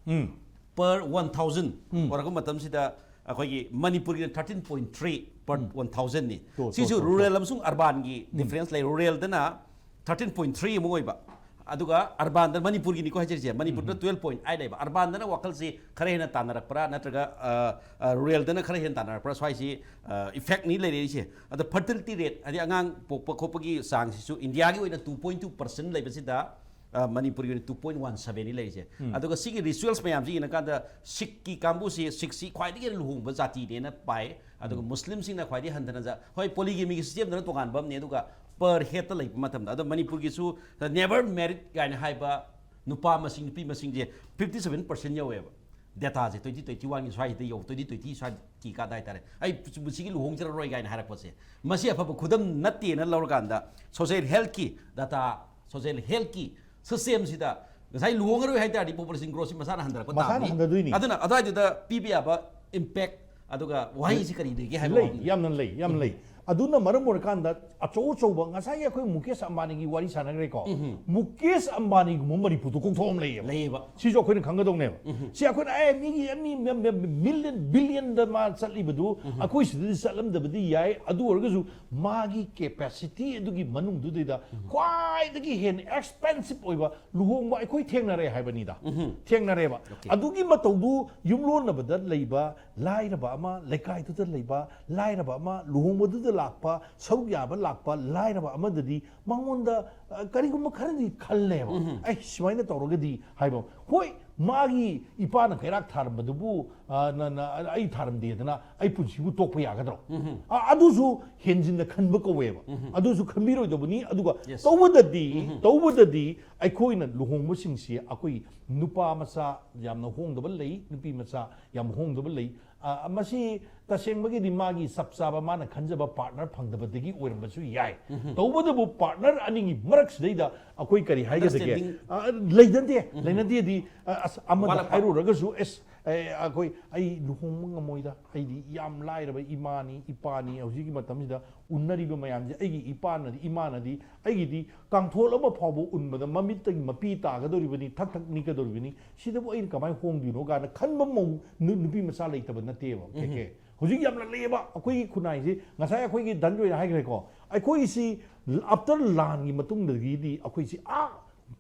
um. Per one thousand ꯑꯣꯏꯔꯛꯄ ꯃꯇꯝꯁꯤꯗ ꯑꯩꯈꯣꯏꯒꯤ ꯃꯅꯤꯄꯨꯔꯒꯤꯅ thirteen point three per one ꯊꯥꯎꯖꯟꯅꯤ꯫ ꯇꯣ, ꯇꯣ, ꯁꯤꯁꯨ ꯇꯣ, ꯇꯣ꯫ ꯔꯨꯔꯦꯜ ꯑꯃꯁꯨꯡ ꯑꯔꯕꯥꯟꯒꯤ ꯗꯤꯐꯔꯦꯟꯁ ꯂꯩ꯫ ꯔꯨꯔꯦꯜꯗꯅ ꯊꯥꯔꯇꯤꯟ ꯄꯣꯏꯟ ꯊ꯭ꯔꯤ ꯑꯃ ꯑꯣꯏꯕ, ꯑꯗꯨꯒ ꯑꯔꯕꯥꯟꯗ, ꯃꯅꯤꯄꯨꯔꯒꯤꯅꯤꯀꯣ ꯍꯥꯏꯖꯔꯤꯁꯦ, ꯃꯅꯤꯄꯨꯔꯗ ꯇꯨꯋꯦꯜꯞ ꯄꯣꯏꯟ ꯑꯥꯏꯠ ꯂꯩꯕ꯫ ꯑꯔꯕꯥꯟꯗꯅ ꯋꯥꯈꯜꯁꯤ ꯈꯔ ꯍꯦꯟꯅ ꯇꯥꯟꯅꯔꯛꯄ꯭ꯔꯥ ꯅꯠꯇ꯭ꯔꯒ ꯔꯨꯔꯦꯜꯗꯅ ꯈꯔ ꯍꯦꯟꯅ ꯇꯥꯟꯅꯔꯛꯄ꯭ꯔꯥ, ꯁ꯭ꯋꯥꯏꯁꯤ ꯏꯐꯦꯛꯅꯤ ꯂꯩꯔꯛꯏꯁꯦ꯫ ꯑꯗꯣ ꯐꯔꯇꯤꯂꯤꯇꯤ ꯔꯦꯠ, ꯍꯥꯏꯗꯤ ꯑꯉꯥꯡ ꯄꯣꯛꯄ ꯈꯣꯠꯄꯒꯤ ꯆꯥꯡꯁꯤꯁꯨ ꯏꯟꯗꯤꯌꯥꯒꯤ ꯑꯣꯏꯅ ꯇꯨ ꯄꯣꯏꯟ ꯇꯨ ꯄꯔꯁꯦꯟ ꯂꯩꯕꯁꯤꯗ, ꯑ, ꯃꯅꯤꯄꯨꯔꯒꯤ ꯑꯣꯏꯅ ꯇꯨ ꯄꯣꯏꯟ ꯋꯥꯟ ꯁꯕꯦꯟꯅꯤ ꯂꯩꯔꯤꯁꯦ꯫ ꯑꯗꯨꯒ ꯁꯤꯒꯤ ꯔꯤꯆꯨꯋꯦꯜꯁ ꯃꯌꯥꯝꯁꯤ ꯌꯦꯡꯉꯀꯥꯟꯗ ꯁꯤꯈꯀꯤ ꯀꯥꯡꯕꯨꯁꯤ, ꯁꯤꯈꯁꯤ ꯈ꯭ꯋꯥꯏꯗꯒꯤ ꯍꯦꯟꯅ ꯂꯨꯍꯣꯡꯕ ꯖꯥꯇꯤꯅꯦꯅ ꯄꯥꯏ꯫ ꯑꯗꯨꯒ ꯃꯨꯁꯂꯤꯝꯁꯤꯡꯅ ꯈ꯭ꯋꯥꯏꯗꯒꯤ ꯍꯟꯊꯅ ꯖꯥ-, ꯍꯣꯏ, ꯄꯣꯂꯤꯒꯦꯃꯤꯒꯤ ꯁꯤꯁꯇꯦꯝꯗꯅ ꯇꯣꯉꯥꯟꯕ ꯑꯃꯅꯦ, ꯑꯗꯨꯒ ꯄꯔ ꯍꯦꯠꯇ ꯂꯩꯕ ꯃꯇꯝꯗ, ꯑꯗꯣ ꯃꯅꯤꯄꯨꯔꯒꯤꯁꯨ ꯅꯦꯕꯔ ꯃꯦꯔꯤꯠ ꯀꯥꯏꯅ ꯍꯥꯏꯕ ꯅꯨꯄꯥ ꯃꯁꯤꯡ, ꯅꯨꯄꯤ ꯃꯁꯤꯡꯁꯦ ꯐꯤꯐꯇꯤ ꯁꯕꯦꯟ ꯄꯔꯁꯦꯟ ꯌꯧꯋꯦꯕ꯫ ꯗꯦꯇꯥꯁꯦ ꯇ꯭ꯋꯦꯟꯇꯤ ꯇ꯭ꯋꯦꯟꯇꯤ ꯋꯥꯟꯒꯤ ꯁ꯭ꯋꯥꯏꯁꯤꯗ ꯌꯧ, ꯇ꯭ꯋꯦꯟꯇꯤ ꯇ꯭ꯋꯦꯟꯇꯤ ꯁ꯭ꯋꯥꯏꯒꯤ ꯀꯥꯟꯗ ꯍꯥꯏꯇꯥꯔꯦ꯫ ꯑꯩ ꯃꯁꯤꯒꯤ ꯂꯨꯍꯣꯡꯖꯔꯔꯣꯏ ꯀꯥꯏꯅ ꯍꯥꯏꯔꯛꯄꯁꯦ, ꯃꯁꯤ ꯑꯐꯕ ꯈꯨꯗꯝ ꯅꯠꯇꯦꯅ ꯂꯧꯔꯀꯥꯟꯗ, ꯁꯣꯁꯦꯜ ꯍꯦꯜꯠꯀꯤ ꯗꯦꯇꯥ, ꯁꯣꯁꯦꯜ ꯍꯦꯜꯠꯀꯤ ꯁꯤꯁꯇꯦꯝꯁꯤꯗ ꯉꯁꯥꯏ ꯂꯨꯍꯣꯡꯉꯔꯣꯏ ꯍꯥꯏ ꯇꯥꯔꯗꯤ ꯄꯣꯄꯨꯂꯦꯁꯟ ꯒ꯭ꯔꯣꯠꯁꯤ ꯃꯁꯥꯅ ꯍꯟꯊꯔꯛꯄ ꯃꯁꯥꯅ ꯇꯥꯕꯅꯤ꯫ ꯍꯟꯊꯗꯣꯏꯅꯤ꯫ ꯑꯗꯨꯅ ꯑꯗꯨꯋꯥꯏꯗꯨꯗ ꯄꯤꯕ ꯌꯥꯕ ꯏꯝꯄꯦꯛ ꯑꯗꯨꯒ ꯋꯥꯍꯩꯁꯤ ꯀꯔꯤ ꯂꯩꯒꯦ ꯍꯥꯏꯕ ꯂꯩ, ꯋꯥꯐꯝꯗꯨ꯫ ꯌꯥꯝꯅ ꯂꯩ, ꯌꯥꯝ ꯂꯩ꯫ ꯑꯗꯨꯅ ꯃꯔꯝ ꯑꯣꯏꯔꯀꯥꯟꯗ ꯑꯆꯧ ꯑꯆꯧꯕ, ꯉꯁꯥꯏꯒꯤ ꯑꯩꯈꯣꯏ ꯃꯨꯀꯦꯁ ꯑꯝꯕꯥꯅꯤꯒꯤ ꯋꯥꯔꯤ ꯁꯥꯟꯅꯈ꯭ꯔꯦꯀꯣ꯫ ꯃꯨꯀꯦꯁ ꯑꯝꯕꯥꯅꯤꯒꯨꯝꯕ ꯃꯅꯤꯄꯨꯔꯗ ꯀꯣꯛꯊꯣꯛꯑꯝ ꯂꯩꯌꯦꯕ꯫ ꯂꯩꯌꯦꯕ꯫ ꯁꯤꯁꯨ ꯑꯩꯈꯣꯏꯅ ꯈꯪꯒꯗꯧꯅꯦꯕ꯫ ꯁꯤ ꯑꯩꯈꯣꯏꯅ, ꯑꯦ, ꯃꯤꯒꯤ ꯃꯤ ꯃꯤꯂꯤꯌꯟ ꯕꯤꯂꯤꯌꯟꯗ ꯃꯥ ꯆꯠꯂꯤꯕꯗꯨ ꯑꯩꯈꯣꯏ ꯁꯤꯗꯗꯤ ꯆꯠꯂꯝꯗꯕꯗꯤ ꯌꯥꯏ, ꯑꯗꯨ ꯑꯣꯏꯔꯒꯁꯨ ꯃꯥꯒꯤ ꯀꯦꯄꯦꯁꯤꯇꯤ ꯑꯗꯨꯒꯤ ꯃꯅꯨꯡꯗꯨꯗꯩꯗ ꯈ꯭ꯋꯥꯏꯗꯒꯤ ꯍꯦꯟꯅ ꯑꯦꯛꯁꯄꯦꯟꯁꯤꯞ ꯑꯣꯏꯕ ꯂꯨꯍꯣꯡꯕ ꯑꯩꯈꯣꯏ ꯊꯦꯡꯅꯔꯦ ꯍꯥꯏꯕꯅꯤꯗ꯫ ꯊꯦꯡꯅꯔꯦꯕ꯫ ꯑꯗꯨꯒꯤ ꯃꯇꯧꯗꯨ ꯌꯨꯝꯂꯣꯟꯅꯕꯗ ꯂꯩꯕ ꯂꯥꯏꯔꯕ ꯑꯃ, ꯂꯩꯀꯥꯏꯗꯨꯗ ꯂꯩꯕ ꯂꯥꯏꯔꯕ ꯑꯃ, ꯂꯨꯍꯣꯡꯕꯗꯨꯗ ꯂꯥꯛꯄ, ꯁꯔꯨꯛ ꯌꯥꯕ ꯂꯥꯛꯄ ꯂꯥꯏꯔꯕ ꯑꯃꯗꯗꯤ ꯃꯉꯣꯟꯗ, ꯑ, ꯀꯔꯤꯒꯨꯝꯕ ꯈꯔꯗꯤ ꯈꯜꯂꯦꯕ꯫ ꯑꯩ ꯁꯨꯃꯥꯏꯅ ꯇꯧꯔꯒꯗꯤ ꯍꯥꯏꯕ꯫ ꯍꯣꯏ, ꯃꯥꯒꯤ ꯏꯄꯥꯅ ꯀꯩꯔꯥꯛ ꯊꯥꯔꯝꯕꯗꯨꯕꯨ, ꯑ, ꯅ- ꯅ- ꯑꯩ ꯊꯥꯔꯝꯗꯦꯗꯅ ꯑꯩ ꯄꯨꯟꯁꯤꯕꯨ ꯇꯣꯛꯄ ꯌꯥꯒꯗ꯭ꯔꯣ? ꯑ, ꯑꯗꯨꯁꯨ ꯍꯦꯟꯖꯤꯟꯅ ꯈꯟꯕ ꯀꯧꯋꯦꯕ꯫ ꯑꯗꯨꯁꯨ ꯈꯟꯕꯤꯔꯣꯏꯗꯕꯅꯤ꯫ ꯑꯗꯨꯒ Yes. ꯇꯧꯕꯗꯗꯤ, ꯇꯧꯕꯗꯗꯤ ꯑꯩꯈꯣꯏꯅ ꯂꯨꯍꯣꯡꯕꯁꯤꯡꯁꯤ ꯑꯩꯈꯣꯏ ꯅꯨꯄꯥ ꯃꯆꯥ ꯌꯥꯝꯅ ꯍꯣꯡꯗꯕ ꯂꯩ, ꯅꯨꯄꯤ ꯃꯆꯥ ꯌꯥꯝ ꯍꯣꯡꯗꯕ ꯂꯩ꯫ ꯑ, ꯃꯁꯤ ꯇꯁꯦꯡꯕꯒꯤꯗꯤ ꯃꯥꯒꯤ ꯆꯞ ꯆꯥꯕ ꯃꯥꯅ ꯈꯟꯖꯕ partner ꯐꯪꯗꯕꯗꯒꯤ ꯑꯣꯏꯔꯝꯕꯁꯨ ꯌꯥꯏ꯫ ꯇꯧꯕꯇꯕꯨ partner ꯑꯅꯤꯒꯤ ꯃꯔꯛꯁꯤꯗꯩꯗ ꯑꯩꯈꯣꯏ ꯀꯔꯤ ꯍꯥꯏꯒꯗꯒꯦ? Understanding. ꯑ, ꯂꯩꯅꯗꯦ꯫ ꯂꯩꯅꯗꯦꯗꯤ, ꯑ, ꯑꯁ, ꯑꯃꯗ ꯋꯥꯠꯂꯛꯄ꯫ ꯍꯥꯏꯔꯨꯔꯒꯁꯨ, ꯑꯦꯁ, ꯑꯦ, ꯑꯩꯈꯣꯏ, ꯑꯩ ꯂꯨꯍꯣꯡꯕ ꯉꯝꯃꯣꯏꯗ, ꯑꯩꯗꯤ ꯌꯥꯝ ꯂꯥꯏꯔꯕ ꯏꯃꯥꯅꯤ, ꯏꯄꯥꯅꯤ, ꯍꯧꯖꯤꯛꯀꯤ ꯃꯇꯝꯁꯤꯗ ꯎꯅꯔꯤꯕ ꯃꯌꯥꯝꯁꯦ, ꯑꯩꯒꯤ ꯏꯄꯥꯅꯗꯤ, ꯏꯃꯥꯅꯗꯤ ꯑꯩꯒꯤꯗꯤ ꯀꯥꯡꯊꯣꯜ ꯑꯃ ꯐꯥꯎꯕ ꯎꯟꯕꯗ ꯃꯃꯤꯠꯇꯒꯤ ꯃꯄꯤ ꯇꯥꯒꯗꯧꯔꯤꯕꯅꯤ, ꯊꯛ ꯊꯛ ꯅꯤꯛꯀꯗꯧꯔꯤꯕꯅꯤ, ꯁꯤꯗꯕꯨ ꯑꯩꯅ ꯀꯃꯥꯏꯅ ꯍꯣꯡꯗꯣꯏꯅꯣ ꯀꯥꯏꯅ ꯈꯟꯕ ꯃꯧ, ꯅꯨ-, ꯅꯨꯄꯤ ꯃꯆꯥ ꯂꯩꯇꯕ ꯅꯠꯇꯦꯕ꯫ ꯀꯦ ꯀꯦ꯫ ꯍꯧꯖꯤꯛ ꯌꯥꯝꯅ ꯂꯩꯌꯦꯕ ꯑꯩꯈꯣꯏꯒꯤ ꯈꯨꯟꯅꯥꯏꯁꯦ꯫ ꯉꯁꯥꯏ ꯑꯩꯈꯣꯏꯒꯤ ꯙꯟꯖꯣꯏꯅ ꯍꯥꯏꯈ꯭ꯔꯦꯀꯣ, ꯑꯩꯈꯣꯏꯁꯤ after ꯂꯥꯟꯒꯤ ꯃꯇꯨꯡꯗꯒꯤꯗꯤ ꯑꯩꯈꯣꯏꯁꯤ, ꯑꯥ,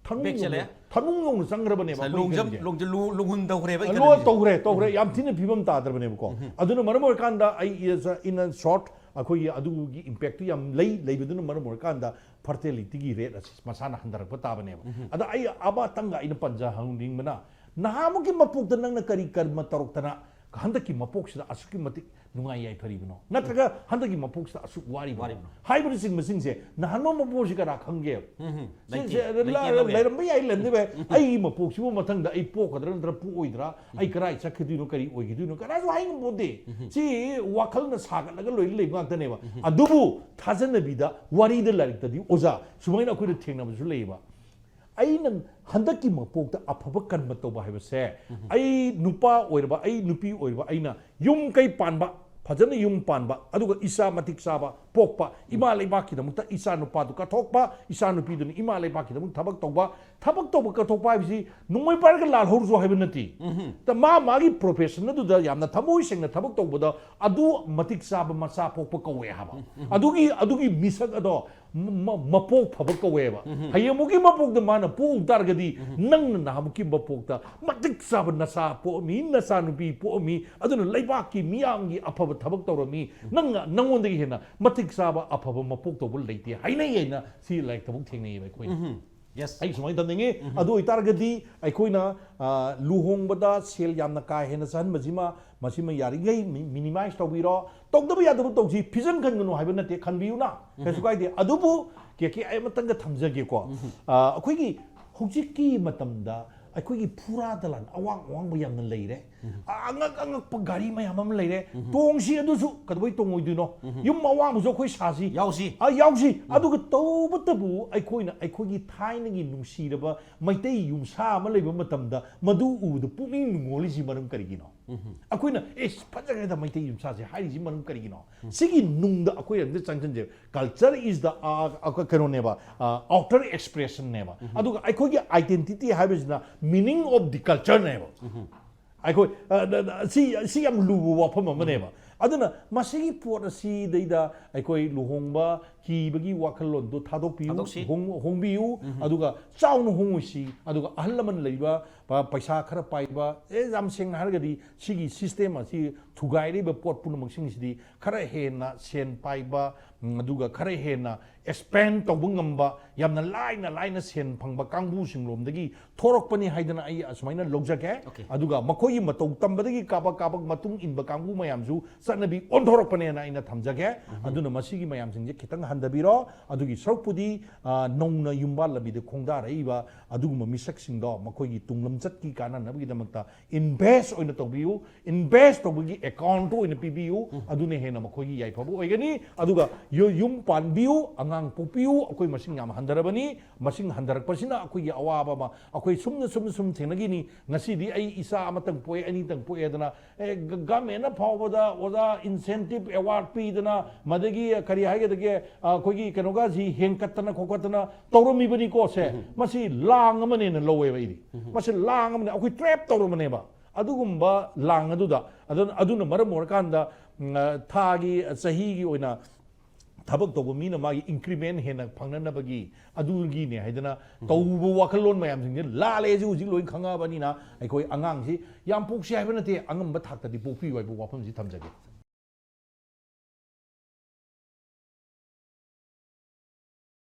ꯊꯅꯨꯡ ꯕꯦꯛ ꯆꯠꯂꯦ꯫ ꯌꯧꯅ, ꯊꯅꯨꯡ ꯌꯧꯅ ꯆꯪꯈ꯭ꯔꯕꯅꯦꯕ ꯉꯁꯥꯏ ꯑꯩꯈꯣꯏ ꯂꯣꯡꯖꯝ, ꯈꯨꯟꯁꯦ꯫ ꯂꯣꯡꯖ-, ꯂꯨ-, ꯂꯨꯍꯨꯟ ꯇꯧꯈ꯭ꯔꯦꯕ ꯂꯣꯏ economy ꯁꯦ꯫ ꯇꯧꯈ꯭ꯔꯦ, ꯇꯧꯈ꯭ꯔꯦ꯫ ꯌꯥꯝ ꯊꯤꯅ ꯐꯤꯕꯝ ꯇꯥꯗ꯭ꯔꯕꯅꯦꯕꯀꯣ꯫ ꯑꯗꯨꯅ ꯃꯔꯝ ꯑꯣꯏꯔꯀꯥꯟꯗ ꯑꯩ, in a short, ꯑꯩꯈꯣꯏꯒꯤ ꯑꯗꯨꯒꯤ impact ꯇꯨ ꯌꯥꯝ ꯂꯩ꯫ ꯂꯩꯕꯗꯨꯅ ꯃꯔꯝ ꯑꯣꯏꯔꯀꯥꯟꯗ fertility ꯒꯤ rate ꯑꯁꯤ ꯃꯁꯥꯅ ꯍꯟꯊꯔꯛꯄ ꯇꯥꯕꯅꯦꯕ꯫ ꯑꯗ ꯑꯩ ꯑꯃꯇꯪꯒ ꯑꯩꯅ ꯄꯟꯖꯍꯧꯅꯤꯡꯕꯅ, ꯅꯍꯥꯃꯨꯛꯀꯤ ꯃꯄꯣꯛꯇ ꯅꯪꯅ ꯀꯔꯤ ꯀꯔꯃ ꯇꯧꯔꯛꯇꯅ ꯍꯟꯗꯛꯀꯤ ꯃꯄꯣꯛꯁꯤꯗ ꯑꯁꯨꯛꯀꯤ ꯃꯇꯤꯛ ꯅꯨꯡꯉꯥꯏ ꯌꯥꯏꯐꯔꯤꯕꯅꯣ? ꯅꯠꯇ꯭ꯔꯒ ꯍꯟꯗꯛꯀꯤ ꯃꯄꯣꯛꯁꯤꯗ ꯑꯁꯨꯛ ꯋꯥꯔꯤꯕꯅꯣ? ꯋꯥꯔꯤꯕꯅꯣ꯫ ꯍꯥꯏꯕꯅꯆꯤꯡꯕꯁꯤꯡꯁꯦ ꯅꯍꯥꯟꯕ ꯃꯄꯣꯛꯁꯤ ꯀꯅꯥ ꯈꯪꯒꯦ? ꯎꯝ, ꯁꯤ-, ꯂꯩꯇꯦ꯫ ꯁꯤ-, ꯂꯩꯇꯦ, ꯂꯩꯇꯦ꯫ ꯂꯩꯔꯝꯕ ꯌꯥꯏ, ꯂꯩꯔꯝꯗꯕ ꯌꯥꯏ꯫ ꯑꯩꯒꯤ ꯃꯄꯣꯛꯁꯤꯕꯨ ꯃꯊꯪꯗ ꯑꯩ ꯄꯣꯛꯀꯗ꯭ꯔꯥ ꯅꯠꯇ꯭ꯔꯒ ꯄꯣꯛꯑꯣꯏꯗ꯭ꯔꯥ? ꯑꯩ ꯀꯗꯥꯏ ꯆꯠꯈꯤꯗꯣꯏꯅꯣ, ꯀꯔꯤ ꯑꯣꯏꯈꯤꯗꯣꯏꯅꯣ, ꯀꯅꯥꯁꯨ ꯍꯥꯏꯉꯝꯄꯣꯠꯇꯦ꯫ ꯁꯤ ꯋꯥꯈꯜꯅ ꯁꯥꯒꯠꯂꯒ ꯂꯣꯏꯅ ꯂꯩꯕ ꯉꯥꯛꯇꯅꯦꯕ꯫ ꯑꯗꯨꯕꯨ ꯊꯥꯖꯅꯕꯤꯗ ꯋꯥꯔꯤꯗ, ꯂꯥꯏꯔꯤꯛꯇꯗꯤ, ꯑꯣꯖꯥ, ꯁꯨꯃꯥꯏꯅ ꯑꯩꯈꯣꯏꯅ ꯊꯦꯡꯅꯕꯁꯨ ꯂꯩꯌꯦꯕ꯫ ꯑꯩꯅ ꯍꯟꯗꯛꯀꯤ ꯃꯄꯣꯛꯇ ꯑꯐꯕ ꯀꯔꯃ ꯇꯧꯕ ꯍꯥꯏꯕꯁꯦ, ꯑꯩ ꯅꯨꯄꯥ ꯑꯣꯏꯔꯕ, ꯑꯩ ꯅꯨꯄꯤ ꯑꯣꯏꯔꯕ, ꯑꯩꯅ ꯌꯨꯝ ꯀꯩ ꯄꯥꯟꯕ, ꯐꯖꯅ ꯌꯨꯝ ꯄꯥꯟꯕ, ꯑꯗꯨꯒ ꯏꯆꯥ ꯃꯇꯤꯛ ꯆꯥꯕ ꯄꯣꯛꯄ, ꯏꯃꯥ ꯂꯩꯕꯥꯛꯀꯤꯗꯃꯛꯇ ꯏꯆꯥ ꯅꯨꯄꯥꯗꯨ ꯀꯠꯊꯣꯛꯄ, ꯏꯆꯥ ꯅꯨꯄꯤꯗꯨꯅ ꯏꯃꯥ ꯂꯩꯕꯥꯛꯀꯤꯗꯃꯛ ꯊꯕꯛ ꯇꯧꯕ, ꯊꯕꯛ ꯇꯧꯕ ꯀꯠꯊꯣꯛꯄ ꯍꯥꯏꯕꯁꯤ ꯅꯣꯡꯃꯩ ꯄꯥꯏꯔꯒ ꯂꯥꯜꯍꯧꯔꯁꯨ ꯍꯥꯏꯕ ꯅꯠꯇꯦ꯫ ꯇ-, ꯃꯥ ꯃꯥꯒꯤ profession ꯑꯗꯨꯗ ꯌꯥꯝꯅ ꯊꯃꯣꯏ ꯁꯦꯡꯅ ꯊꯕꯛ ꯇꯧꯕꯗ ꯑꯗꯨ ꯃꯇꯤꯛ ꯆꯥꯕ ꯃꯆꯥ ꯄꯣꯛꯄ ꯀꯧꯋꯦ ꯍꯥꯏꯕ꯫ ꯑꯗꯨꯒꯤ, ꯑꯗꯨꯒꯤ ꯃꯤꯁꯛ ꯑꯗꯣ ꯃ-, ꯃꯄꯣꯛ ꯐꯕ ꯀꯧꯋꯦꯕ꯫ ꯍꯌꯦꯡꯃꯨꯛꯀꯤ ꯃꯄꯣꯛꯇ ꯃꯥꯅ ꯄꯣꯛꯎ ꯇꯥꯔꯒꯗꯤ, ꯅꯪꯅ ꯅꯍꯥꯟꯃꯨꯛꯀꯤ ꯃꯄꯣꯛꯇ ꯃꯇꯤꯛ ꯆꯥꯕ ꯅꯆꯥ ꯄꯣꯛꯑꯝꯃꯤ, ꯅꯆꯥ ꯅꯨꯄꯤ ꯄꯣꯛꯑꯝꯃꯤ, ꯑꯗꯨꯅ ꯂꯩꯕꯥꯛꯀꯤ ꯃꯤꯌꯥꯝꯒꯤ ꯑꯐꯕ ꯊꯕꯛ ꯇꯧꯔꯝꯃꯤ, ꯅꯪꯅ, ꯅꯪꯉꯣꯟꯗꯒꯤ ꯍꯦꯟꯅ ꯃꯇꯤꯛ ꯆꯥꯕ ꯑꯐꯕ ꯃꯄꯣꯛ ꯇꯧꯕ ꯂꯩꯇꯦ ꯍꯥꯏꯅꯩ ꯍꯥꯏꯅ ꯁꯤ ꯂꯥꯏꯔꯤꯛꯇꯕꯨ ꯊꯦꯡꯅꯩꯌꯦꯕ ꯑꯩꯈꯣꯏꯅ꯫ Yes. ꯑꯩ ꯁꯨꯃꯥꯏꯅ ꯊꯝꯅꯤꯡꯉꯤ꯫ ꯑꯗꯨ ꯑꯣꯏꯇꯥꯔꯒꯗꯤ ꯑꯩꯈꯣꯏꯅ, ꯑ, ꯂꯨꯍꯣꯡꯕꯗ ꯁꯦꯜ ꯌꯥꯝꯅ ꯀꯥ ꯍꯦꯟꯅ ꯆꯪꯍꯟꯕꯁꯤꯃ, ꯃꯁꯤꯃ ꯌꯥꯔꯤꯈꯩ ꯃꯤ-, minimize ꯇꯧꯕꯤꯔꯣ꯫ ꯇꯧꯗꯕ ꯌꯥꯗꯕ ꯇꯧꯁꯤ, ꯐꯤꯖꯟ ꯈꯟꯒꯅꯨ ꯍꯥꯏꯕ ꯅꯠꯇꯦ, ꯈꯟꯕꯤꯌꯨꯅ, ꯀꯩꯁꯨ ꯀꯥꯏꯗꯦ꯫ ꯑꯗꯨꯕꯨ ꯀꯦ ꯀꯦ ꯑꯩ ꯑꯃꯇꯪꯒ ꯊꯝꯖꯒꯦꯀꯣ꯫ ꯑ, ꯑꯩꯈꯣꯏꯒꯤ ꯍꯧꯖꯤꯛꯀꯤ ꯃꯇꯝꯗ ꯑꯩꯈꯣꯏꯒꯤ ꯐꯨꯔꯥ ꯗꯂꯥꯟ ꯑꯋꯥꯡ ꯑꯋꯥꯡꯕ ꯌꯥꯝꯅ ꯂꯩꯔꯦ꯫ ꯑꯉꯛ ꯑꯉꯛꯄ ꯒꯥꯔꯤ ꯃꯌꯥꯝ ꯑꯃ ꯂꯩꯔꯦ꯫ ꯇꯣꯡꯁꯤ, ꯑꯗꯨꯁꯨ ꯀꯩꯗꯧꯕꯩ ꯇꯣꯡꯉꯣꯏꯗꯣꯏꯅꯣ? ꯌꯨꯝ ꯑꯋꯥꯡꯕꯁꯨ ꯑꯩꯈꯣꯏ ꯁꯥꯁꯤ꯫ ꯌꯥꯎꯁꯤ꯫ ꯑ, ꯌꯥꯎꯁꯤ꯫ ꯑꯗꯨꯒ ꯇꯧꯕꯇꯕꯨ ꯑꯩꯈꯣꯏꯅ ꯑꯩꯈꯣꯏꯒꯤ ꯊꯥꯏꯅꯒꯤ ꯅꯨꯡꯁꯤꯔꯕ ꯃꯩꯇꯩ ꯌꯨꯝꯁꯥ ꯑꯃ ꯂꯩꯕ ꯃꯇꯝꯗ ꯃꯗꯨ ꯎꯕꯗ ꯄꯨꯛꯅꯤꯡ ꯅꯨꯡꯉꯣꯜꯂꯤꯁꯤ ꯃꯔꯝ ꯀꯔꯤꯒꯤꯅꯣ? ꯑꯩꯈꯣꯏꯅ, "ꯑꯦ, ꯐꯖꯈ꯭ꯔꯦꯗ ꯃꯩꯇꯩ ꯌꯨꯝꯁꯥꯁꯦ" ꯍꯥꯏꯔꯤꯁꯤ ꯃꯔꯝ ꯀꯔꯤꯒꯤꯅꯣ? ꯁꯤꯒꯤ ꯅꯨꯡꯗ ꯑꯩꯈꯣꯏ ꯑꯝꯇ ꯆꯪꯁꯤꯟꯁꯦ꯫ Culture is the, ꯑ, ꯑ, ꯀꯩꯅꯣꯅꯦꯕ, ꯑ, outer expressionꯅꯦꯕ꯫ ꯑꯗꯨꯒ ꯑꯩꯈꯣꯏꯒꯤ identity ꯍꯥꯏꯕꯁꯤꯅ meaning of the cultureꯅꯦꯕ꯫ ꯑꯩꯈꯣꯏ, ꯑ, ꯗ-, ꯗ-, ꯁꯤ, ꯁꯤ ꯌꯥꯝ ꯂꯨꯕ ꯋꯥꯐꯝ ꯑꯃꯅꯦꯕ꯫ ꯑꯗꯨꯅ ꯃꯁꯤꯒꯤ ꯄꯣꯠ ꯑꯁꯤꯗꯩꯗ ꯑꯩꯈꯣꯏ ꯂꯨꯍꯣꯡꯕ ꯀꯤꯕꯒꯤ ꯋꯥꯈꯜꯂꯣꯟꯗꯣ ꯊꯥꯗꯣꯛꯄꯤꯌꯨ, ꯊꯥꯗꯣꯛꯁꯤ꯫ ꯍꯣꯡ-, ꯍꯣꯡꯕꯤꯌꯨ꯫ ꯑꯗꯨꯒ ꯆꯥꯎꯅ ꯍꯣꯡꯉꯨꯁꯤ꯫ ꯑꯗꯨꯒ ꯑꯍꯜ ꯂꯃꯟ ꯂꯩꯕ, ꯄ-, ꯄꯩꯁꯥ ꯈꯔ ꯄꯥꯏꯕ, ꯑꯦ, ꯌꯥꯝ ꯁꯦꯡꯅ ꯍꯥꯏꯔꯒꯗꯤ ꯁꯤꯒꯤ system ꯑꯁꯤ ꯊꯨꯒꯥꯏꯔꯤꯕ ꯄꯣꯠ ꯄꯨꯝꯅꯃꯛꯁꯤꯡꯁꯤꯗꯤ ꯈꯔ ꯍꯦꯟꯅ ꯁꯦꯟ ꯄꯥꯏꯕ, ꯎꯝ, ꯑꯗꯨꯒ ꯈꯔ ꯍꯦꯟꯅ expand ꯇꯧꯕ ꯉꯝꯕ, ꯌꯥꯝꯅ ꯂꯥꯏꯅ ꯂꯥꯏꯅ ꯁꯦꯟ ꯐꯪꯕ ꯀꯥꯡꯕꯨꯁꯤꯡꯂꯣꯝꯗꯒꯤ ꯊꯣꯔꯛꯄꯅꯤ ꯍꯥꯏꯗꯅ ꯑꯩ ꯑꯁꯨꯃꯥꯏꯅ ꯂꯧꯖꯒꯦ꯫ Okay. ꯑꯗꯨꯒ ꯃꯈꯣꯏꯒꯤ ꯃꯇꯧ ꯇꯝꯕꯗꯒꯤ ꯀꯥꯕꯛ ꯀꯥꯕꯛ ꯃꯇꯨꯡ ꯏꯟꯕ ꯀꯥꯡꯕꯨ ꯃꯌꯥꯝꯁꯨ ꯆꯠꯅꯕꯤ ꯑꯣꯟꯊꯣꯔꯛꯄꯅꯦꯅ ꯑꯩꯅ ꯊꯝꯖꯒꯦ꯫ ꯑꯗꯨꯅ ꯃꯁꯤꯒꯤ ꯃꯌꯥꯝꯁꯤꯡꯁꯦ ꯈꯤꯇꯪ ꯍꯟꯊꯕꯤꯔꯣ꯫ ꯑꯗꯨꯒꯤ ꯁꯔꯨꯛꯄꯨꯗꯤ, ꯑ, ꯅꯧꯅ ꯌꯨꯝꯕꯥꯜ ꯂꯝꯕꯤꯗ ꯈꯣꯡꯗꯥꯔꯛꯏꯕ ꯑꯗꯨꯒꯨꯝꯕ ꯃꯤꯁꯛꯁꯤꯡꯗꯣ ꯃꯈꯣꯏꯒꯤ ꯇꯨꯡ ꯂꯝꯆꯠꯀꯤ ꯀꯥꯟꯅꯅꯕꯒꯤꯗꯃꯛꯇ invest ꯑꯣꯏꯅ ꯇꯧꯕꯤꯌꯨ꯫ Invest ꯇꯧꯕꯒꯤ account ꯑꯣꯏꯅ ꯄꯤꯕꯤꯌꯨ꯫ ꯑꯗꯨꯅ ꯍꯦꯟꯅ ꯃꯈꯣꯏꯒꯤ ꯌꯥꯏꯐꯕ ꯑꯣꯏꯒꯅꯤ꯫ ꯑꯗꯨꯒ ꯌꯨ-, ꯌꯨꯝ ꯄꯥꯟꯕꯤꯌꯨ, ꯑꯉꯥꯡ ꯄꯣꯛꯄꯤꯌꯨ꯫ ꯑꯩꯈꯣꯏ ꯃꯁꯤꯡ ꯌꯥꯝ ꯍꯟꯊꯔꯕꯅꯤ꯫ ꯃꯁꯤꯡ ꯍꯟꯊꯔꯛꯄꯁꯤꯅ ꯑꯩꯈꯣꯏꯒꯤ ꯑꯋꯥꯕ ꯑꯃ ꯑꯩꯈꯣꯏ ꯁꯨꯝꯅ, ꯁꯨꯝꯅ, ꯁꯨꯝ ꯊꯦꯡꯅꯈꯤꯅꯤ꯫ ꯉꯁꯤꯗꯤ ꯑꯩ ꯏꯆꯥ ꯑꯃꯇꯪ ꯄꯣꯛꯑꯦ, ꯑꯅꯤꯇꯪ ꯄꯣꯛꯑꯦꯗꯅ, ꯑꯦ, ꯒ-, governmentꯅ ꯐꯥꯎꯕꯗ ꯑꯣꯖꯥ incentive award ꯄꯤꯗꯅ, ꯃꯗꯒꯤ ꯀꯔꯤ ꯍꯥꯏꯒꯗꯒꯦ, ꯑ, ꯑꯩꯈꯣꯏꯒꯤ ꯀꯩꯅꯣꯒꯁꯤ ꯍꯦꯟꯀꯠꯇꯅ ꯈꯣꯠꯀꯠꯇꯅ ꯇꯧꯔꯝꯃꯤꯕꯅꯤꯀꯣ꯫ ꯁꯦ, ꯃꯁꯤ ꯂꯥꯡ ꯑꯃꯅꯦꯅ ꯂꯧꯋꯦꯕ ꯑꯩꯗꯤ꯫ ꯃꯁꯤ ꯂꯥꯡ ꯑꯃꯅꯦ, ꯑꯩꯈꯣꯏ trap ꯇꯧꯔꯕꯅꯦꯕ꯫ ꯑꯗꯨꯒꯨꯝꯕ ꯂꯥꯡ ꯑꯗꯨꯗ, ꯑꯗꯨꯅ, ꯑꯗꯨꯅ ꯃꯔꯝ ꯑꯣꯏꯔꯀꯥꯟꯗ, ꯎꯝ, ꯑ, ꯊꯥꯒꯤ, ꯑ, ꯆꯍꯤꯒꯤ ꯑꯣꯏꯅ ꯊꯕꯛ ꯇꯧꯕ ꯃꯤꯅ ꯃꯥꯒꯤ increment ꯍꯦꯟꯅ ꯐꯪꯅꯅꯕꯒꯤ ꯑꯗꯨꯒꯤꯅꯦ ꯍꯥꯏꯗꯅ ꯇꯧꯕ ꯋꯥꯈꯜꯂꯣꯟ ꯃꯌꯥꯝꯁꯤꯡꯁꯦ ꯂꯥꯜꯂꯦ꯫ ꯍꯧꯖꯤꯛ, ꯍꯧꯖꯤꯛ ꯂꯣꯏ ꯈꯪꯉꯛꯑꯕꯅꯤꯅ ꯑꯩꯈꯣꯏ ꯑꯉꯥꯡꯁꯤ ꯌꯥꯝ ꯄꯣꯛꯁꯤ ꯍꯥꯏꯕ ꯅꯠꯇꯦ, ꯑꯉꯝꯕ ꯊꯥꯛꯇꯗꯤ ꯄꯣꯛꯄꯤꯌꯨ ꯍꯥꯏꯕ ꯋꯥꯐꯝꯁꯤ ꯊꯝꯖꯒꯦ꯫